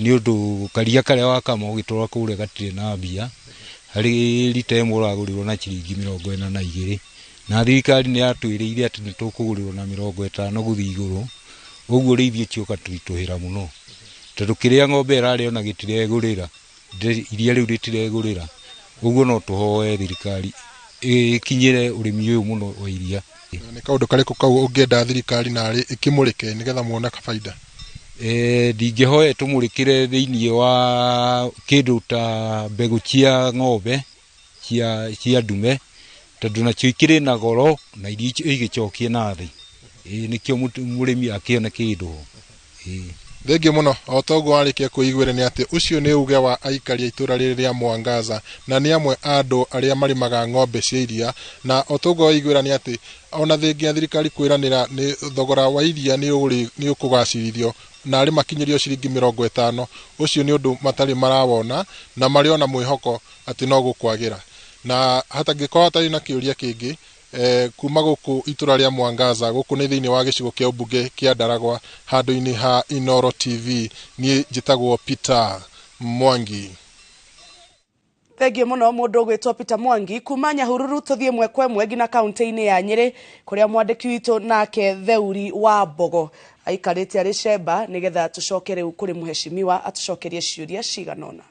Nĩ ũndũ karia karĩa wakama ũgĩtwara kũrĩa gatirĩ na mbia, harĩ rita ĩmwe ũragũrĩrwo na ciringi 42, na thirikari nĩ yatwĩrĩire atĩ nĩ tũkũgũrĩrwo na 50 gũthiĩ igũrũ, ũguo ũrĩithi ũcio ũgatũritũhĩra mũno, tondũ kĩrĩa ng'ombe ĩrarĩa ona gĩtiregũrĩra, iria rĩu rĩtiregũrĩra, ũguo no tũhoe thirikari ĩkinyĩre ũrĩmi ũyũ mũno wa iria. Nĩ kaũndũ karĩkũ kau ũngĩenda thirikari narĩ ĩkĩmũrĩke nĩgetha muone baida? Ndingĩhoya tũmũrĩkĩre thĩinĩ wa kĩndũ ta mbegũ cia ng'ombe cia ndume, tondũ nacio ikĩrĩ na goro na iria igĩcokie na thĩ, nĩkĩo mũrĩmi akĩone kĩndũ. Thengiũ mũno. O ta ũguo warĩkia kwĩiguĩra nĩ atĩ ũcio nĩ uge wa aikari a itũra rĩrĩ rĩa Mwangaza, na nĩ amwe a andũ arĩa marĩmaga ng'ombe cia iria, na o ta ũguo waiguĩra nĩ atĩ ona thengia thirikari kwĩranĩra nĩ thogora wa iria nĩ ũkũgacĩrithio na arĩ makinyĩrio ciringi 50, ũcio nĩ ũndũ matarĩ marawona na marĩ ona mwĩhoko atĩ no gũkwagĩra. Na hatangĩkorwo hatarĩ na kĩũria kĩngĩ, kuma gũkũ itũra rĩa Mwangaza, gũkũ nĩ thĩinĩ wa gĩcigo kĩa ũmbunge kĩa Ndaragwa, handũ-inĩ ha Inooro TV, niĩ njĩtagwo Peter Mwangi. Thengiũ mũno mũndũ ũgwĩtwo Peter Mwangi. Kuma Nyahururu tũthiĩ ĩmwe kwa ĩmwe nginya kaunti-inĩ ya Nyĩrĩ, kũrĩa mwandĩki witũ nake Theuri wa Mbogo aikarĩte arĩ cemba, nĩgetha tũcoke rĩu kũrĩ mũheshimiwa atũcokerie ciũria cigana ũna.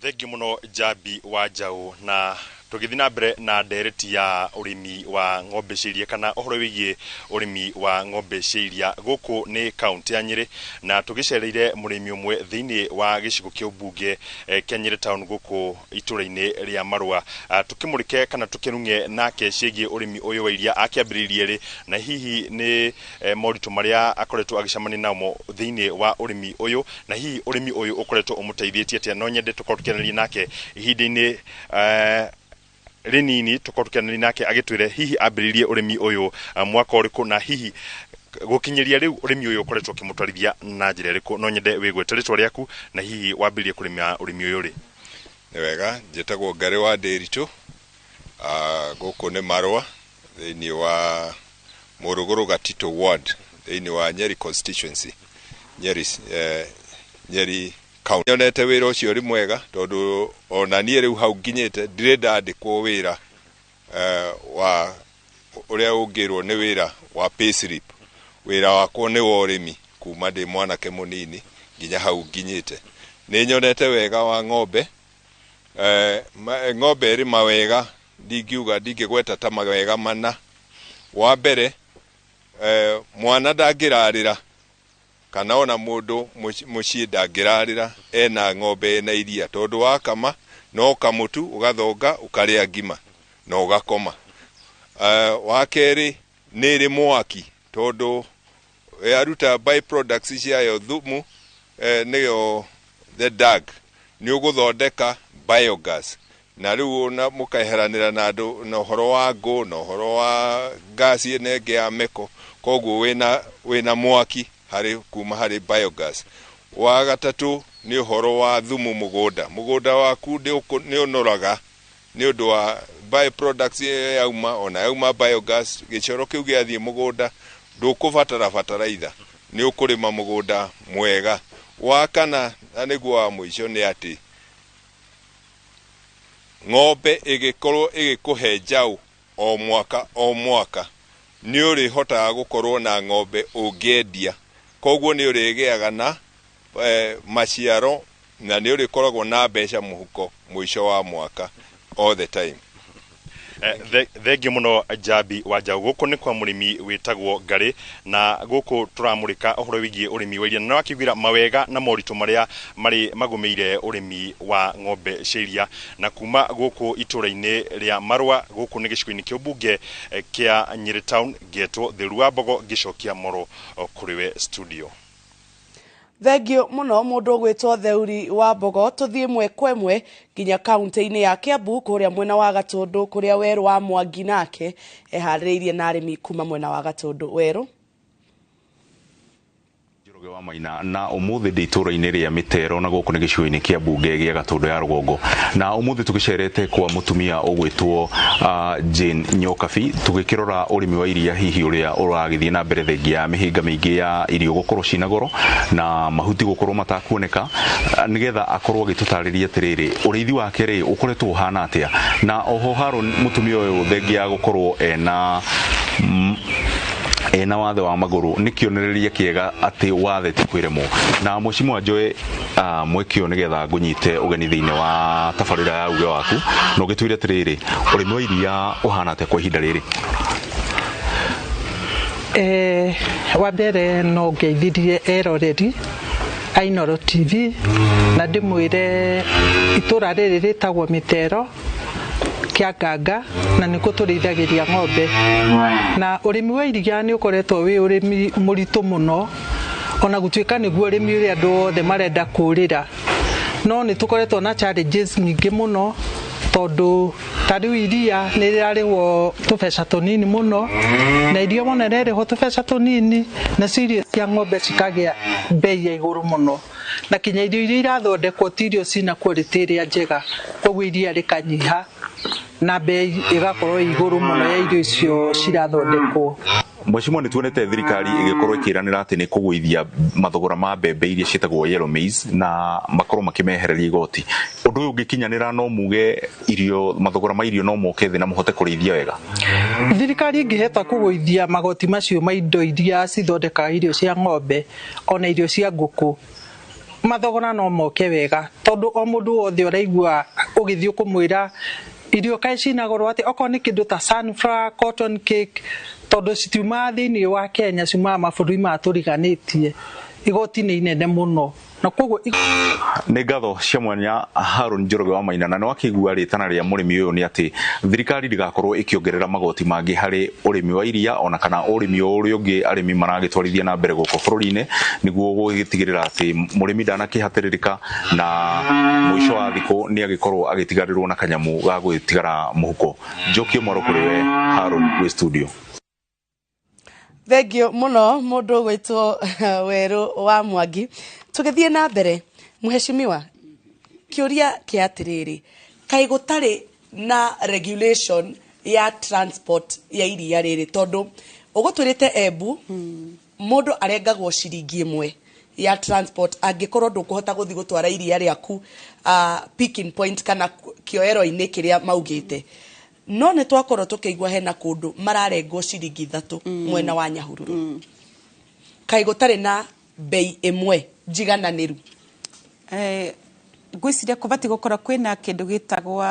Thengiũ mũno Njambi wa Njaũ, na tũgĩthiĩ na mbere na ndereti ya ũrĩmi wa ng'ombe cia iria kana ũhoro wĩgiĩ ũrĩmi wa ng'ombe cia iria gũkũ nĩ kaunti ya Nyĩrĩ, na tũgĩcereire mũrĩmi ũmwe thĩinĩ wa gĩcigo kĩa ũmbunge kĩa Nyĩrĩ town gũkũ itũra-inĩ rĩa Marũa, tũkĩmũrĩke kana tũkĩrung'e nake ciĩgiĩ ũrĩmi ũyũ wa iria akĩambĩrĩirie rĩ, na hihi nĩ moritũ marĩa akoretwo agĩcemania namo thĩinĩ wa ũrĩmi ũyũ, na hihi ũrĩmi ũyũ ũkoretwo ũmũteithĩtie atĩa. No nyende tũkorwo tũkĩaranĩria nake ihinda-inĩ rĩnini, tũkorwo tũkĩaranĩria nake agĩtwĩre hihi ambĩrĩirie ũrĩmi ũyũ mwaka ũrĩkũ, na hihi gũkinyĩria rĩu ũrĩmi ũyũ ũkoretwo ũkĩmũtwarithia na njĩra ĩrĩkũ. No nyende wĩgwete rĩtwa rĩaku na hihi wambĩrĩirie kũrĩma ũrĩmi ũyũ rĩ. Nĩ wega, njĩtagwo Ngarĩ wa Ndĩritũ, gũkũ nĩ Marũa thĩinĩ wa Mũrũgũrũ Gatitũ ward thĩinĩ wa Nyeri constituency, Nyeri county. Nyonete wĩra ũcio ũrĩ mwega tondũ ona niĩ rĩu hau nginyĩte ndirĩ ndandĩkwo wĩra wa ũrĩa ũngĩrwo nĩ wĩra wa payslip. Wĩra wakwa nĩ wa ũrĩmi kuma ndĩ mwanake mũnini nginya hau nginyĩte. Nĩ nyonete wega wa ng'ombe. Ng'ombe ĩrĩ mawega, ndingiuga ndingĩgweta ta mawega mana. Wa mbere, mwana ndangĩrarĩra kana ona mũndũ mũciĩ ndangĩrarĩra ena ng'ombe ena iria, tondũ wakama no kamũtu ũgathonga ũkarĩa ngima na ũgakoma. Wa kerĩ nĩ ĩrĩ mwaki, tondũ yaruta by products ciayo thumu, nĩyo the dag, nĩ ũgũthondeka biogas. Na rĩu ona mũkeheranĩra na andũ na ũhoro wa ngũ na ũhoro wa ngasi ĩno ĩngĩ ya meko, koguo wĩna mwaki harĩ kuma harĩ biogas. Wa gatatũ nĩ ũhoro wa thumu mũgũnda. Mũgũnda waku nĩ ũnoraga nĩ ũndũ wa byproducts ĩyo yauma, ona yauma biogas, gĩcoro kĩu gĩathiĩ mũgũnda, ndũkũbatara bataraitha, nĩ ũkũrĩma mũgũnda mwega. Wa kana na nĩguo wa mũico nĩ atĩ ng'ombe ĩgĩkorwo ĩgĩkũhe njaũ o mwaka o mwaka, nĩ ũrĩhotaga gũkorwo na ng'ombe ũngĩendia, koguo nĩ ũrĩgĩaga na maciaro na nĩ ũrĩkoragwo na mbeca mũhuko mũico wa mwaka all the time. Thengiũ mũno Njambi wa Njaũ. Gũkũ nĩ kwa mũrĩmi wĩtagwo Ngarĩ, na gũkũ tũramũrĩka ũhoro wĩgiĩ ũrĩmi wa iria, na nĩwakĩiguĩra mawega na moritũ marĩa marĩ magũmĩire ũrĩmi wa ng'ombe cia iria. Na kuma gũkũ itũra-inĩ rĩa Marũa, gũkũ nĩ gĩcigo-inĩ kĩa ũmbunge kĩa Nyĩrĩ Town, ngetwo Theru wa Mbogo, ngĩcokia moro kũrĩ we studio. Thengiũ mũno mũndũ ũgwĩtwo Theuri wa Mbogo. Tũthiĩ ĩmwe kwa ĩmwe nginya kaunti-inĩ ya Kiambu, kũrĩa mwena wa Gatũndũ, kũrĩa Werũ wa Mwangi nake eharĩrĩirie na arĩmi kuma mwena wa Gatũndũ. Werũ. Njoroge wa Maina, na umuthi ndi itũra-inĩ rĩa Mĩtero, na gũkũ nĩ gĩcigo-inĩ kĩa mbunge gĩa Gatũndũ ya Rũgongo. Na umuthi tũgĩcerete kwa mũtumia ũgwĩtwo Jane Nyokabi, tũgĩkĩrora ũrĩmi wa iria hihi ũrĩa ũragĩthiĩ na mbere thengia ya mĩhĩnga mĩingĩ ya irio gũkorwo cina goro na mahuti gũkorwo matakuoneka, nĩgetha akorwo agĩtũtarĩria atĩrĩrĩ, ũrĩithi wake rĩ ũkoretwo ũhana atĩa. Na oho Haron, mũtumia ũyũ thengia ya gũkorwo ena wathe wa magũrũ nĩ kĩonereria kĩega atĩ wathe ti kwĩremwo. Na mheshimiwa Joe mwĩkĩo, nĩgetha ngũnyite ũgeni thĩinĩ wa tabarĩra ya uge waku, na ũgĩtwĩre atĩrĩrĩ, ũrĩmi wa iria ũhana atĩa kwa ihinda rĩrĩ? Wa mbere no ngeithirie eroreri a Inooro TV na ndĩmwĩre itũra rĩrĩ rĩtagwo Mĩtero Kĩanganga, na nĩkuo tũrĩithagĩria ng'ombe. Na ũrĩmi wa iria nĩ ũkoretwo wĩ ũrĩmi mũritũ mũno, ona gũtuĩka nĩguo ũrĩmi ũrĩa andũ othe marenda kũrĩra, no nĩ tũkoretwo na challenges nyingĩ mũno, tondũ ta rĩu iria nĩ rĩrarĩhwo tũbeca tũnini mũno, na iria wona rĩrarĩhwo tũbeca tũnini, na irio cia ng'ombe cikagĩa bei ya igũrũ mũno, na kinya irio iria irathondekwo ti irio cina quality ĩrĩa njega, koguo iria rĩkanyiha na bei ĩgakorwo ĩ igũrũ mũno ya irio icio cirathondekwo. Mheshimiwa, nĩ tuonete thirikari ĩgĩkorwo ĩkĩranĩra atĩ nĩ kũgũithia mathogora ma mbembe iria ciĩtagwo yellow maize na makorwo makĩmehereria igoti. Ũndũ ũyũ ũngĩkinyanĩra, no muge irio, mathogora ma irio no moke thĩ na mũhote kũrĩithia wega? Thirikari ĩngĩhota kũgũithia magoti macio ma indo iria cithondekaga irio cia ng'ombe ona irio cia ngũkũ, mathogora no moke wega, tondũ o mũndũ wothe ũraigua ũgĩthiĩ kũmwĩra irio kaĩ cina goro atĩ, okorwo nĩ kĩndũ ta sunflower, cotton cake, tondũ citiumaga thĩinĩ wa Kenya, ciumaga mabũrũri maya tũriganĩtie, igoti nĩ inene mũno, na koguo Nĩ ngatho cia mwanya Harun Njoroge wa Maina. Na nĩ wakĩigua rĩtana rĩa mũrĩmi ũyũ nĩ atĩ thirikari ndĩgakorwo ĩkĩongerera magoti mangĩ harĩ ũrĩmi wa iria ona kana ũrĩmi o ũrĩa ũngĩ arĩmi maragĩtwarithia na mbere gũkũ bũrũri-inĩ, nĩguo gũgĩtigĩrĩra atĩ mũrĩmi ndanakĩhatĩrĩrĩka na mũico wa thikũ nĩ agĩkorwo agĩtigarĩrwo na kanyamũ ga gũgĩtigara mũhuko. Njokie mwaro kũrĩ we Harun wĩ studio. Thengiũ mũno mũndũ ũgwĩtwo Werũ wa Mwangi. Tũgĩthiĩ na mbere, mheshimiwa, kĩũria kĩa atĩrĩrĩ, kaĩ gũtarĩ na regulation ya transport ya iria rĩrĩ? Tondũ ũgũtwĩrĩte Embu mũndũ arengagwo ciringi 1 ya transport angĩkorwo ndũkũhota gũthiĩ gũtwara iria rĩaku picking point kana kĩoero-inĩ kĩrĩa maugĩte, no nĩ twakorwo tũkĩigua hena kũndũ mararengwo ciringi 3 mwena wa Nyahururu. Kaĩ gũtarĩ na bei ĩmwe njigananĩru? Ngwĩciria kũbatiĩ gũkorwo kwĩna kĩndũ gĩtagwo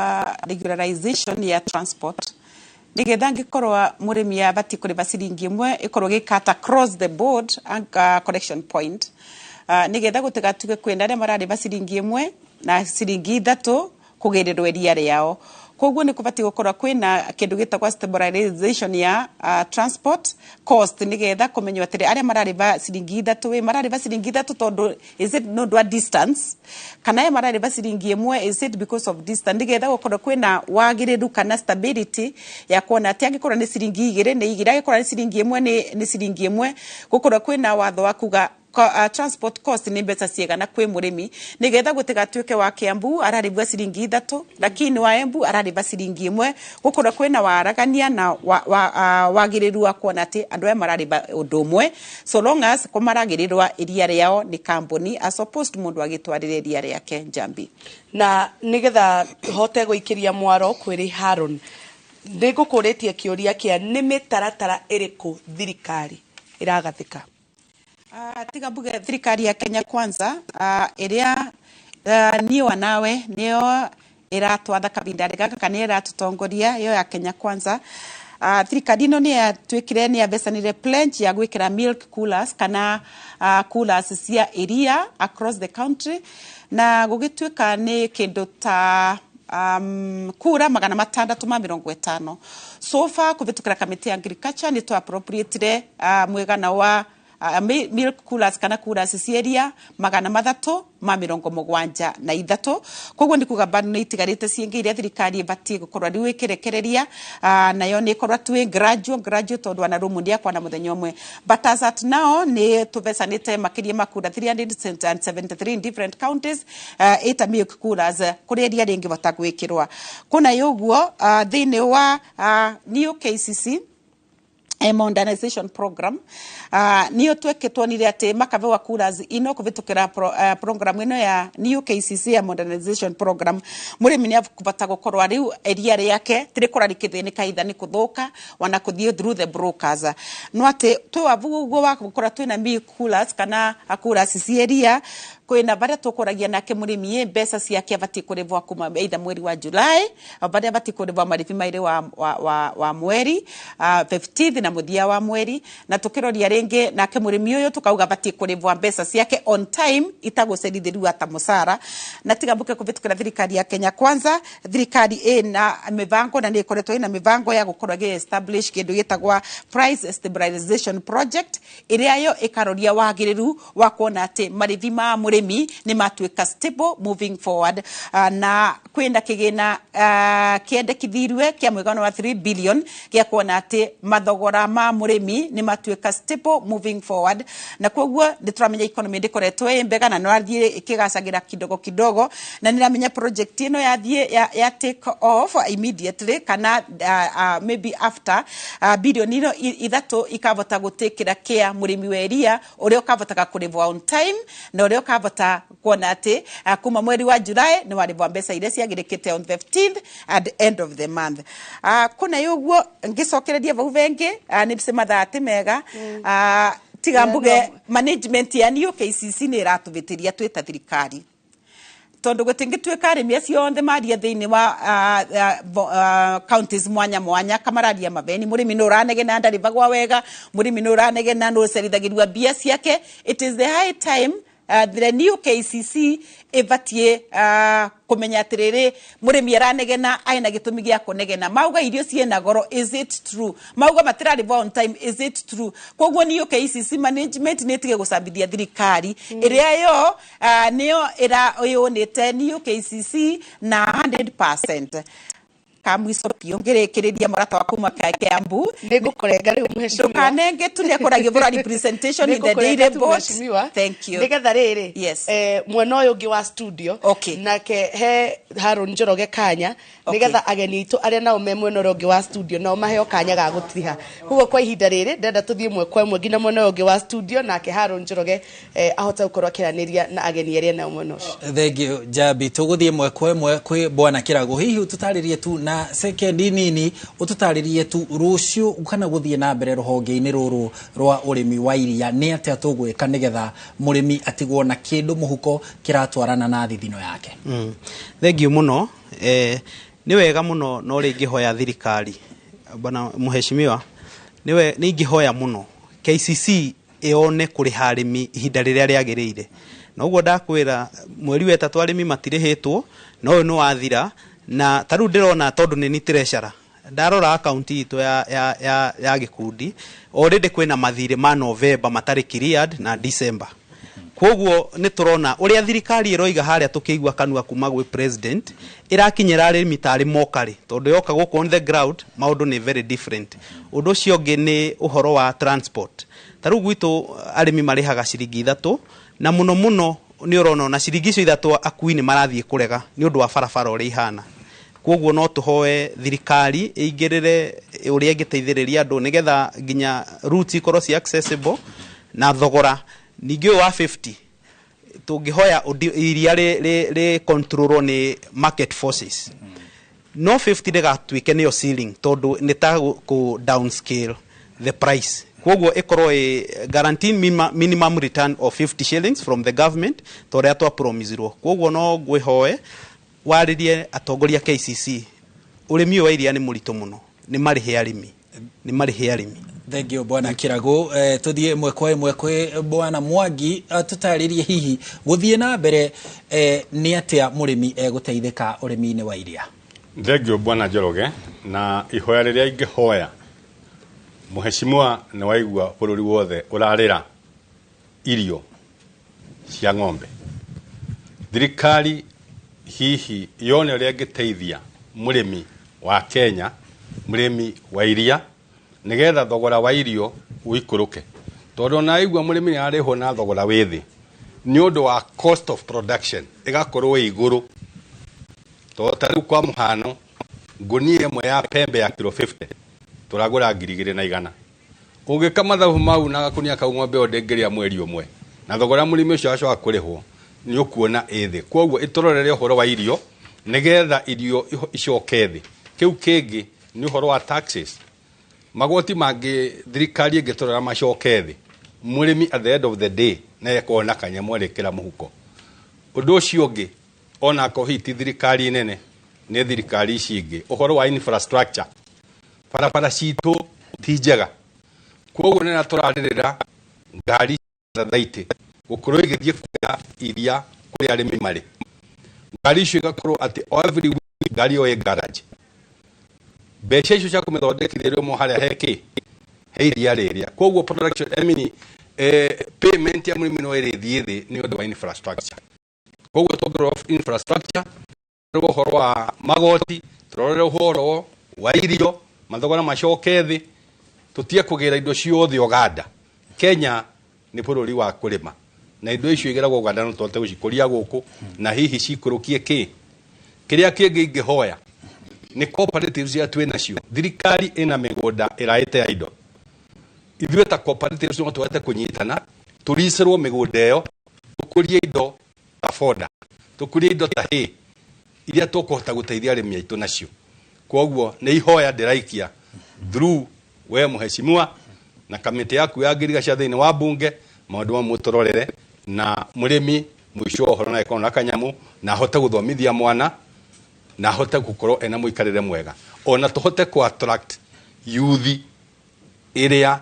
regularization ya transport, nĩgetha angĩkorwo mũrĩmi abatiĩ kũrĩha ciringi 1, ĩkorwo ĩgĩkata across the board collection point, nĩgetha gũtigatuĩke kwĩna arĩa mararĩha ciringi 1 na ciringi 3 kũgĩrĩrwo iria rĩao. Koguo nĩ kũbatiĩ gũkorwo kwĩna kĩndũ gĩtagwo stabilization ya transport cost, nĩgetha kũmenywo atĩrĩ, arĩa mararĩba ciringi 3 ĩ mararĩba ciringi 3 tondũ is it nĩ ũndũ wa distance, kana aya mararĩba ciringi 1, is it because of distance, nĩgetha gũkorwo kwĩna wagĩrĩru kana stability ya kuona atĩ angĩkorwo nĩ ciringi 2 nĩ 2, angĩkorwo nĩ ciringi 1 nĩ ciringi 1, gũkorwo kwĩna watho wa kuga transport cost nĩ mbeca ciigana kwĩ mũrĩmi, nĩgetha gũtigatuĩke wa Kiambu ararĩbwa ciringi 3 lakini wa Embu ararĩba ciringi 1. Gũkorwo kwĩna waragania na wagĩrĩru wa kuona atĩ andũ aya mararĩba ũndũ ũmwe, so long as kũmaragĩrĩrwa iria rĩao nĩ kambuni as opposed mũndũ agĩtwarĩra iria rĩake Njambi. Na nĩgetha hote gũikĩria mwaro kwĩrĩ Haron, nĩngũkũrĩtie kĩũria kĩa nĩ mĩtaratara ĩrĩkũ thirikari ĩragathĩka? Tiga mbuge thirikari ya Kenya Kwanza ĩrĩa niĩ wa nawe nĩyo ĩratwatha kahinda gaka kana ĩratũtongoria yo ya Kenya Kwanza. Thirikari ĩno nĩ yatuĩkire nĩ yabecanire pledge ya gwĩkĩra milk coolers kana coolers cia iria across the country, na gũgĩtuĩka nĩ kĩndũ ta kura 650. So far kũvĩtũkĩra kamĩtĩ ya agriculture nĩ tũ appropriatire mwĩgana wa milk coolers kana coolers cia iria 373. Koguo nĩ kuga bado nĩ itigarĩte ciĩngĩ iria thirikari ĩbatiĩ gũkorwo rĩu ĩkĩrekereria, nayo nĩ ĩkorwo twĩ gradual tondũ ona rumu ndĩakwa na mũthenya ũmwe, but as at now nĩ tũbecanĩte makĩria ma kura 373 in different counties, ĩta milk coolers kũrĩa iria rĩngĩhota gwĩkĩrwa. Kũna ũguo thĩinĩ wa new KCC modernization program, niyo tweketwonire ati makabewa coolers ino kuvitukira program ino ya new KCC ya modernization program. Murimi ni akubata gukorwa riu iria riake tirikora rikithinika itha ni kuthuka wana kuthie through the brokers, no ati twi wavu uguo wa gukora twina milk coolers kana coolers cia iria kwina baria tukuragia nake murimi mbeca ciake abati kurivwa kuma either mweri wa July baria abati kurivwa maribi mairi wa mweri 15th na muthia wa mweri, na tukiroria ringi nake murimi uyu tukauga abati kurivwa mbeca ciake on time itagucerithirua ta musara. Na tigambuke kuvitukira thirikari ya Kenya Kwanza, thirikari ina mibango na ni ikoretwo ina mibango ya gukorwo igi establish kindu gitagwa price stabilization project iria yo ikaroria wagiriru wa kuona ati marithi ma murimi ni matuika stable moving forward, na kwenda kigina kiendekithirwe kia mwigano wa 3 billion kia kuona ati mathogora ma murimi ni matuika stable moving forward. Na koguo nituramenya economy ndikoretwo ĩ mbega na no athie ikigacagira kidogo kidogo, na niramenya project ino yathie ya take off immediately kana maybe after billion ino 3 ikavota gutikira kia murimi wa iria uria ukavotaga kurivwa on time na uria ukavota kuona ati kuma mweri wa July ni warivwa mbeca iria ciagirikite on 15th at the end of the month. Kuna yuguo ngicokereria vau vengi ni mathaa ti mega. Tiga mbuge management ya new KCC ni iratuvitiria twita thirikari, tondu gutingituika arimi acio onthe maria thiini wa counties mwanya mwanya kamararia mabeni murimi no uranegena ndaribagwa wega, murimi no uranegena no ucerithagirwa mbia ciake. It is the high time the new KCC ibatie kumenya atiriri murimi aranegena aina gitumi gia kunegena mauga irio ciena goro, is it true? Mauga matirarivwo on time, is it true? Koguo new KCC management ni tige gucambithia thirikari iria yo niyo ira yonete new KCC na 100%. Kamwico piũ ngĩrĩkĩrĩria mũrata wa kuma Kiambu nĩngũkũrenga rĩu mheshimiwa, ndũkanenge tu nĩakoragia for representation in the daily board. Thank you. Nĩgetha rĩrĩ, yes, mwena ũyũ ũngĩ wa studio, okay, nake he Haron Njoroge kanya nĩgetha ageni aitũ arĩa nao me mwena ũrĩa ũngĩ wa studio nao maheo kanya ga gũtiriha. Koguo kwa ihinda rĩrĩ ndenda tũthiĩ ĩmwe kwa ĩmwe nginya mwena ũyũ ũngĩ wa studio, nake Haron Njoroge ahote gũkorwo akĩaranĩria na ageni arĩa nao mwena ũcio. Thank you Njambi. Tũgũthiĩ ĩmwe kwa ĩmwe kwĩ Bwana Kĩrago. Hihi ũtũtarĩrie tu na sekendi nini, ũtũtarĩrie tu rũciũ kana gũthiĩ na mbere rũhonge-inĩ rũrũ rwa ũrĩmi wa iria nĩ atĩa tũgwĩka nĩgetha mũrĩmi atigwo na kĩndũ mũhuko kĩratwarana na thithino yake? Thank you mũno. Nĩ wega mũno no rĩngĩ hoya thirikari, bwana mheshimiwa, nĩ ingĩhoya mũno KCC ĩone kũrĩha arĩmi ihinda rĩrĩa rĩagĩrĩire. Na ũguo ndakwĩra mweri wa 3 arĩmi matirĩhĩtwo, na ũyũ nĩ wathira. Na ta rĩu ndĩrona tondũ nĩ ni treasurer, ndarora akaunti itũ ya gĩkundi, already kwĩna mathirĩ ma November matarĩ cleared na December. Koguo nĩ tũrona ũrĩa thirikari ĩroiga harĩa, tũkĩigua kanua kuma gwĩ president, ĩrakinyĩra arĩmi tarĩ mokarĩ, tondũ yoka gũkũ on the ground maũndũ nĩ very different. Ũndũ ũcio ũngĩ nĩ ũhoro wa transport. Ta rĩu gwitũ arĩmi marĩhaga ciringi 3, na mũno mũno nĩ ũrona ona ciringi icio 3 akui nĩ marathiĩ kũrega nĩ ũndũ wa barabara ũrĩa ihana. Koguo no tũhoe thirikari ĩingĩrĩre ũrĩa ĩngĩteithĩrĩria andũ nĩgetha nginya routes ikorwo ci accessible na thogora. Ningĩ ũyũ wa 50, tũngĩhoya iria rĩ controlwo nĩ market forces, no 50 ndĩgatuĩke nĩyo ceiling, tondũ nĩ ta kũ downscale the price. Koguo ĩkorwo ĩ guaranteed minimum return of 50 shillings from the government, ta ũrĩa twapromisirwo. Koguo no ngwĩhoe warĩrie atongoria KCC, ũrĩmi ũyũ wa iria nĩ mũritũ mũno, nĩ marĩhe arĩmi, nĩ marĩhe arĩmi. Thengio, bwana Kirago. Tuthiĩ ĩmwe kwa ĩmwe kwĩ bwana Mwangi, tũtarĩrie hihi gũthiĩ na mbere nĩ atĩa mũrĩmi egũteithĩka ũrĩmi-inĩ wa iria. Thengio, bwana Njoroge. Na ihoya rĩrĩa ingĩhoya mũheshimiwa, nĩ waigua bũrũri wothe ũrarĩra irio cia ng'ombe. Thirikari hihi yone ũrĩa ĩngĩteithia mũrĩmi wa Kenya, mũrĩmi wa iria, nĩgetha thogora wa irio ũikũrũke, tondũ ona aigua mũrĩmi nĩ ararĩhwo na thogora wĩ thĩ nĩ ũndũ wa cost of production ĩgakorwo ĩ igũrũ. Tondũ ta rĩu kwa mũhano, ngũnia ĩmwe ya pembe ya kilo 50 tũragũra 2,100. Ũngĩka mathabu mau na gakunia kau, ng'ombe ĩyo ndĩngĩrĩa mweri ũmwe, na thogora mũrĩmi ũcio acoka kũrĩhwo nĩ ũkuona ĩ thĩ. Koguo ĩtũrorere ũhoro wa irio nĩgetha irio icoke thĩ. Kĩu kĩngĩ nĩ ũhoro wa taxes, magoti mangĩ thirikari ĩngĩtũrora macoke thĩ, mũrĩmi at the end of the day nĩ ekuona kanyamũ arĩkĩra mũhuko. Ũndũ ũcio ũngĩ, ona akorwo hihi ti thirikari nene, nĩ thirikari ici ingĩ, ũhoro wa infrastructure, barabara citũ ti njega. Koguo nĩ tũrarĩrĩra ngari thaitĩ gũkorwo igĩthiĩ kuoya iria kũrĩa arĩmi marĩ, ngari icio igakorwo atĩ o every week ngari ĩyo ĩ garage, mbeca icio cia kũmĩthondekithia rĩmwe harĩa he kĩ he iria rĩrĩa. Koguo production, I mean, payment ya mũrĩmi no ĩrĩthiĩ thĩ nĩ ũndũ wa infrastructure. Koguo tũngĩrora infrastructure, tũrore ũhoro wa magoti, tũrore ũhoro wa irio, mathogora macoke thĩ, tũtige kũgĩra indo ciothe Uganda. Kenya nĩ bũrũri wa kũrĩma, na indo icio igĩragwo Uganda no tũhote gũcikũria gũkũ na hihi cikũrũkie kĩ. Kĩrĩa kĩngĩ ingĩhoya nĩ cooperatives iria twĩ nacio. Thirikari ĩna mĩgũnda ĩraĩte ya indo, ithuĩ ta cooperatives no tũhote kũnyitana tũricĩrwo mĩgũnda ĩyo, tũkũrie indo ta fodder, tũkũrie indo ta hay, iria tũkũhota gũteithia arĩmi aitũ nacio. Koguo nĩ ihoya ndĩraikia through we mũheshimiwa na kamĩtĩ yaku ya ngirigaca thĩinĩ wa bunge, maũndũ mamwe tũrorere na mũrĩmi mũico wa ũhoro na ĩkorwo na kanyamũ na ahote gũthomithia mwana na ahote gũkorwo ena mũikarĩre mwega, ona tũhote kũ attract youth ĩrĩa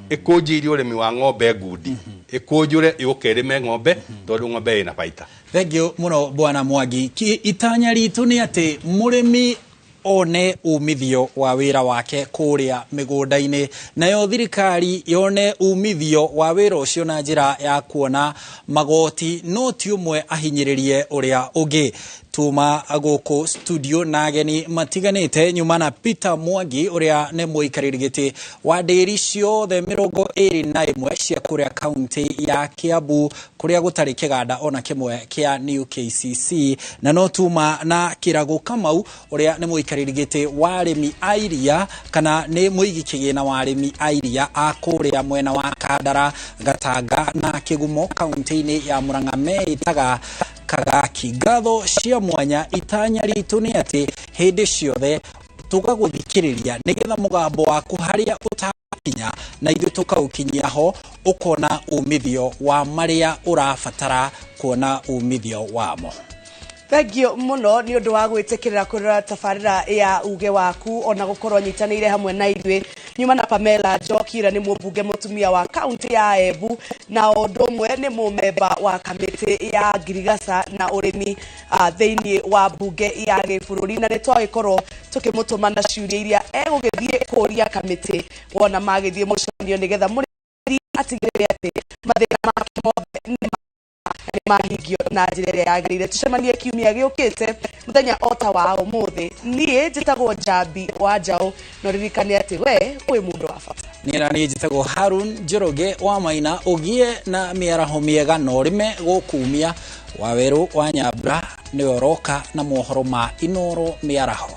ĩkũnjĩirie ũrĩmi wa ng'ombe ngundi, ĩkũnjũre yũke ĩrĩme ng'ombe, tondũ ng'ombe ĩna baita. Thengio mũno, bwana Mwangi. Itanya ritũ nĩ atĩ mũrĩmi one umithio wa wĩra wake kũrĩa mĩgũnda-inĩ, nayo thirikari yone umithio wa wĩra ũcio na njĩra ya kuona magoti, no ti ũmwe ahinyĩrĩrie ũrĩa ũngĩ. Tuma gũkũ studio na ageni matiganĩte, nyuma na Peter Mwangi ũrĩa nĩ mũikarĩri gĩtĩ wa ndĩri ciothe 21 cia kũrĩa kaunti ya Kiambu, kũrĩa gũtarĩ kĩganda ona kĩmwe kĩa New KCC, na no tuma na Kĩrago Kamau ũrĩa nĩ mũikarĩri gĩtĩ wa arĩmi a iria, kana nĩ mũigi kĩgĩna wa arĩmi a iria a kũrĩa mwena wa Kandara, Gatanga na Kĩgumo kaunti-inĩ ya Murang'a, meĩtaga Kagaki. Ngatho cia mwanya. Itanya ritũ nĩ atĩ hĩndĩ ciothe tũgagũthikĩrĩria nĩgetha mũgambo waku harĩa ũtakinya na ithuĩ tũkaũkinyia ho, ũkona umithio wa marĩa ũrabatara kuona umithio wamo. Thank you muno ni undu wa gwitikirira kurora tabarira ya uge waku ona gukorwo nyitanire hamwe na ithuĩ. Nyuma na Pamela Njoki ĩrĩa nĩ mũmbunge mũtumia wa kaunti ya Embu na ũndũ ũmwe nĩ mũmemba wa kamĩtĩ ya ngirigaca na ũrĩmi thĩinĩ wa mbunge ya gĩbũrũri, na nĩ twagĩkorwo tũkĩmũtũma na ciũria iria egũgĩthiĩ kũria kamĩtĩ wona magĩthiĩ mũcemanio nĩgetha mũrĩmi atigĩrĩre atĩ mathĩna make mothe nĩ mahingio na njĩra ĩrĩa yagĩrĩire. Tũcemanie kiumia gĩũkĩte mũthenya o ta wa ũmũthĩ. Niĩ njĩtagwo Njambi wa Njaũ, na ũririkane atĩ we wĩ mũndũ wa bata. Niĩ na niĩ njĩtagwo Harun Njoroge wa Maina. Ũgĩe na mĩaraho mĩega na ũrĩme gũkumia. Wawerũ wa Nyambura nĩwe ũroka na mohoro ma Inoro mĩaraho.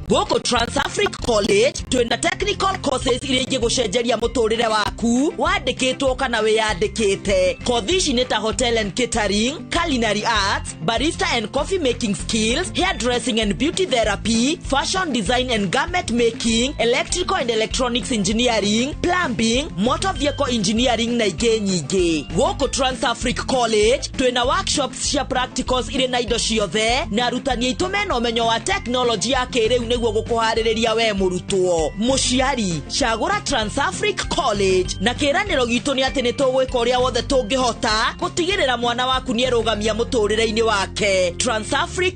Gũkũ Transafric College twĩna technical courses iria ingĩgũcenjeria mũtũrĩre waku wandĩkĩtwo kana wĩyandĩkĩte. Kothi ici nĩ ta hotel and catering, culinary arts, barista and coffee making skills, hairdressing and beauty therapy, fashion design and garment making, electrical and electronics engineering, plumbing, motor vehicle engineering na ingĩ nyingĩ. Gũkũ Transafric College twĩna workshops cia practicals irĩ na indo ciothe na arutani aitũ mena ũmenyo wa teknology ya kĩrĩu nĩguo gũkũharĩrĩria we mũrutwo. Mũciari, cagũra Transafric College na kĩĩranĩro gitũ nĩ atĩ nĩ tũgwĩka ũrĩa wothe tũngĩhota gũtigĩrĩra mwana waku nĩ erũgamia mũtũrĩre-inĩ wake. Transafric